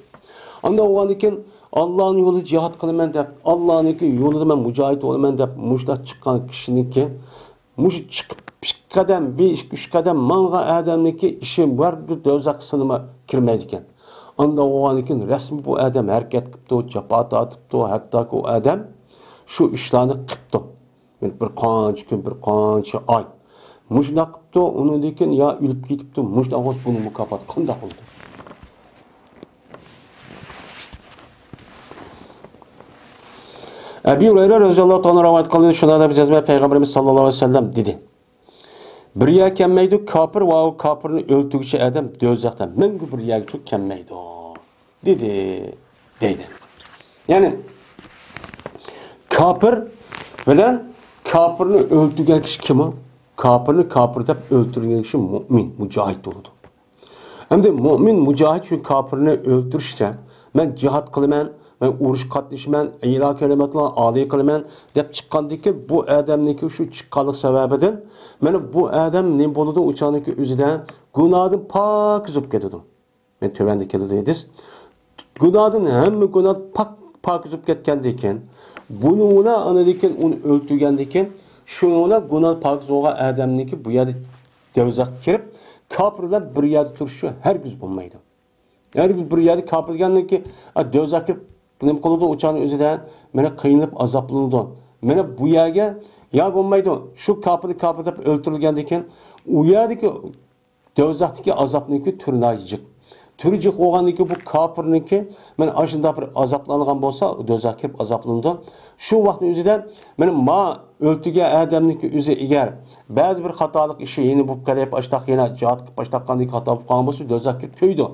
ئاندىن بولغاندىن كېيىن، ئاللانىڭ يولىدا جىھاد قىلىمەن دەپ، ئاللانىڭكى يولىدا مەن مۇجاھىد بولىمەن دەپ، مۇشۇنداق چىققان كىشىنىڭكى، مۇشۇ چىقىپ ئىككى قەدەم، بىر، ئىككى، ئۈچ قەدەم ماڭغان ئادەمنىڭكى ئىشى ھەرگىز دوزاخ سىنىما كىرمەيدىكەن. ئاندىن بولغاندىن كېيىن، رەسمىي بۇ ئادەم ھەرىكەت قىپتۇ، جاپا تارتىپتۇ، ھەتتاكى ئۇ ئادەم شۇ ئىشلارنى قىپتۇ. بىر قانچە كۈن، بىر قانچە ئاي. مۇشۇنداق قىپتۇ، ئۇنىڭدىن كېيىن يا ئۆلۈپ كېتىپتۇ، مۇشۇنداق بولسا بۇنىڭ مۇكاپاتى قانداق بولىدۇ؟ ئەبى ھۇرەيرە رەزىياللاھۇ تائالا رىۋايەت قىلدى، شۇنداق دەپ جەزمەن پەيغەمبىرىمىز ساللاللاھۇ ئەلەيھى ۋەسەللەم دېدى: بىر يەرگە كەلمەيدۇ، كاپىر ۋە ئۇ كاپىرنى ئۆلتۈرگۈچى ئادەم دوزاختا مەڭگۈ بىر يەرگىچۇ كەلمەيدۇ، دېدى، دەيدۇ. يەنى كاپىر بىلەن كاپىرنى ئۆلتۈرگەن كىشى كىم ئۇ؟ كاپىرنى كاپىر دەپ ئۆلتۈرگەن كىشى مۇئمىن، مۇجاھىد بولىدۇ. ئەمدى مۇئمىن مۇجاھىد شۇ كاپىرنى ئۆلتۈرۈشتە، مەن جىھاد قىلىمەن، مەن ئۇرۇشقا قاتنىشىمەن، ئىلا كەلىمەتۇللا ئالىي قىلىمەن دەپ چىققاندىكىن، بۇ ئادەمنىڭكى شۇ چىققانلىق سەۋەبىدىن، مانا بۇ ئادەم نېمە بولىدۇ؟ ئۇ چاغنىڭكى ئۆزىدە گۇناھدىن پاكىز بولۇپ كېتىدۇ. مەن تۆۋەندە كېلىدۇ ھەدىس. گۇناھدىن ھەممە گۇناھ پاك، پاكىز بولۇپ كەتكەندىن كېيىن، بۇنىڭ بىلەن ئاندىن كېيىن ئۇنى ئۆلتۈرگەندىن كېيىن، شۇنىڭ بىلەن گۇناھ پاكىز بولغان ئادەمنىڭكى بۇ يەردە دوزاخقا كىرىپ، كاپىر بىلەن بىر يەردە تۇرۇشى ھەرگىز بولمايدۇ. ھەرگىز بىر يەردە كاپىر دېگەننىڭكى، ئا، دوزاخقا كىرىپ، نېمە قىلىدۇ؟ ئۇ چاغنىڭ ئۆزىدە مانا قىينىلىپ، ئازابلىنىدۇ. مانا بۇ يەرگە يا بولمايدۇ، شۇ كاپىرنى كاپىر دەپ ئۆلتۈرۈلگەندىن كېيىن، ئۇ يەردىكى دوزاختىكى ئازابنىڭكى تۈرى ناھايىتى جىق. تۈرى جىق بولغاندىن كېيىن بۇ كاپىرنىڭكى، مانا ئاشۇنداق بىر ئازابلانغان بولسا، دوزاخقا كىرىپ ئازابلىنىدۇ. شۇ ۋاقىتنىڭ ئۆزىدە مانا ما ئۆلتۈرگەن ئادەمنىڭكى ئۆزى ئەگەر بەزى بىر خاتالىق ئىشى يەنە بولۇپ قېلىپ، ئاشتاق يەنە جىھاد قىلىپ، ئاشتاق قاندىكى خاتا بولۇپ قالغان بولسا، دوزاخقا كىرىپ كۆيىدۇ.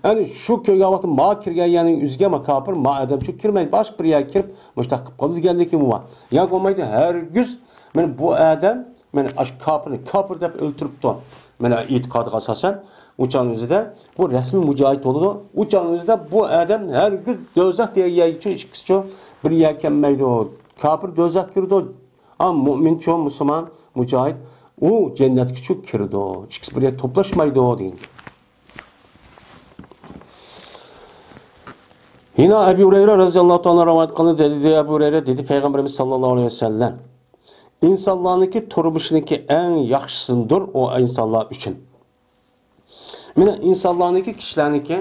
يەنى شۇ كۆيگەن ۋاقىتتا ما كىرگەن يەرنىڭ ئۆزىگە ما كاپىر، ما ئادەم شۇ كىرمەيدۇ، باشقا بىر يەرگە كىرىپ مۇشتاق قىلىپ قالىدۇ دېگەنلىكى بۇ بار. يا بولمايدۇ، ھەرگىز مانا بۇ ئادەم مانا ئاشۇ كاپىرنى كاپىر دەپ ئۆلتۈرۈپتۇ. مانا ئېتىقادىغا ئاساسەن، ئۇ چاغنىڭ ئۆزىدە بۇ رەسمىي مۇجاھىد بولىدۇ. ئۇ چاغنىڭ ئۆزىدە بۇ ئادەم ھەرگىز دوزاخ دېگەن يەرگىچۇ، ئىككىسىچۇ بىر يەرگە كەلمەيدۇ. كاپىر دوزاخقا كىرىدۇ. ئا، مۇئمىنچۇ، مۇسۇلمان، مۇجاھىد، ئۇ جەننەتكىچۇ كىرىدۇ. ئىككىسى بىر يەردە توپلاشمايدۇ دېگەن. يەنە ئەبۇ ھۇرەيرە رەزىياللاھۇ تائالا رىۋايەت قىلدى، دېدى، ئەبۇ ھۇرەيرە دېدى، پەيغەمبىرىمىز ساللاللاھۇ ئەلەيھى ۋەسەللەم، ئىنسانلارنىڭكى تۇرمۇشىنىڭكى ئەڭ ياخشىسىدۇر ئۇ ئىنسانلار ئۈچۈن. مانا ئىنسانلارنىڭكى، كىشىلەرنىڭكى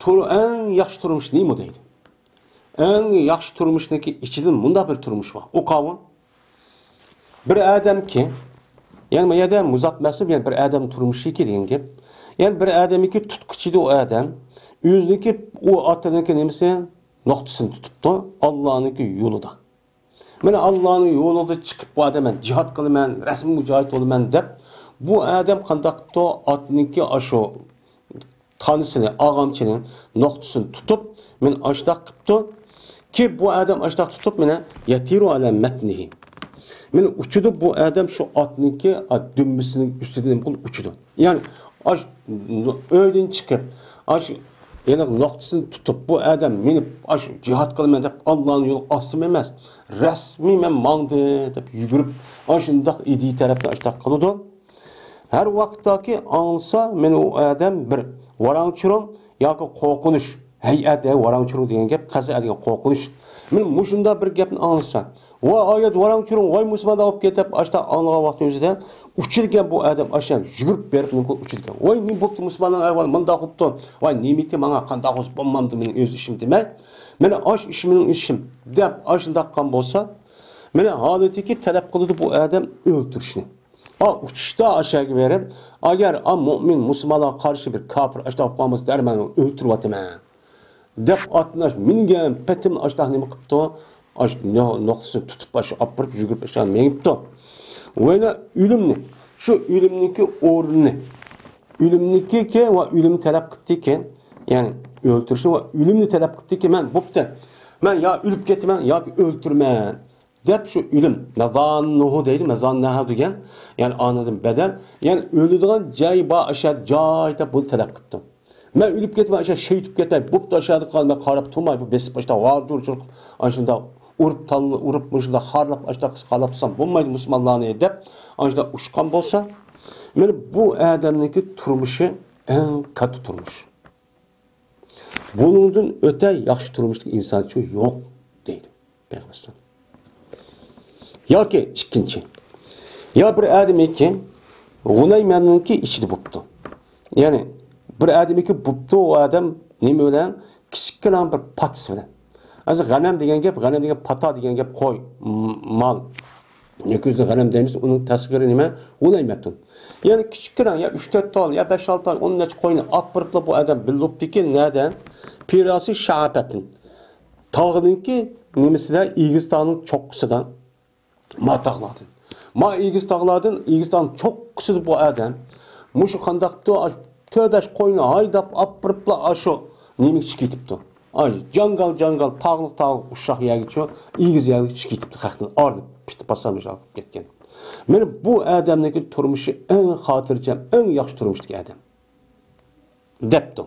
تۇر-، ئەڭ ياخشى تۇرمۇش نېمە دەيدۇ؟ ئەڭ ياخشى تۇرمۇشنىڭكى ئىچىدىن مۇنداق بىر تۇرمۇش بار. ئۇ قاۋۇ. بىر ئادەمكى، يەنى بۇ يەردە مۇزاپ مەسۇل، يەنى بىر ئادەم تۇرمۇشىكى دېگەن گەپ. يەنى بىر ئادەمكى تۇتقۇچىدۇ ئۇ ئادەم. ئۆزىنىڭكى ئۇ ئاتىنىڭكى نېمىسى؟ نۇقتىسىنى تۇتۇپتۇ. ئاللانىڭكى يولىدا. مانا ئاللانىڭ يولىدا چىقىپ بۇ ئادەم مەن جىھاد قىلىمەن، رەسمىي مۇجاھىد بولىمەن دەپ، بۇ ئادەم قانداق قىپتۇ؟ ئاتنىڭكى ئاشۇ تانىسىنى، ئاغامچىنى، نۇقتىسىنى تۇتۇپ، مانا ئاشتاق قىپتۇ. كى بۇ ئادەم ئاشتاق تۇتۇپ، مانا يەتىرۇ ئەلە مەتنىھى. مانا ئۇچىدۇ بۇ ئادەم شۇ ئاتنىڭكى، ئا، دۈمبىسىنىڭ ئۈستىدىن نېمە قىلىپ ئۇچىدۇ. يەنى ئاش ئۆيدىن چىقىپ، ئاش يەنە نۇقتىسىنى تۇتۇپ، بۇ ئادەم مېنى ئاش جىھاد قىلىمەن دەپ ئاللانىڭ يولىغا ئاستىم ئەمەس، رەسمىي مەن ماڭدى دەپ يۈگۈرۈپ، ئاشۇنداق ئىدىي تەرەپنى ئاشتاق قىلىدۇ. ھەر ۋاقىتتاكى ئاڭلىسا، مېنى ئۇ ئادەم بىر ۋاراڭ-چۇرۇڭ ياكى قورقۇنچ، ھەيئەت، ھەي، ۋاراڭ-چۇرۇڭ دېگەن گەپ، قەزە دېگەن قورقۇنچ. مانا مۇشۇنداق بىر گەپنى ئاڭلىسا، ۋاي ئايات، ۋاراڭ-چۇرۇڭ، ۋاي مۇسۇلمانلار بولۇپ كېتىپ، ئاشتا ئاڭلىغان ۋاقتىنىڭ ئۆزىدە ئۇچىدىكەن بۇ ئادەم، ئاشا يۈگۈرۈپ بېرىپ نېمە قىلىپ ئۇچىدىكەن. ۋاي نېمە بوپتۇ، مۇسۇلمانلارنىڭ ئەھۋالى مۇنداق بوپتۇ، ۋاي نېمىتى ماڭا قانداق بولسا بولمامدۇ، مېنىڭ ئۆز ئىشىم دېمەي، مانا ئاش ئىش مېنىڭ ئىشىم دەپ ئاشۇنداق قىلغان بولسا، مانا ھالىتىكى تەلەپ قىلىدۇ بۇ ئادەم ئۆلتۈرۈشنى. ئا، ئۇچۇشتا ئاشەگە بېرىپ، ئەگەر، ئا، مۇئمىن، مۇسۇلمانلارغا قارشى بىر كاپىر ئاشتاق قىلغان بولسا، دەرمەن ئۆلتۈرۈۋاتىمەن دەپ ئاتناش مىنگەن پېتىم ئاشتاق نېمە قىپتۇ؟ ئاش نو-، نۇقتىسىنى تۇتۇپ، ئاش ئاپىرىپ، يۈگۈرۈپ ئاشتاق مېڭىپتۇ. ۋەينە ئۆلۈمنى، شۇ ئۆلۈمنىڭكى ئورنىنى، ئۆلۈمنىكى ۋە ئۆلۈمنى تەلەپ قىپتىكەن. يەنى ئۆلتۈرۈشنى ۋە ئۆلۈمنى تەلەپ قىپتىكەن. مەن بوپتۇ. مەن يا ئۆلۈپ كېتىمەن ياكى ئۆلتۈرىمەن. دەپ شۇ ئۆلۈم، مەزاننۇھۇ دەيدۇ، مەزاننەھۇ دېگەن، يەنى ئانىدىن بەدەل، يەنى ئۆلىدىغان جاي بار ئاشۇ جاي دەپ بۇنى تەلەپ قىپتۇ. مەن ئۆلۈپ كېتىمەن، ئاشۇ شېھىت بولۇپ كېتەي، بوپتۇ، ئاشۇ يەردە قال، مەن قاراپ تۇرماي، بۇ بېسىپ ئاشتا ۋاجۇر چۇرۇپ، ئاشۇنداق ئۇرۇپ، تال-، ئۇرۇپ، مۇشۇنداق خارلاپ، ئاشۇنداق قىلىپ خارلاپ تۇرسام بولمايدۇ مۇسۇلمانلارنى دەپ، ئاشۇنداق ئۇچقان بولسا، مانا بۇ ئادەمنىڭكى تۇرمۇشى ئەڭ كاتتا تۇرمۇش. بۇنىڭدىن ئۆتە ياخشى تۇرمۇشلۇق ئىنسانچۇ يوق، دەيدۇ پەيغەمبەر. ياكى ئىككىنچى، يا بىر ئادەمكى غۇنەيمەننىڭكى ئىچىدە بوپتۇ. يەنى بىر ئادەمكى بوپتۇ، ئۇ ئادەم نېمە بىلەن؟ كىچىككىنە بىر پاتىسى بىلەن. ھازىر غەنەم دېگەن گەپ، غەنەم دېگەن پاتا دېگەن گەپ، قوي، م-، مال. ياكى ئۆزى غەنەم دەيمىز، ئۇنىڭ تەسغىرى نېمە؟ غۇنەيمەتۇن. يەنى كىچىككىنە، يا ئۈچ تۆت تال، يا بەش ئالتە تال، ئون نەچچە قوينى ئاپىرىپلا بۇ ئادەم بىللە بوپتىكەن، نەدە؟ پىراسى شەئەپەتىن. تاغنىڭكى نېمىسىدە؟ ئېگىز تاغنىڭ چوققىسىدا. ما تاغلاردىن. ما ئېگىز تاغلاردىن، ئېگىز تاغنىڭ چوققىسىدا بۇ ئادەم مۇشۇ قانداقتۇ، ئاش-، تۆت بەش قوينى ھايداپ ئاپىرىپلا ئاشۇ نېمىگە چىقىپ كېتىپتۇ. ئاي، جاڭگال، جاڭگال، تاغلىق، تاغلىق ئۇششاق يەرگىچۇ، ئېگىز يەرگە چىقىپ كېتىپتۇ، خەقنى ئاردىپ، پىتى پاسامىش ئاغرىپ كەتكەن. مانا بۇ ئادەمنىڭكى تۇرمۇشى ئەڭ خاتىرجەم، ئەڭ ياخشى تۇرمۇشتىكى ئادەم. دەپتۇ.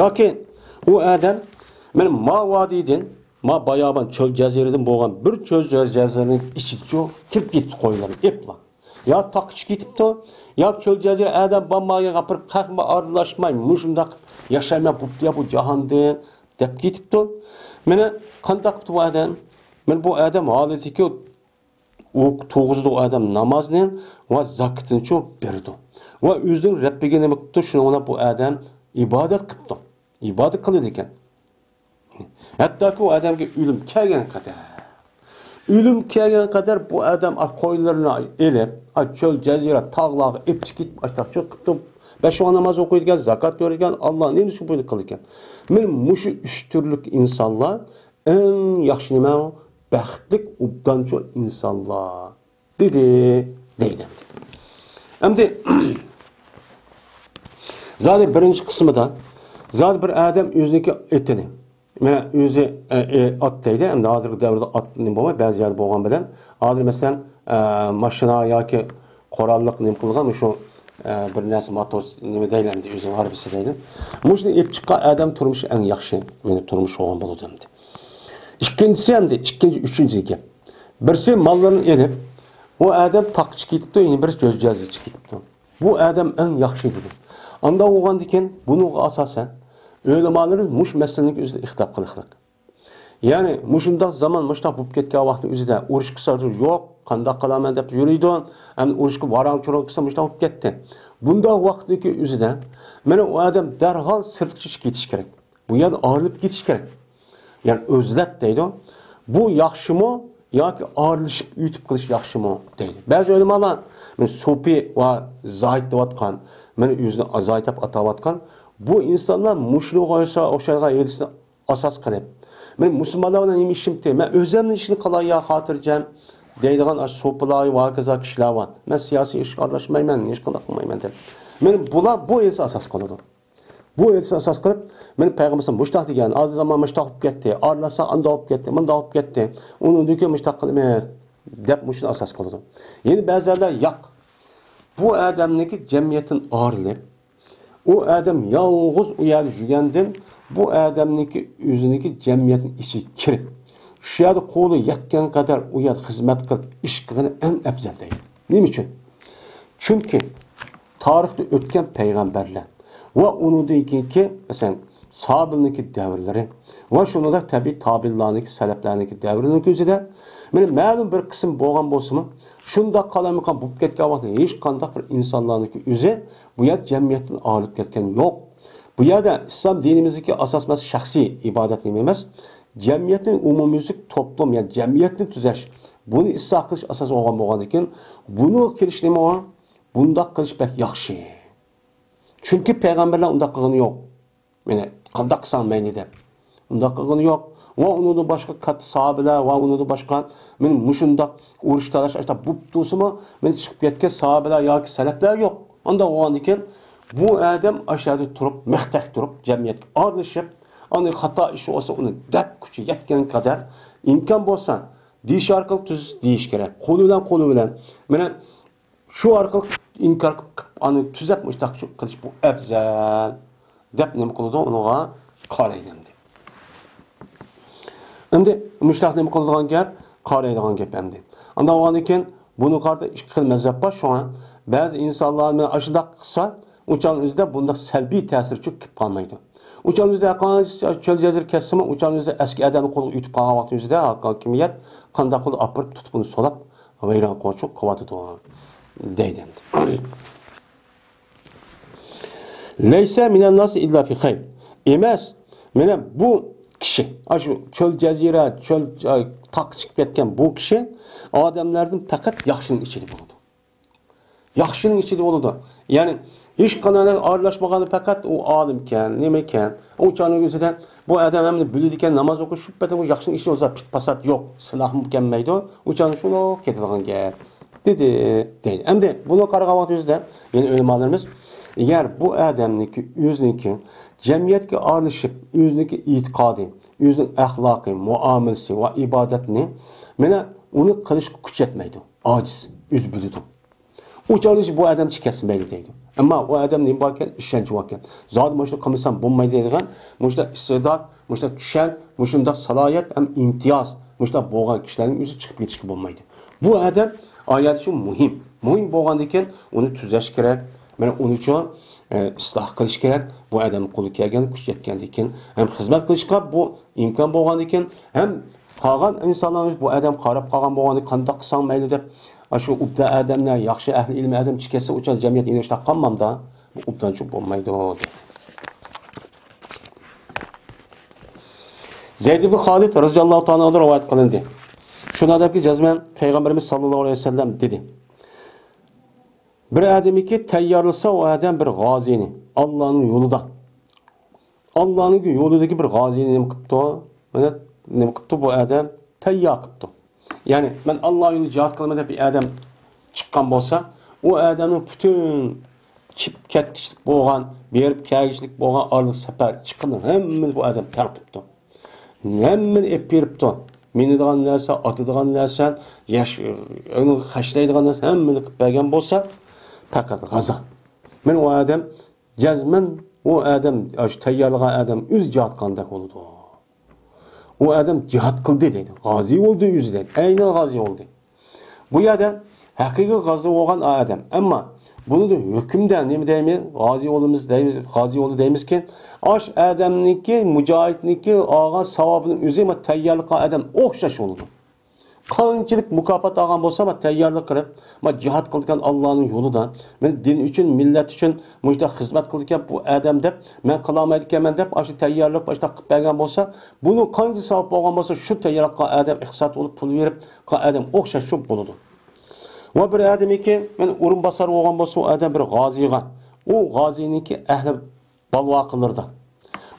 ياكى ئۇ ئادەم، مانا ما ۋادىدىن، ما بايابان چۆل جەزىرىدىن بولغان بىر چۆل جەزىرىنىڭ ئىچىدىچۇ كىرىپ كېتىپتۇ قويلارنى ئېپلا. يا تاغقا چىقىپ كېتىپتۇ، يا چۆل جەزىرە ئادەم بارمىغان يەرگە ئاپىرىپ، خەق بىلەن ئارىلاشماي، مۇشۇنداق ياشايمەن بوپتۇ يا بۇ جاھاندىن دەپ كېتىپتۇ. مانا قانداق قىپتۇ بۇ ئادەم؟ مانا بۇ ئادەم ھالىتىكى ئۇ تۇرغۇزىدۇ ئۇ ئادەم نامازنى ۋە زاكىتىنىچۇ بېرىدۇ. ۋە ئۆزىنىڭ رەببىگە نېمە قىپتۇ؟ شۇنىڭ بىلەن بۇ ئادەم ئىبادەت قىپتۇ. ئىبادەت قىلىدىكەن. ھەتتاكى ئۇ ئادەمگە ئۆلۈم كەلگەن قەدەر. ئۆلۈم كەلگەن قەدەر بۇ ئادەم ئا قويلىرىنى ئېلىپ، ئا چۆل جەزىرە تاغلارغا ئېپچىقىپ كېتىپ، ئاشتاقچىلىق قىپتۇ. بەش ۋاق ناماز ئوقۇيدىكەن، زاكات بېرىدىكەن، ئاللا نېمە ئۈچۈن بۇنى قىلىدىكەن؟ مانا مۇشۇ ئۈچ تۈرلۈك ئىنسانلار ئەڭ ياخشى نېمە؟ بەختلىك، ئوبدانچۇ ئىنسانلار. دېدى، دەيدۇ. ئەمدى زادى بىرىنچى قىسمىدا زادى بىر ئادەم ئۆزىنىڭكى ئېتىنى، مانا ئۆزى، ئە، ئە، ئات دەيدۇ. ئەمدى ھازىرقى دەۋردە ئات نېمە بولماي، بەزى يەردە بولغان بىلەن، ھازىر مەسىلەن، ئە، ماشىنا ياكى قوراللىق نېمە قىلغان، شۇ، ئە، بىر نەرسە موتور نېمە دەيلى ئەمدى، ئۆزىنىڭ ھاربىسى دەيلى. مۇشۇنى ئېلىپ چىققان ئادەم تۇرمۇشى ئەڭ ياخشى، مېنىڭ تۇرمۇش بولغان بولىدۇ ئەمدى. ئىككىنچىسى ئەمدى، ئىككىنچى، ئۈچىنچى گەپ. بىرسى ماللىرىنى ئېلىپ، ئۇ ئادەم تاغقا چىقىپ كېتىپتۇ، يەنە بىرسى چۆل جەزىرىگە چىقىپ كېتىپتۇ. بۇ ئادەم ئەڭ ياخشى دېدى. ئاندا بولغاندىكىن بۇنىڭغا ئاساسەن ئۆلىمالىرىمىز مۇشۇ مەسىلىنىڭ ئۆزىدە ئىختىلاپ قىلىقلىق. يەنى مۇشۇنداق زامان مۇشۇنداق بولۇپ كەتكەن ۋاقىتنىڭ ئۆزىدە ئۇرۇش قىلسا يوق، قانداق قىلارمەن دەپ يۈرىدۇ. ئەمدى ئۇرۇشقا ۋاراڭ-چۇرۇڭ قىلسا مۇشۇنداق بولۇپ كەتتى. بۇنداق ۋاقىتنىڭكى ئۆزىدە مانا ئۇ ئادەم دەرھال سىرتقا چىقىپ كېتىش كېرەك. بۇ يەردە ئايرىلىپ كېتىش كېرەك. يەنى ئۆزلەت دەيدۇ. بۇ ياخشىمۇ ياكى ئايرىلىشىپ ئۆتۈپ قېلىش ياخشىمۇ دەيدۇ. بەزى ئۆلىمالار، مانا سوپى ۋە زاھىد دەۋاتقان، مانا ئۆزىنى زاھىد دەپ ئاتاۋاتقان بۇ ئىنسانلار مۇشۇنىغا ئوخشايدىغان ھېلىسىنى ئاساس قىلىپ، مەن مۇسۇلمانلار بىلەن نېمە ئىشىم تېگىش؟ مەن ئۆزۈمنىڭ ئىشىنى قىلاي يا خاتىرجەم دەيدىغان ئاشۇ سوپىلار ۋە ھاكازا كىشىلەر بار. مەن سىياسىي ئىشقا ئارىلاشمايمەن، ھېچقانداق قىلمايمەن دەپ. مانا بۇلار بۇ ھېلىسى ئاساس قىلىدۇ. بۇ ھەدىسنى ئاساس قىلىپ، مېنىڭ پەيغەمبىرىم مۇشۇنداق دېگەن، ھازىر زامان مۇشۇنداق بولۇپ كەتتى، ئارىلاشسا ئانداق بولۇپ كەتتى، مۇنداق بولۇپ كەتتى، ئۇنىڭدىن كېيىن مۇشۇنداق قىلىمىز دەپ مۇشۇنى ئاساس قىلىدۇ. يەنە بەزىلەر ياق، بۇ ئادەمنىڭكى جەمئىيەتتىن ئايرىلىپ، ئۇ ئادەم يالغۇز ئۇ يەردە يۈرگەندىن، بۇ ئادەمنىڭكى ئۆزىنىڭكى جەمئىيەتنىڭ ئىچىگە كىرىپ، شۇ يەردە قولى يەتكەن قەدەر ئۇ يەردە خىزمەت قىلىپ ئىش قىلغىنى ئەڭ ئەپزەل دەيدۇ. نېمە ئۈچۈن؟ چۈنكى تارىختا ئۆتكەن پەيغەمبەرلەر ۋە ئۇنىڭدىن كېيىنكى، مەسىلەن، ساھابىلەرنىڭكى دەۋرلىرى ۋە شۇنىڭدەك تەبىئىي تابىئىنلارنىڭكى، سەلەپلەرنىڭكى دەۋرىنىڭكى ئۆزىدە، مانا، مەلۇم بىر قىسىم بولغان بولسىمۇ، شۇنداق قالايمىقان بولۇپ كەتكەن ۋاقىتتا ھېچقانداق بىر ئىنسانلارنىڭكى ئۆزى بۇ يەر جەمئىيەتتىن ئايرىلىپ كەتكەن يوق. بۇ يەردە ئىسلام دىنىمىزدىكى ئاساس مەسىلە شەخسىي ئىبادەت نېمە ئەمەس، جەمئىيەتنى ئومۇميۈزلۈك توپلۇم، يەنى جەمئىيەتنى تۈزەش، بۇنى ئىسلاھ قىلىش ئاساس بولغان بولغاندىكىن، بۇنىڭغا كېلىش نېمە؟ بۇنداق قىلىش بەك ياخشى. چۈنكى پەيغەمبەرلەر ئۇنداق قىلغىنى يوق. مانا، قانداق قىلساڭ مەيلى دەپ. ئۇنداق قىلغىنى يوق. ۋە ئۇنىڭدىن باشقا كاتتا ساھابىلەر ۋە ئۇنىڭدىن باشقا، مانا، مۇشۇنداق ئۇرۇش تالاش ئاشتا بوپ تۇرسىمۇ، مانا، چىقىپ كەتكەن ساھابىلەر ياكى سەلەپلەر يوق. ئانداق بولغاندىكىن، بۇ ئادەم ئاشۇ يەردە تۇرۇپ، مىختەك تۇرۇپ، جەمئىيەتكە ئارىلىشىپ، ئاندىن خاتا ئىش بولسا، ئۇنى دەپ كۈچى يەتكەن قەدەر ئىمكان بولسا، دېيىش ئارقىلىق تۈز-، دېيىش كېرەك. قولى بىلەن، قولى بىلەن. مانا، شۇ ئارقىلىق ئىنكار قىلىپ، ئانى تۈزەپ مۇشۇنداق قىلىش بۇ ئەپزەل دەپ نېمە قىلىدۇ؟ ئۇنىڭغا قارايدۇ ئەمدى. ئەمدى مۇشۇنداق نېمە قىلىدىغان گەپ؟ قارايدىغان گەپ ئەمدى. ئانداق بولغاندىن كېيىن بۇنى قارىتا ئىككى خىل مەزھەپ بار. شۇڭا بەزى ئىنسانلار مانا ئاشۇنداق قىلسا، ئۇ چاغنىڭ ئۆزىدە بۇنداق سەلبىي تەسىرچۇ كېلىپ قالمايدۇ. ئۇ چاغنىڭ ئۆزىدە ھەرقانچە چۆل جەزىرە كەتسىمۇ، ئۇ چاغنىڭ ئۆزىدە ئەسكى ئادەمنى قولغا ئۆتۈپ قالغان ۋاقتىنىڭ ئۆزىدە ھاكىمىيەت قانداق قىلىپ ئاپىرىپ تۇتۇپ ئۇنى سولاپ ۋەيران قىلغۇچى قىلىۋاتىدۇ دەيدۇ ئەمدى. لەيسە مىنەن ناسى ئىللا فى خەير. ئەمەس، مانا بۇ كىشى، ئاشۇ چۆل جەزىرە، چۆل، ئاي، تاغقا چىقىپ كەتكەن بۇ كىشى ئادەملەردىن پەقەت ياخشىنىڭ ئىچىدە بولىدۇ. ياخشىنىڭ ئىچىدە بولىدۇ. يەنى ھېچقانداق ئارىلاشمىغاندا پەقەت ئۇ ئالىمكەن، نېمىكەن، ئۇ چاغنىڭ ئۆزىدە بۇ ئادەم ھەممىنى بىلىدىكەن، ناماز ئوقۇش، شۇ پېتى بۇ ياخشىنىڭ ئىچىدە بولسا پىت-پاسات يوق، سىلاھمۇ كەلمەيدۇ، ئۇ چاغنى شۇنداق كېتىدىغان گەپ دېدى، دەيدۇ. ئەمدى بۇنى قارىغان ۋاقتىمىزدا يەنە ئۆلىمالىرىمىز، ئەگەر بۇ ئادەمنىڭكى ئۆزىنىڭكى جەمئىيەتكە ئارىلىشىپ، ئۆزىنىڭكى ئېتىقادى، ئۆزىنىڭ ئەخلاقى، مۇئامىلىسى ۋە ئىبادەتنى، مانا ئۇنى قىلىشقا كۈچ يەتمەيدۇ، ئاجىز، ئۆزى بىلىدۇ. ئۇ چاغدا بۇ ئادەم چىقىۋەتسە مەيلى دەيدۇ. ئەمما ئۇ ئادەم نېمە باركەن؟ ئىشەنچى باركەن. زادى مۇشۇنى قىلمىسام بولمايدۇ دەيدىغان، مۇشۇنداق ئىستېدات، مۇشۇنداق چۈشەن، مۇشۇنداق سالاھىيەت ھەم ئىمتىياز، مۇشۇنداق بولغان كىشىلەرنىڭ ئۆزى چىقىپ كېتىشكە بولمايدۇ. بۇ ئادەم ئايەت شۇ مۇھىم. مۇھىم بولغاندىكىن ئۇنى تۈزەش كېرەك. مانا ئۇنىچۇ، ئە، ئىسلاھ قىلىش كېرەك. بۇ ئادەم قولى كەلگەن، كۈچ يەتكەندىكىن ھەم خىزمەت قىلىشقا بۇ ئىمكان بولغاندىكىن ھەم قالغان ئىنسانلار بۇ ئادەم قاراپ قالغان بولغاندا قانداق قىلساڭ مەيلى دەپ، ئاشۇ ئوبدان ئادەملەر، ياخشى ئەھلى ئىلىم ئادەم چىقىۋەتسە، ئۇ چاغ جەمئىيەت ئىناش تاپقانمامدا، بۇ ئوبدانچۇ بولمايدۇ دەيدۇ. زەيد ئىبن خالىد رەزىياللاھۇ تائالا ئەنھۇدىن رىۋايەت قىلىندى. شۇنداق دەپكى جەزمەن پەيغەمبىرىمىز ساللاللاھۇ ئەلەيھى ۋەسەللەم دېدى: بىر ئادەمكى تەييارلىسا ئۇ ئادەم بىر غازىنى، ئاللانىڭ يولىدا. ئاللانىڭ يولىدىكى بىر غازىنى نېمە قىپتۇ؟ مانا نېمە قىپتۇ بۇ ئادەم؟ تەييار قىپتۇ. يەنى مەن ئاللا يولىدا جىھاد قىلىمەن دەپ بىر ئادەم چىققان بولسا، ئۇ ئادەمنىڭ پۈتۈن كېلىپ كەتكۈچىلىك بولغان، بېرىپ كەلگۈچىلىك بولغان ئارىلىق سەپەر چىققىنىنىڭ ھەممىنى بۇ ئادەم تەل قىپتۇ. ھەممىنى ئېلىپ بېرىپتۇ. مىنىدىغان نەرسە، ئاتىدىغان نەرسە، ياش، خەجلەيدىغان نەرسە ھەممىنى قىلىپ بەرگەن بولسا، پەقەت غازا. مەن ئۇ ئادەم جەزمەن ئۇ ئادەم، ئاشۇ تەييارلىغان ئادەم ئۆزى جىھاد قىلغاندەك بولىدۇ. ئۇ ئادەم جىھاد قىلدى دەيدۇ. غازى بولدى ئۆزى دەيدۇ. ئەينەن غازى بولدى. بۇ يەردە ھەقىقىي غازى بولغان ئادەم. ئەمما بۇنىڭدا ھۆكۈمدە نېمە دەيمىز؟ غازى بولىمىز دەيمىز، غازى بولدى دەيمىزكىن، ئاش ئادەمنىڭكى، مۇجاھىدنىڭكى ئالغان ساۋابىنىڭ ئۆزى ما تەييارلىق قىلغان ئادەم ئوخشاش بولىدۇ. قانچىلىك مۇكاپات ئالغان بولسا، ما تەييارلىق قىلىپ، ما جىھاد قىلىدىكەن ئاللانىڭ يولىدا، مەن دىن ئۈچۈن، مىللەت ئۈچۈن مۇشۇنداق خىزمەت قىلىدىكەن بۇ ئادەم دەپ، مەن قىلالمايدىكەنمەن دەپ، ئاشۇ تەييارلىق ئاشۇنداق قىلىپ بەرگەن بولسا، بۇنىڭ قانچە ساۋاب بولغان بولسا، شۇ تەييارلىق قىلغان ئادەم ئىقتىساد بولۇپ پۇل بېرىپ قىلغان ئادەم ئوخشاش شۇ بولىدۇ. ۋە بىر ئادەمكى، مەن ئورۇنباسار بولغان بولسا، ئۇ ئادەم بىر غازىغا، ئۇ غازىنىڭكى ئەھلى بالۋاقىلىرىدا.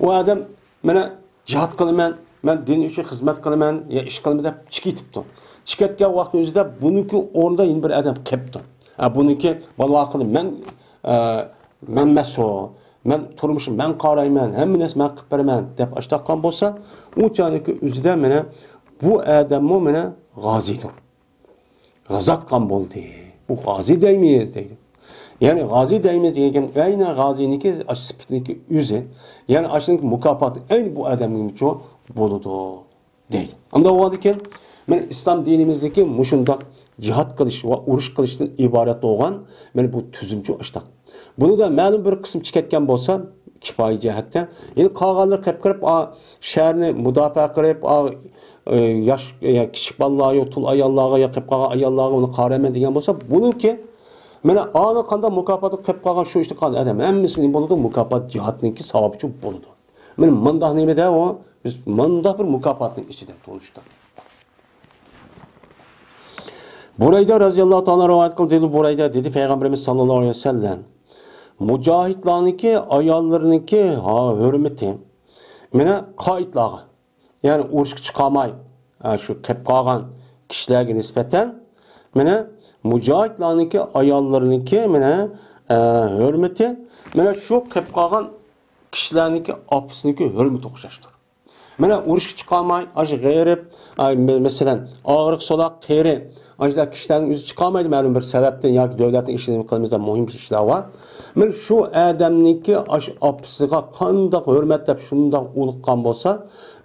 ئۇ ئادەم، مانا، جىھاد قىلىمەن، مەن دىن ئۈچۈن خىزمەت قىلىمەن، يا ئىش قىلىمەن دەپ چىقىپ كېتىپتۇ. چىقىپ كەتكەن ۋاقتىنىڭ ئۆزىدە بۇنىڭكى ئورنىدا يەنە بىر ئادەم قېپتۇ. ھە، بۇنىڭكى بالۋاقىلى مەن، ئە، مەن مەسئۇل، مەن تۇرمۇشنى مەن قارايمەن، ھەممە نەرسە مەن قىلىپ بېرىمەن دەپ ئاشتاققان بولسا، ئۇ چاغنىڭكى ئۆزىدە، مانا، بۇ ئادەممۇ، مانا، غازىدۇر. غازاتقان بولدى. بۇ غازى دەيمىز دەيدۇ. يەنى غازى دەيمىز دېگەن گەپ ئەينەن غازىنىڭكى، ئاشۇ سۈپىتىنىڭكى ئۆزى. يەنى ئاشۇنىڭكى مۇكاپاتى ئەينى بۇ ئادەمگىچۇ بولىدۇ دەيدۇ. ئانداق بولغاندىكىن، مانا ئىسلام دىنىمىزدىكى مۇشۇنداق جىھاد قىلىش ۋە ئۇرۇش قىلىشتىن ئىبارەت بولغان مانا بۇ تۈزۈمچۇ ئاشتاق. بۇنىڭدا مەلۇم بىر قىسىم چىقىۋەتكەن بولسا، كىپايە جەھەتتە، يەنى قالغانلىرى قېپ قېلىپ، ئا، شەھەرنى مۇداپىئە قىلىپ، ئا، ئە، ياش، يا كىچىك بالىلارغا، تۇل ئاياللارغا، يا قېپ قالغان ئاياللارغا ئۇنى قارايمەن دېگەن بولسا، بۇنىڭكى، مانا، ئانا قانداق مۇكاپاتى قېپ قالغان شۇ ئىشتا قالغان ئادەم ھەممىسى نېمە بولىدۇ؟ مۇكاپات جىھادنىڭكى ساۋابىچۇ بولىدۇ. مانا مۇنداق نېمىدە ئۇ، بىز مۇنداق بىر مۇكاپاتنىڭ ئىچىدە تونۇشتا. بۇرەيدە رەزىياللاھۇ تائالا رىۋايەت قىلدى، دېدى بۇرەيدە، دېدى پەيغەمبىرىمىز ساللاللاھۇ ئەلەيھى ۋەسەللەم، مۇجاھىدلارنىڭكى ئاياللىرىنىڭكى ھا-، ھۆرمىتى، مانا قائىدلارغا، يەنى ئۇرۇشقا چىقالماي، ھە، شۇ قېپ قالغان كىشىلەرگە نىسبەتەن، مانا مۇجاھىدلارنىڭكى ئاياللىرىنىڭكى، مانا، ھە، ھۆرمىتى، مانا شۇ قېپ قالغان كىشىلەرنىڭكى ئاپىسىنىڭكى ھۆرمىتى ئوخشاشتۇر. مانا ئۇرۇشقا چىقالماي، ئاشۇ غېرىب، ئاي، مە-، مەسىلەن، ئاغرىق سولاق، قېرى، ئاشۇنداق كىشىلەرنىڭ ئۆزى چىقالمايدۇ، مەلۇم بىر سەۋەبتىن ياكى دۆلەتنىڭ ئىشىنى قىلىمىز دەپ مۇھىم ئىشلار بار. مانا شۇ ئادەمنىڭكى ئاشۇ ئاپىسىغا قانداق ھۆرمەت دەپ شۇنداق ئۇلۇغقان بولسا،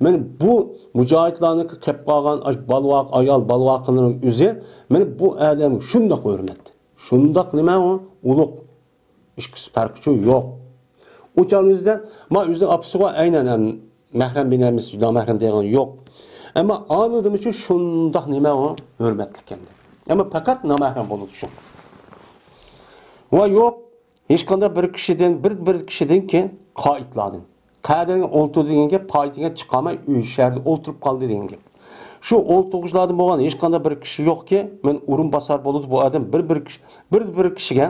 مانا بۇ مۇجاھىدلارنىڭكى قېلىپ قالغان ئاش بالىۋاق، ئايال بالىۋاقلىرىنىڭ ئۆزى مانا بۇ ئادەمگە شۇنداق ھۆرمەت. شۇنداق نېمە ئۇ؟ ئۇلۇق. ئىككىسى پەرقى يوق. ئۇ چاغنىڭ ئۆزىدە ما ئۆزىنىڭ ئاپىسىغا ئەينەن ھەم مەھرەم بىلەن ئەمەس، نامەھرەم دېگەن يوق. ئەمما ئانىدىمۇ شۇنداق نېمە ئۇ ھۆرمەتلىك ئەمدى. ئەمما پەقەت نامەھرەم بولىدۇ شۇ. ۋە يوق، ھېچقانداق بىر كىشىدىن، بىر، بىر كىشىدىن كېيىن قائىدلاردىن. قەدىرىگە ئولتۇر دېگەن گەپ، قائىد دېگەن چىقالماي ئۆي شەھەردە ئولتۇرۇپ قالدى دېگەن گەپ. شۇ ئولتۇرغۇچىلاردىن بولغان ھېچقانداق بىر كىشى يوقكى، مەن ئورۇنباسار بولىدۇ بۇ ئادەم بىر، بىر كىشى، بىر، بىر كىشىگە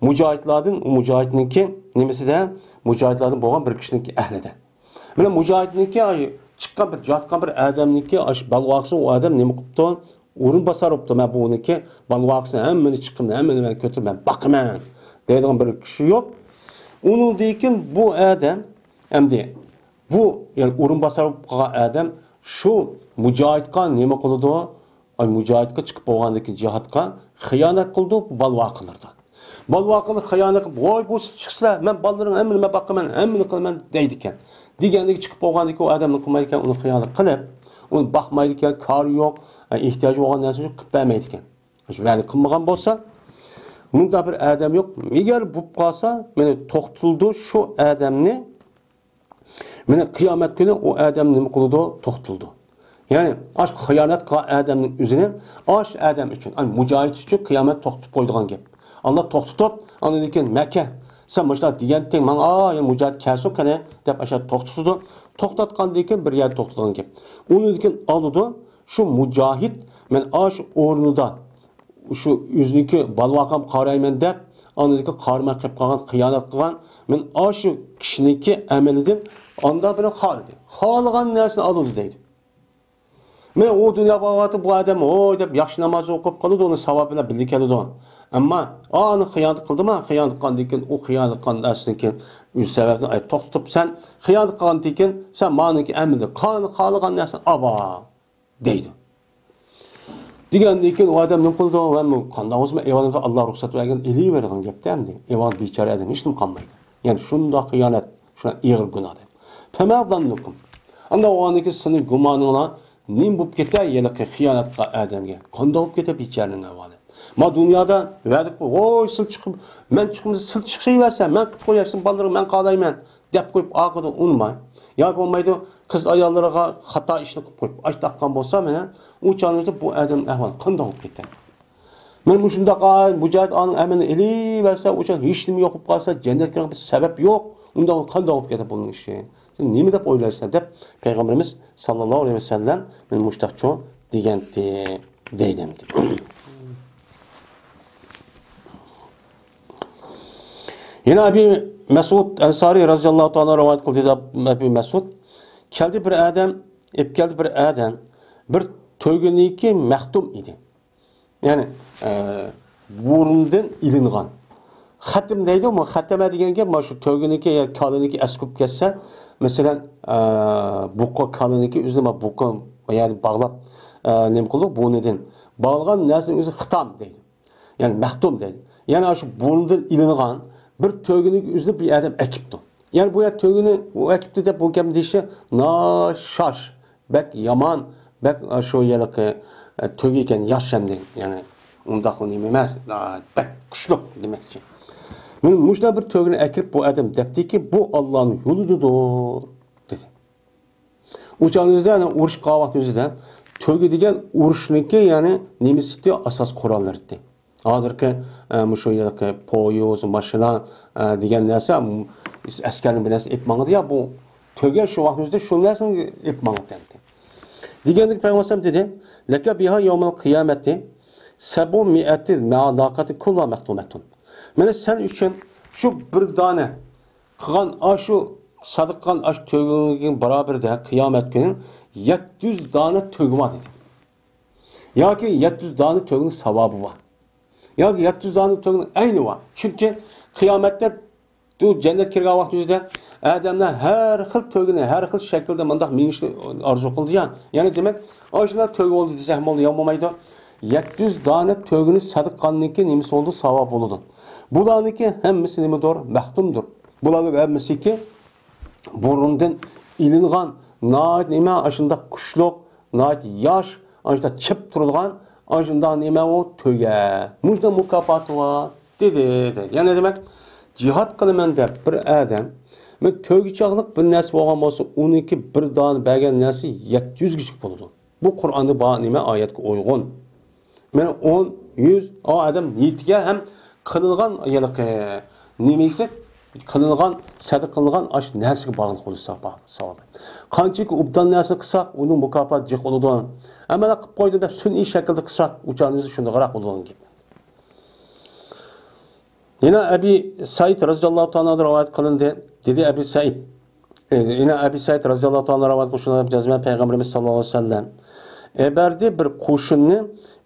مۇجاھىدلاردىن، ئۇ مۇجاھىدنىڭكى نېمىسىدە، مۇجاھىدلاردىن بولغان بىر كىشىنىڭكى ئەھلىدە. مانا مۇجاھىدنىڭكى ئاي، چىققان بىر، ياتقان بىر ئادەمنىڭكى ئاش بالىۋاقسىز ئۇ ئادەم نېمە قىپتۇ؟ ئورۇنباسار بوپتۇ. مەن بۇنىڭكى بالىۋاقسىز ھەممىنى چىقىمەن، ھەممىنى مەن كۆتۈرۈپ مەن باقىمەن دەيدىغان بىر كىشى يوق. ئۇنىڭدىن كېيىن بۇ ئادەم ئەمدى بۇ، يەنى ئورۇنباسار بولۇپ قالغان ئادەم شۇ مۇجاھىدقا نېمە قىلىدۇ؟ ئاي، مۇجاھىدقا چىقىپ بولغاندىن كېيىن جىھادقا خىيانەت قىلىدۇ بۇ بالىۋاقىلاردا. بالىۋاقىلار خىيانەت قىلىپ، ۋاي، بۇ سىز چىقسىلەر، مەن بالىلىرىڭ ھەممىنى مەن باقىمەن، ھەممىنى قىلىمەن دەيدىكەن. دېگەندىكى چىقىپ بولغاندىكى ئۇ ئادەم نېمە قىلمايدىكەن، ئۇنى خىيانەت قىلىپ، ئۇنى باقمايدىكەن، كارى يوق، ئە، ئېھتىياجى بولغان نەرسىنى قىلىپ بەرمەيدىكەن. شۇ ۋەدە قىلمىغان بولسا، مۇنداق بىر ئادەم يوق. ئەگەر بولۇپ قالسا، مانا توختىتىلىدۇ شۇ ئادەمنى. مانا قىيامەت كۈنى ئۇ ئادەم نېمە قىلىدۇ؟ توختىلىدۇ. يەنى ئاش خىيانەت قىلغان ئادەمنىڭ ئۆزىنى ئاش ئادەم ئۈچۈن، ئاي، مۇجاھىد ئۈچۈن قىيامەت توختىتىپ قويىدىغان گەپ. ئاللا توختىتىپ، ئاندىن كېيىن مەكە، سەن مۇشۇنداق دېگەنتىڭ، ماڭا، ئا، يەنە مۇجاھىد كەلسۇن قېنى، دەپ ئاشۇ توختىتىدۇ. توختاتقاندىن كېيىن بىر يەردە توختىتىدىغان گەپ. ئۇنىڭدىن كېيىن ئالىدۇ، شۇ مۇجاھىد، مەن ئاشۇ ئورنىدا شۇ ئۆزىنىڭكى بالىۋاقام قارايمەن دەپ، ئاندىن كېيىن قارىماي قېلىپ قالغان، خىيانەت قىلغان، مەن ئاشۇ كىشىنىڭكى ئەمىلىدىن ئاندا بىر خالىدى. خالىغان نەرسىنى ئالىدۇ دەيدۇ. مەن ئۇ دۇنيا باغاتى بۇ ئادەم ھوي دەپ ياخشى ناماز ئوقۇپ قالىدۇ، ئۇنىڭ ساۋابى بىلەن بىللە كەلىدۇ. ئەمما ئانى خىيانەت قىلدىما؟ خىيانەت قىلغاندىن كېيىن ئۇ خىيانەت قىلغان نەرسىدىن كېيىن ئۆز سەۋەبىنى ئاي توختىتىپ، سەن خىيانەت قىلغاندىن كېيىن سەن مانىڭكى ئەمىلى قان خالىغان نەرسىنى ئاۋا دەيدۇ. دېگەندىن كېيىن ئۇ ئادەم نېمە قىلىدۇ؟ ۋە قانداق بولسا ئەۋالىمىز ئاللا رۇخسەت بەرگەن ئېلىۋېرىدىغان گەپتە ئەمدى. ئەۋال بىچارە ئادەم ھېچنېمە قالمايدۇ. يەنى شۇنداق خىيانەت، شۇنداق ئېغىر گۇناھ دەپ. فما ظنكم. ئاندىن ئۇ ئاندىكى سېنىڭ گۇمانىڭلار نېمە بولۇپ كېتە؟ ھېلىقى خىيانەت قىلغان ئادەمگە قانداق بولۇپ كېتە بىچارىنىڭ ئەھۋالى؟ ما دۇنيادا ۋەدە قىلىپ، ۋوي، سىل چىقىپ، مەن چىقمىسا سىل چىقىۋەرسە، مەن قىلىپ قوياي، سىل بالىلىرىڭ مەن قالايمەن. دەپ قويۇپ، ئارقىدىن ئۇنىماي. ياكى بولمايدۇ، قىز ئاياللىرىغا خاتا ئىشنى قىلىپ قويۇپ، ئاش تاققان بولسا، مانا، ئۇ چاغنىڭدا بۇ ئادەمنىڭ ئەھۋالى قانداق بولۇپ كېتەر؟ مانا مۇشۇنداق، ئاي، مۇجاھىد ئانىڭ ئەمىلىنى ئېلىۋەرسە، ئۇ چاغ ھېچنېمە يوق بولۇپ قالسا، جەننەتكە كىرىدىغان بىر سەۋەب يوق. ئۇنداق قانداق بولۇپ كېتەر بۇنىڭ ئىشى؟ سەن نېمە دەپ ئويلايسەن؟ دەپ پەيغەمبىرىمىز ساللاللاھۇ ئەلەيھى ۋەسەللەم مانا مۇشۇنداقچۇ دېگەنتى، دەيدۇ. يەنە ئەبى مەسئۇد ئەنسارى رەزىياللاھۇ تائالا رىۋايەت قىلدى دەپ، ئەبى مەسئۇد، كەلدى بىر ئادەم، ئېلىپ كەلدى بىر ئادەم، بىر تۆگىنىكى مەختۇم ئىدى. يەنى، ئە، بۇرنىدىن ئېلىنغان. خەتىم دەيدۇ، ما خەتەمە دېگەن گەپ، ما شۇ تۆگىنىكى يا كالىنىكى ئەسكىپ كەتسە، مەسىلەن، ئە، بۇقا كالىنىكى ئۆزىنى ما بۇقا، يەنى باغلاپ، ئە، نېمە قىلدۇق، بۇرنىدىن باغلىغان نەرسىنىڭ ئۆزى خىتام دەيدۇ. يەنى مەختۇم دەيدۇ. يەنى شۇ بۇرنىدىن ئېلىنغان بىر تۆگىنىڭ ئۆزىنى بىر ئادەم ئەكىپتۇ. يەنى بۇ يەر تۆگىنى ئۇ ئەكىپتۇ دەپ بۇ گەپنى دېيىشى ناشاش، بەك يامان، بەك، ئە، شۇ ھېلىقى، ئە، تۆگە ئىكەن، ياش ئەمدى. يەنى ئۇنداق نېمە ئەمەس، ئە، بەك كۈچلۈك دېمەكچى. مانا مۇشۇنداق بىر تۆگىنى ئەكىرىپ بۇ ئادەم دەپتىكى، بۇ ئاللانىڭ يولىدىدۇر، دېدى. ئۇ چاغنىڭدا يەنى ئۇرۇش قىلغان ۋاقتىمىزدا تۆگە دېگەن ئۇرۇشنىڭكى يەنى نېمىسى ئىدى؟ ئاساس قوراللىرى ئىدى. ھازىرقى، ئە، مۇشۇ يەردىكى پويىز، ماشىنا، ئە، دېگەن نەرسە، م، ئەسكەرنىڭ بىر نەرسە ئېلىپ ماڭىدۇ يا، بۇ تۆگە شۇ ۋاقتىمىزدا شۇ نەرسىنى ئېلىپ ماڭاتتى. دېگەندىكى پەيغەمبەر دېدى، لەكە بىھا يەۋمەل قىيامەتى سەبۇ مىئەتى مەناقەتى كۇللا مەختۇمەتۇن. مانا سەن ئۈچۈن شۇ بىر دانە قىلغان ئاشۇ سادىقا قىلغان ئاشۇ تۆگىڭ بارابىرىدە قىيامەت كۈنى يەتتە يۈز دانە تۆگە بار دېدى. ياكى يەتتە يۈز دانە تۆگىنىڭ ساۋابى بار. ياكى يەتتە يۈز دانە تۆگىنىڭ ئەينى بار. چۈنكى قىيامەتتە بۇ جەننەتكە كىرگەن ۋاقتىمىزدا ئادەملەر ھەر خىل تۆگىنى، ھەر خىل شەكىلدە مۇنداق مېڭىشنى ئارزۇ قىلىدۇ يا. يەنى دېمەك، ئاشۇنداق تۆگە بولدى دېسەك بولىدۇ يا بولمايدۇ. يەتتە يۈز دانە تۆگىنى سادىقا قىلغاننىڭكى نېمىسى بولىدۇ؟ ساۋاب بولىدۇ. بۇلارنىڭكى ھەممىسى نېمىدۇر؟ مەختۇمدۇر. بۇلارنىڭ ھەممىسىكى بۇرۇندىن ئېلىنغان ناھايىتى نېمە، ئاشۇنداق كۈچلۈك، ناھايىتى ياش، ئاشۇنداق چىپ تۇرىدىغان، ئاشۇنداق نېمە ئۇ تۆگە. مۇشۇنداق مۇكاپاتى بار، دېدى، دەيدۇ. يەنى دېمەك، جىھاد قىلىمەن دەپ بىر ئادەم، مەن تۆگە چاغلىق بىر نەرسە بولغان بولسا، ئۇنىڭكى بىر دانە بەرگەن نەرسە يەتتە يۈزگىچە بولىدۇ. بۇ قۇرئاندا بار نېمە ئايەتكە ئۇيغۇن. مانا ئون، يۈز، ئا ئادەم نىيىتىگە ھەم قىلىنغان ھېلىقى نېمىسى، قىلىنغان، سەدىقە قىلىنغان ئاشۇ نەرسىگە باغلىق بولىدۇ ساۋابى. قانچىكى ئوبدان نەرسىنى قىلساق، ئۇنىڭ مۇكاپاتى جىق بولىدۇ. ئەمما قىلىپ قويدۇم دەپ سۈنئىي شەكىلدە قىلساق، ئۇ چاغنىڭ ئۆزى شۇنداقراق بولىدىغان گەپ. يەنە ئەبى سەئىد رەزىياللاھۇ تائالا ئەنھۇدىن رىۋايەت قىلىندى. دېدى ئەبى سەئىد. ئە، يەنە ئەبى سەئىد رەزىياللاھۇ تائالا ئەنھۇ رىۋايەت قىلىشىدا جەزمەن پەيغەمبىرىمىز ساللاللاھۇ ئەلەيھى ۋەسەللەم ئەۋەتتى بىر قوشۇننى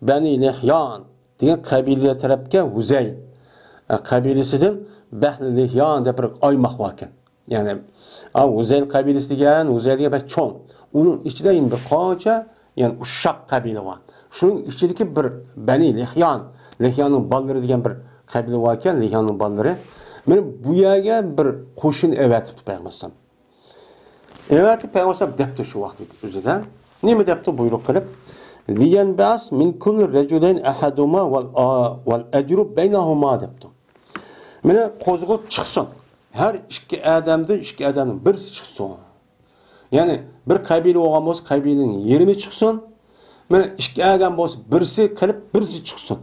بەنى لىھيان دېگەن قەبىلە تەرەپكە ھۇزەيل، ئە، قەبىلىسىدىن بەھنى لىھيان دەپ بىر ئايماق باركەن. يەنى، ئا، ھۇزەيل قەبىلىسى دېگەن، ھۇزەيل دېگەن بەك چوڭ. ئۇنىڭ ئىچىدە يەنە بىر قانچە، يەنى ئۇششاق قەبىلە بار. شۇنىڭ ئىچىدىكى بىر بەنى لىھيان، لىھياننىڭ بالىلىرى دېگەن بىر قەبىلە باركەن، لىھياننىڭ بالىلىرى. مانا بۇ يەرگە بىر قوشۇن ئەۋەتىپتۇ پەيغەمبەر ئەلەيھىسسالام. ئەۋەتىپ پەيغەمبەر ئەلەيھىسسالام دەپتۇ شۇ ۋاقىت ئۆزىدە. نېمە دەپتۇ بۇيرۇق قىلىپ؟ لينبعث من كل رجلين أحدهما وال-، والأجر بينهما دەپتۇ. مانا قوزغىلىپ چىقسۇن. ھەر ئىككى ئادەمدىن ئىككى ئادەمنىڭ بىرسى چىقسۇن. يەنى بىر قەبىلە بولغان بولسا، قەبىلىنىڭ يېرىمى چىقسۇن. مانا ئىككى ئادەم بولسا، بىرسى قېلىپ، بىرسى چىقسۇن.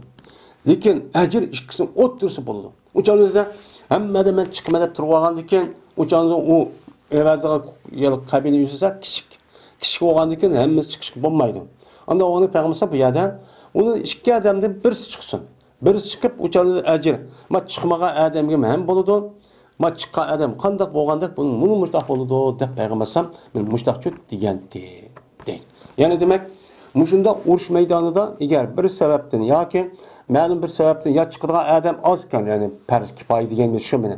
لېكىن ئەجىر ئىككىسىنىڭ ئوتتۇرىسى بولىدۇ. ئۇ چاغدا ھەممە ئادەم مەن چىقىمەن دەپ تۇرۇپ ئالغاندىكىن، ئۇ چاغدا ئۇ ئەۋەتىدىغان قەبىلە يۈزىسى كىچىك. كىچىك بولغاندىكىن ھەممىسى چىقىشقا بولمايدۇ. ئاندىن ئۇنى پەيغەمبەر بۇ يەردە ئۇنى ئىككى ئادەمدىن بىرسى چىقسۇن. بىرسى چىقىپ، ئۇ چاغدا ئەجىر. ما چىقمىغان ئادەمگە ھەم بولىدۇ. ما چىققان ئادەم قانداق بولغاندەك، بۇنى مۇنۇ مۇشتاق بولىدۇ، دەپ پەيغەمبەر ئەلەيھىسسالام مانا مۇشتاقچۇ دېگەنتى، دەيدۇ. يەنى دېمەك، مۇشۇنداق ئۇرۇش مەيدانىدا ئەگەر بىر سەۋەبتىن ياكى مەلۇم بىر سەۋەبتىن يا چىقىدىغان ئادەم ئاز ئىكەن، يەنى پەرز كىپايە دېگەنمىز شۇ مېنى.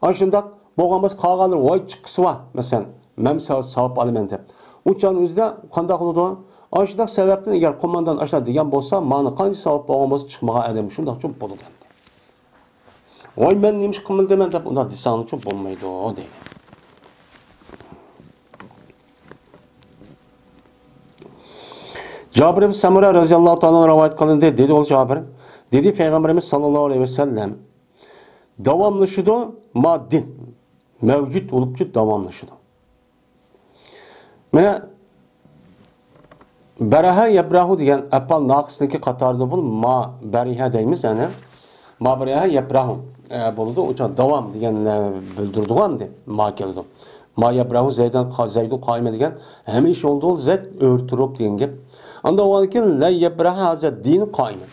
ئاشۇنداق بولغان بولسا، قالغانلىرى ۋاي چىققۇسى بار، مەسىلەن، مەن ساۋ-، ساۋاب ئالىمەن دەپ. ئۇ چاغنىڭ ئۆزىدە قانداق قىلىدۇ؟ ئاشۇنداق سەۋەبتىن ئەگەر قوماندان ئاشۇنداق دېگەن بولسا، مانا قانچە ساۋاب بولغان بولسا، چىقمىغان ئادەم شۇنداقچۇ بولىدۇ ئەمدى. ۋاي، مەن نېمە ئىش قىلمىدىم دەپ ئۇنداق دېسەڭچۇ بولمايدۇ، دەيدۇ. جابىر ئىبن سەمۇرە رەزىياللاھۇ تائالا رىۋايەت قىلىندى، دېدى ئۇ جابىر، دېدى پەيغەمبىرىمىز ساللاللاھۇ ئەلەيھى ۋەسەللەم، داۋاملىشىدۇ، ما دىن مەۋجۇت بولۇپچۇ داۋاملىشىدۇ. مانا، بەرەھە يەبرەھۇ دېگەن ئەپئال ناقىسنىڭكى قاتارىدا بۇ ما بەرىھە دەيمىز، يەنى ما بەرەھە يەبرەھۇ، ئە، بولىدۇ. ئۇ چاغ داۋام دېگەننى بىلدۈرىدىغۇ ئەمدى ما كېلىدۇ. ما يەبرەھۇ زەيدەن قا-، زەيدۇن قائىمەن دېگەن ھەمىشە بولىدۇ، زەيد ئۆرە تۇرۇپ دېگەن گەپ. ئاندىن ئۇنىڭدىن كېيىن لەن يەبرەھە ھازا دىن قائىمەن.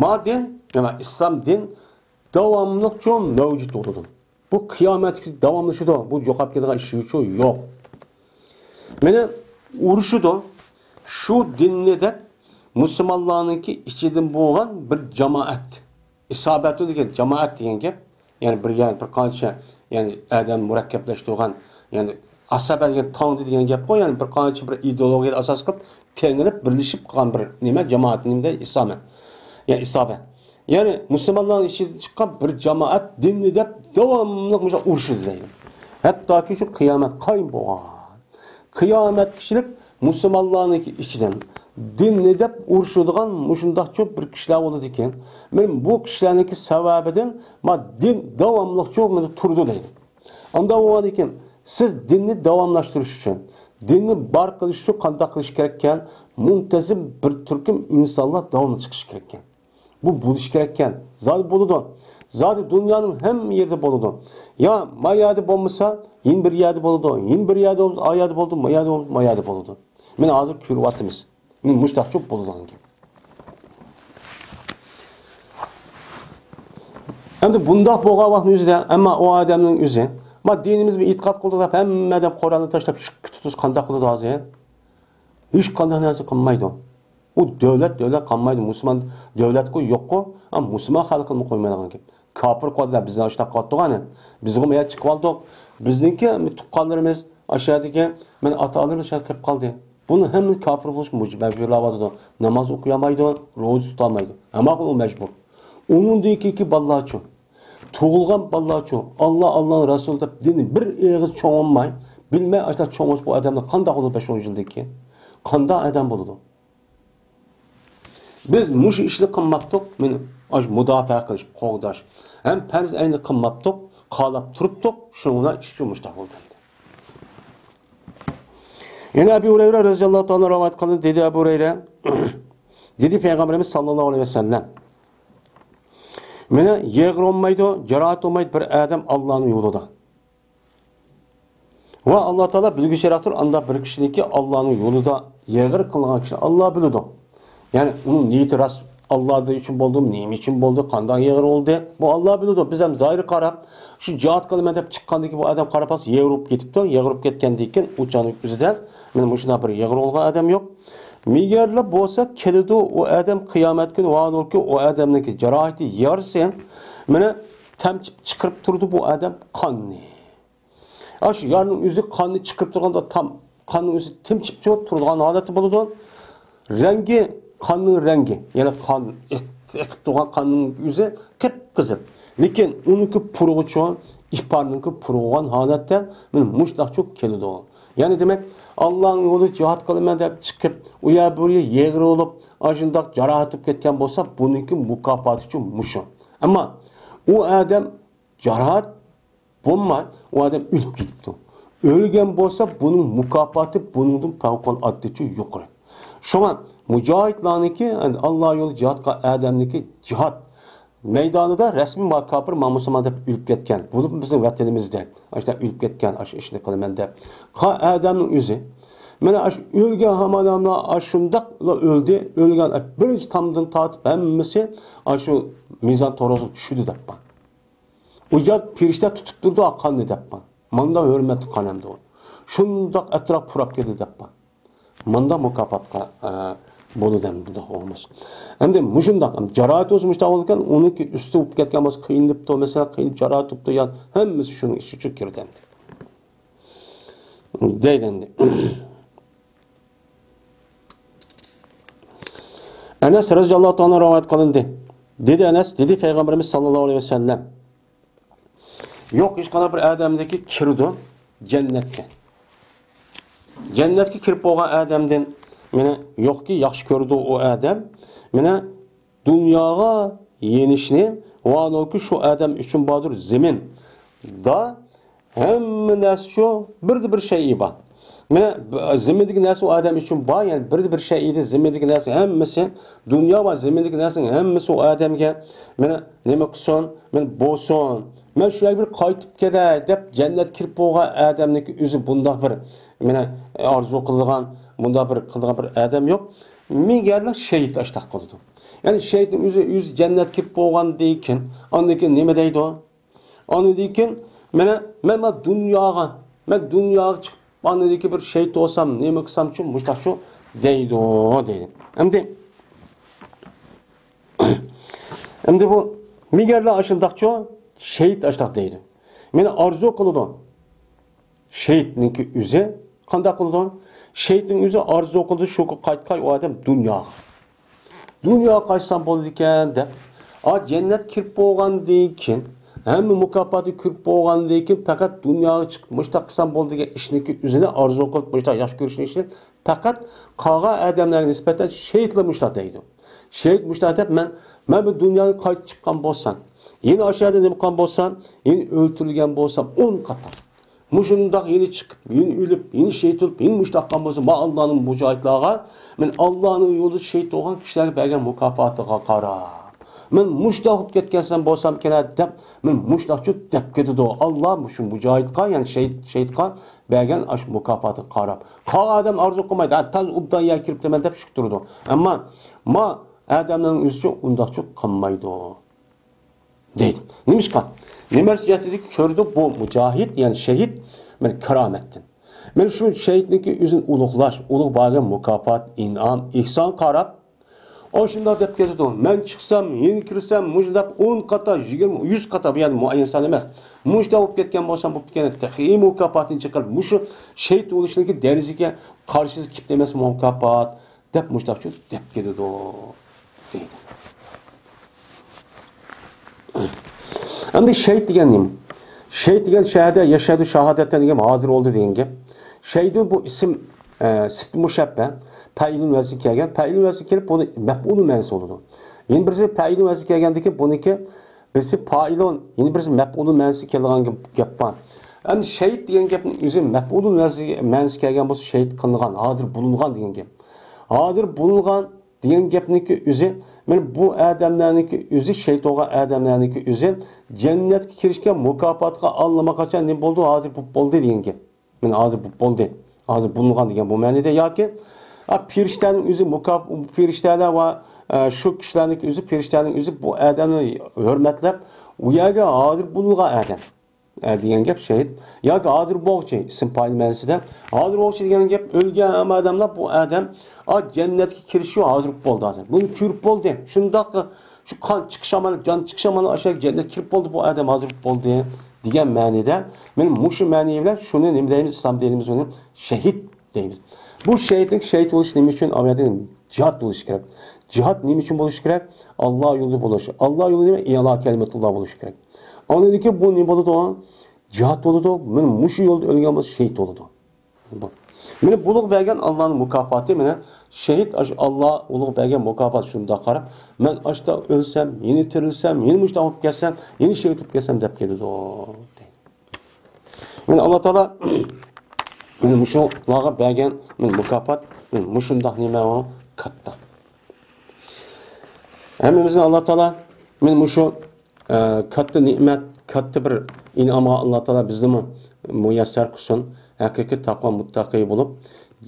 ما دىن، يەنى ئىسلام دىن داۋاملىقچۇ مەۋجۇت بولىدۇ. بۇ قىيامەتكىچە داۋاملىشىدۇ. بۇ يوقاپ كېتىدىغان ئىشىچۇ يوق. مانا ئۇرۇشىدۇ. شۇ دىننى دەپ مۇسۇلمانلارنىڭكى ئىچىدىن بولغان بىر جامائەت. ئىسابەتۇ دېگەن جامائەت دېگەن گەپ. يەنى بىر، يەنى بىر قانچە، يەنى ئادەم مۇرەككەپلەشتۈرگەن، يەنى ئاسابە دېگەن تاڭدى دېگەن گەپقۇ، يەنى بىر قانچە بىر ئىدېئولوگىيەگە ئاساس قىلىپ تەڭلىپ بىرلىشىپ قالغان بىر نېمە جامائەت، نېمە دەيدۇ، ئىسابە. يەنى ئىسابە. يەنى مۇسۇلمانلارنىڭ ئىچىدىن چىققان بىر جامائەت دىننى دەپ داۋاملىق مۇشۇ ئۇرۇشىدۇ دەيدۇ. ھەتتاكى شۇ قىيامەت قايىم بولغان. قىيامەتكىچىلىك مۇسۇلمانلارنىڭكى ئىچىدىن دىننى دەپ ئۇرۇشىدىغان مۇشۇنداقچۇ بىر كىشىلەر بولىدىكەن. مانا بۇ كىشىلەرنىڭكى سەۋەبىدىن ما دىن داۋاملىقچۇ مانا تۇرىدۇ دەيدۇ. ئانداق بولغاندىكىن سىز دىننى داۋاملاشتۇرۇش ئۈچۈن، دىننى بار قىلىش ئۈچۈن قانداق قىلىش كېرەككەن؟ مۇنتەزىم بىر تۈركۈم ئىنسانلار داۋاملىق چىقىشى كېرەككەن. بۇ بولۇشى كېرەككەن. زادى بولىدۇ. زادى دۇنيانىڭ ھەممە يېرىدە بولىدۇ. يا ما يەردە بولمىسا، يەنە بىر يەردە بولىدۇ. يەنە بىر يەردە بولمىسا، ئا يەردە بولىدۇ، ما يەردە بولمىسا، ما يەردە بولىدۇ. مانا ھازىر كۆرۈۋاتىمىز. مانا مۇشتاقچۇ بولىدىغان گەپ. ئەمدى بۇنداق بولغان ۋاقىتنىڭ ئۆزىدە، ئەمما ئۇ ئادەمنىڭ ئۆزى، ما دىنىمىزنى ئېتىقاد قىلدۇق دەپ، ھەممە ئادەم قورالنى تاشلاپ، شۈككە تۇتۇلسا قانداق قىلىدۇ ھازىر؟ ھېچقانداق نەرسە قىلمايدۇ. ئۇ دۆلەت، دۆلەت قالمايدۇ. مۇسۇلمان دۆلەتكۇ يوققۇ، ئەمما مۇسۇلمان خەلقىنىمۇ قويمايدىغان گەپ. كاپىر قويدى، بىزنى ئاشۇنداق قىلىۋاتىدىغان. بىزغۇ ما يەر چىقىۋالدۇق. بىزنىڭكى تۇغقانلىرىمىز ئاشۇ يەردىكى، مانا ئاتا-ئانىلىرىمىز شۇ يەرگە كىرىپ قالدى. بۇنى ھەممە كاپىر بولۇشقا مەجبۇرلاۋاتىدۇ. ناماز ئوقۇيالمايدۇ، روزا تۇتالمايدۇ. ئەمما ئۇ مەجبۇر. ئۇنىڭدىن كېيىنكى بالىلارچۇ؟ تۇغۇلغان بالىلارچۇ؟ ئاللا، ئاللانىڭ رەسۇلى دەپ دىنى بىر ئېغىز چوڭ بولماي، بىلمەي ئاشۇنداق چوڭ بولسا بۇ ئادەمنى قانداق بولىدۇ بەش ئون يىلدىن كېيىن؟ قانداق ئادەم بولىدۇ؟ بىز مۇشۇ ئىشنى قىلماپتۇق، مانا ئاشۇ مۇداپىئە قىلىش، قوغداش، ھەم پەرز ئەينى قىلماپتۇق، قالاپ تۇرۇپتۇق، شۇنىڭ بىلەن ئىش ئۈچۈن مۇشۇنداق بولدى ئەمدى. يەنە ئەبۇ ھۇرەيرە رەزىياللاھۇ تائالا رىۋايەت قىلدى، دېدى ئەبۇ ھۇرەيرە، دېدى پەيغەمبىرىمىز ساللاللاھۇ ئەلەيھى ۋەسەللەم، مانا يېغىر بولمايدۇ، جاراھەت بولمايدۇ بىر ئادەم ئاللانىڭ يولىدا. ۋە ئاللا تائالا بىلگۈچىراقتۇر، ئانداق بىر كىشىنىڭكى ئاللانىڭ يولىدا يېغىر قىلغان كىشىنى ئاللا بىلىدۇ. يەنى ئۇنىڭ نىيىتى راست، ئاللا ئۈچۈن بولدىمۇ، نېمە ئۈچۈن بولدى، قانداق يېغىر بولدى، بۇ ئاللا بىلىدۇ. بىز ھەم زاھىر قاراپ، شۇ جىھاد قىلىمەن دەپ چىققاندىن كېيىن بۇ ئادەم قاراپ قالسا يېغىر بولۇپ كېتىپتۇ. يېغىر بولۇپ كەتكەندىن كېيىن ئۇ چاغنىڭ ئۆزىدە مانا مۇشۇنداق بىر يېغىر بولغان ئادەم يوق. مىگەرلا بولسا كېلىدۇ، ئۇ ئادەم قىيامەت كۈنى ۋاھالەنكى ئۇ ئادەمنىڭكى جاراھىتى، يارىسى، مانا تەمچىپ چىقىرىپ تۇرىدۇ بۇ ئادەم قاننى. ئاشۇ يارنىڭ ئۆزى قاننى چىقىرىپ تۇرغاندا تام، قاننىڭ ئۆزى تېمچىپ تۇرىدىغان ھالەتتە بولىدۇ. رەڭگى، قاننىڭ رەڭگى، يەنى قان ئېق-، ئېقىپ تۇرغان قاننىڭ ئۆزى قىپقىزىل. لېكىن ئۇنىڭكى پۇرىقىچۇ، ئىپارنىڭكى پۇرىغان ھالەتتە مانا مۇشۇنداقچۇ كېلىدۇ. يەنى دېمەك، ئاللانىڭ يولىدا جىھاد قىلىمەن دەپ چىقىپ، ئۇ يەر بۇ يەر يېغىر بولۇپ، ئاشۇنداق جاراھەت بولۇپ كەتكەن بولسا، بۇنىڭكى مۇكاپاتىچۇ مۇشۇ. ئەمما ئۇ ئادەم جاراھەت بولماي، ئۇ ئادەم ئۆلۈپ كېتىپتۇ. ئۆلگەن بولسا، بۇنىڭ مۇكاپاتى بۇنىڭدىن پەۋقۇلئاددىچە يۇقىرى. شۇڭا مۇجاھىدلارنىڭكى، ئاللا يولىدا جىھاد قىلغان ئادەمنىڭكى جىھاد مەيدانىدا رەسمىي ما كاپىر، ما مۇسۇلمان دەپ ئۆلۈپ كەتكەن. بولۇپمۇ بىزنىڭ ۋەتىنىمىزدە ئاشۇنداق ئۆلۈپ كەتكەن، ئاشۇ ئىشنى قىلىمەن دەپ قىلغان ئادەمنىڭ ئۆزى. مانا ئاشۇ ئۆلگەن ھامان ئاشۇنداقلا ئۆلدى. ئۆلگەن بىرىنچى تامدىن تارتىپ ھەممىسى ئاشۇ مىزان تارازىغا چۈشىدۇ دەپ بار. ئۇ يەر پەرىشتە تۇتۇپ تۇرىدۇ، قاننى دەپ بار. ماندا ھۆرمەتلىك قان ئەمدى ئۇ. شۇنداق ئەتراپ پۇراپ كېتىدۇ دەپ بار. ماندا مۇكاپاتقا، ئە، بولىدۇ ئەمدى بۇنداق بولماس. ئەمدى مۇشۇنداق، ئەمدى جاراھەت بولسا مۇشۇنداق بولىدىكەن، ئۇنىڭكى ئۈستى بولۇپ كەتكەن بولسا، قىينىلىپتۇ، مەسىلەن، قىينىلىپ جاراھەت بوپتۇ، يا ھەممىسى شۇنىڭ ئىچىگە كىرىدۇ ئەمدى. دەيدۇ ئەمدى. ئەنەس رەزىياللاھۇ تائالا رىۋايەت قىلىندى. دېدى ئەنەس، دېدى پەيغەمبىرىمىز ساللاللاھۇ ئەلەيھى ۋەسەللەم، يوق، ھېچقانداق بىر ئادەمدىكى كىرىدۇ جەننەتكە. جەننەتكە كىرىپ بولغان ئادەمدىن، مانا، يوقكى، ياخشى كۆرىدۇ ئۇ ئادەم. مانا، دۇنياغا يېنىشنى، ۋانۇكى شۇ ئادەم ئۈچۈن باردۇر زېمىندا ھەممە نەرسە شۇ بىردە بىر شەيئى بار. مانا، زېمىندىكى نەرسە ئۇ ئادەم ئۈچۈن بار، يەنى بىردە بىر شەيئىدە زېمىندىكى نەرسە ھەممىسى، دۇنيا ۋە زېمىندىكى نەرسىنىڭ ھەممىسى ئۇ ئادەمگە، مانا، نېمە قىلسۇن، مانا، بولسۇن، مەن شۇ يەرگە بىر قايتىپ كېلەي دەپ جەننەتكە كىرىپ بولغان ئادەمنىڭكى ئۆزى بۇنداق بىر، مانا، ئارزۇ قىلىدىغان، بۇنداق بىر قىلىدىغان بىر ئادەم يوق. مىگەرلا شېھىت ئاشتاق قىلىدۇ. يەنى شېھىتنىڭ ئۆزى، ئۆزى جەننەتكە كىرىپ بولغاندىن كېيىن، ئاندىن كېيىن نېمە دەيدۇ؟ ئاندىن كېيىن، مانا، مەن، مانا دۇنياغا، مەن دۇنياغا چىقىپ، ئاندىن كېيىن بىر شېھىت بولسام، نېمە قىلسامچۇ، مۇشتاقچۇ دەيدۇ، دەيدۇ. ئەمدى، ئەمدى بۇ مىگەرلا ئاشۇنداقچۇ، شېھىت ئاشتاق دەيدۇ. مانا ئارزۇ قىلىدۇ. شېھىتنىڭكى ئۆزى قانداق قىلىدۇ؟ شېھىتنىڭ ئۆزى ئارزۇ قىلىدۇ، شۇ قايتقاي ئۇ ئادەم دۇنياغا. دۇنياغا قايتسام بولىدىكەن دەپ. ئا، جەننەت كىرىپ بولغاندىن كېيىن، ھەممە مۇكاپاتنى كۆرۈپ بولغاندىن كېيىن، پەقەت دۇنياغا چىقىپ مۇشتاق قىلسام بولىدىكەن ئىشنىڭكى ئۆزىنى ئارزۇ قىلىپ، مۇشتاق ياخشى كۆرۈشنىڭ ئىشىنى پەقەت قالغان ئادەملەرگە نىسبەتەن شېھىتلا مۇشتاق دەيدۇ. شېھىت مۇشتاق دەپ، مەن، مەن بۇ دۇنياغا قايتىپ چىققان بولسام، يەنە ئاشۇ يەردە نېمە قىلغان بولسام، يەنە ئۆلتۈرۈلگەن بولسام، ئون قاتا. مۇشۇنداق يەنە چىقىپ، يەنە ئۆلۈپ، يەنە شېھىت بولۇپ، يەنە مۇشۇنداق قىلغان بولسا، مەن ئاللانىڭ مۇجاھىدلارغا، مەن ئاللانىڭ يولىدا شېھىت بولغان كىشىلەرگە بەرگەن مۇكاپاتىغا قاراپ، مەن مۇشۇنداق بولۇپ كەتكەنسەم بولسام كېرەك دەپ، مەن مۇشۇنداقچۇ دەپ كېتىدۇ. ئاللا مۇشۇ مۇجاھىدقا، يەنى شېھىت، شېھىتقا بەرگەن ئاشۇ مۇكاپاتىغا قاراپ. قالغان ئادەم ئارزۇ قىلمايدۇ، ھە، تازا ئوبدان يەرگە كىرىپتىمەن دەپ شۈكتۈرىدۇ. ئەمما ما ئادەمنىڭ ئۆزىچۇ ئۇنداقچۇ قىلمايدۇ. دەيدۇ. نېمىشقا؟ نېمە جەھەتتىن كۆرىدۇ بۇ مۇجاھىد، يەنى شېھىت، مانا كارامەتتىن. مانا شۇ شېھىتنىڭكى ئۆزىنى ئۇلۇغلاش، ئۇلۇغ بارغان مۇكاپات، ئىنئام، ئېھسان قاراپ، ئۇ شۇنداق دەپ كېتىدۇ. مەن چىقسام، يەنە كىرسەم، مۇشۇنداق ئون قاتا، يىگىرمە، يۈز قاتا، بۇ يەردە مۇئەييەن سان ئەمەس. مۇشۇنداق بولۇپ كەتكەن بولسام، بولۇپ كەتكەن تېخى مۇكاپاتىنى چىقىرىپ، مۇشۇ شېھىت بولۇشنىڭكى دەرىجىگە قارشى كېلىپ ئەمەس مۇكاپات. دەپ مۇشتاقچۇ دەپ كېتىدۇ، دەيدۇ. ئەمدى شېھىت دېگەن نېمە؟ شەھىد دېگەن شەھەدە يەشھەدۇ شاھادەتەن دېگەن ھازىر بولدى دېگەن گەپ. شەھىدۇ بۇ ئىسىم، ئە، سىپىتى مۇشەببە، پەئىلۇن ۋەزنى كەلگەن. پەئىلۇن ۋەزنى كېلىپ، بۇنى مەپئۇلۇن مەنىسى بولىدۇ. يەنە بىرسى پەئىلۇن ۋەزنى كەلگەندىكىن، بۇنىڭكى بىرسى پائىلۇن، يەنە بىرسى مەپئۇلۇن مەنىسى كېلىدىغان گەپ، گەپ بار. ئەمدى شەھىد دېگەن گەپنىڭ ئۆزى مەپئۇلۇن ۋەزنى مەنىسى كەلگەن بولسا، شەھىد قىلىنغان، ھازىر بولۇنغان دېگەن گەپ. ھازىر بولۇنغان دېگەن گەپنىڭكى ئۆزى، مانا بۇ ئادەملەرنىڭكى ئۆزى، شەھىد بولغان ئادەملەرنىڭكى ئۆزى جەننەتكە كىرىشكە مۇكاپاتقا ئاللىماقاچان نېمە بولدى، ھازىر بولۇپ بولدى دېگەن گەپ. مانا ھازىر بولۇپ بولدى. ھازىر بولۇنغان دېگەن بۇ مەنىدە ياكى، ئا، پېرىشتەنىڭ ئۆزى مۇكاپ-، پېرىشتەلەر ۋە، ئە، شۇ كىشىلەرنىڭكى ئۆزى، پېرىشتەنىڭ ئۆزى بۇ ئادەمنى ھۆرمەتلەپ، ئۇ يەرگە ھازىر بولۇنغان ئادەم. ئە، دېگەن گەپ شەھىد. ياكى ھازىر بولغۇچى، ئىسىم پائىل مەنىسىدە. ھازىر بولغۇچى دېگەن گەپ ئۆلگەن ھەممە ئادەملەر بۇ ئادەم، ئا، جەننەتكە كىرىشى ھازىر بولدى ھازىر. بۇنى كۆرۈپ بولدى. شۇنداق شۇ قان چىقىش ئامالى، جان چىقىش ئامالى ئاشۇ جەننەتكە كىرىپ بولدى، بۇ ئادەم ھازىر بولدى دېگەن مەنىدە. مانا مۇشۇ مەنى بىلەن شۇنى نېمە دەيمىز؟ ئىسلام دىنىمىز ئۇنى شەھىد دەيمىز. بۇ شەھىدنىڭ شەھىد بولۇشى نېمە ئۈچۈن؟ ئۇ يەردە جىھاد بولۇشى كېرەك. جىھاد نېمە ئۈچۈن بولۇشى كېرەك؟ ئاللا يولىدا بولۇش. ئاللا يولى نېمە؟ ئىئلا كەلىمەتۇللا بولۇشى كېرەك. ئاندىن كېيىن بۇ نېمە بولىدۇ؟ جىھاد بولىدۇ. مانا مۇشۇ يولدا ئۆلگەن بولسا شەھىد بولىدۇ. بۇ. مانا بۇلۇغ بەرگەن ئاللانىڭ مۇكاپاتى، مانا شەھىد ئاشۇ ئاللا ئۇلۇغ بەرگەن مۇكاپات شۇنداق قاراپ، مەن ئاشتا ئۆلسەم، يەنە تىرىلسەم، يەنە مۇشۇنداق بولۇپ كەتسەم، يەنە شېھىت بولۇپ كەتسەم دەپ كېلىدۇ. مانا ئاللا تائالا مانا مۇشۇلارغا بەرگەن مانا مۇكاپات، مانا مۇشۇنداق نېمە ئۇ كاتتا. ھەممىمىزنى ئاللا تائالا مانا مۇشۇ، ئە، كاتتا نېمەت، كاتتا بىر ئىنئامغا ئاللا تائالا بىزنىمۇ مۇيەسسەر قىلسۇن. ھەقىقىي تەقۋا مۇتتەقى بولۇپ،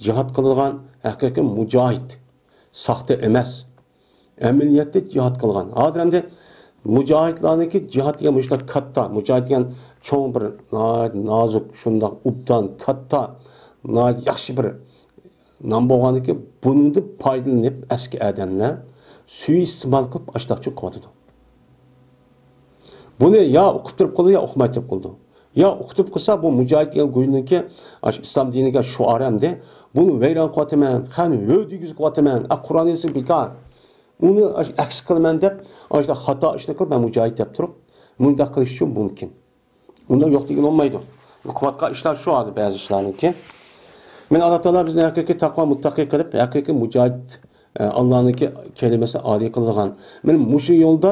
جىھاد قىلىدىغان ھەقىقىي مۇجاھىد. ساختا ئەمەس. ئەمەلىيەتتە جىھاد قىلغان. ھازىر ئەمدى مۇجاھىدلارنىڭكى جىھاد دېگەن مۇشۇنداق كاتتا، مۇجاھىد دېگەن چوڭ بىر ناھايىتى نازۇك، شۇنداق ئوبدان، كاتتا، ناھايىتى ياخشى بىر نام بولغاندىكىن، بۇنىڭدىن پايدىلىنىپ ئەسكى ئادەملەر سۇيىئىستېمال قىلىپ ئاشتاقچى قىلىۋاتىدۇ. بۇنى يا ئۇقۇپ تۇرۇپ قىلىدۇ، يا ئۇقماي تۇرۇپ قىلىدۇ. يا ئۇقۇپ قىلسا، بۇ مۇجاھىد دېگەن گۇرۇھنىڭكى، ئاشۇ ئىسلام دىنىگە شوئارى ئەمدى، بۇنى ۋەيران قىلىۋاتىمەن، قان ھۆ دېگۈزۈپ قىلىۋاتىمەن، ئا، قۇرئان ھەدىسنى بىكار، ئۇنى ئاشۇ ئەكس قىلىمەن دەپ، ئاشۇنداق خاتا ئىشنى قىلىپ، مەن مۇجاھىد دەپ تۇرۇپ، مۇنداق قىلىشى مۇمكىن. ئۇنداق يوق دېگىلى بولمايدۇ. قىلىۋاتقان ئىشلار شۇ ھازىر بەزى ئىشلارنىڭكى. مانا ئاللا تائالا بىزنى ھەقىقىي تەقۋا مۇتتەقى قىلىپ، ھەقىقىي مۇجاھىد، ئە، ئاللانىڭكى كەلىمىسىنى ئالىي قىلىدىغان. مانا مۇشۇ يولدا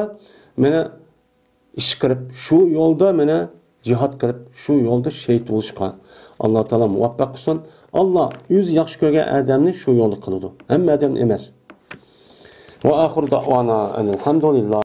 مانا ئىش قىلىپ، شۇ يولدا مانا جىھاد قىلىپ، شۇ يولدا شېھىت بولۇشقا ئاللا تائالا مۇۋەپپەق قىلسۇن. ئاللا ئۆزى ياخشى كۆرگەن ئادەمنى شۇ يولدا قىلىدۇ. ھەممە ئادەمنى ئەمەس. ۋە ئاخىر دەئۋانا ئەنىل ھەمدۇلىللا.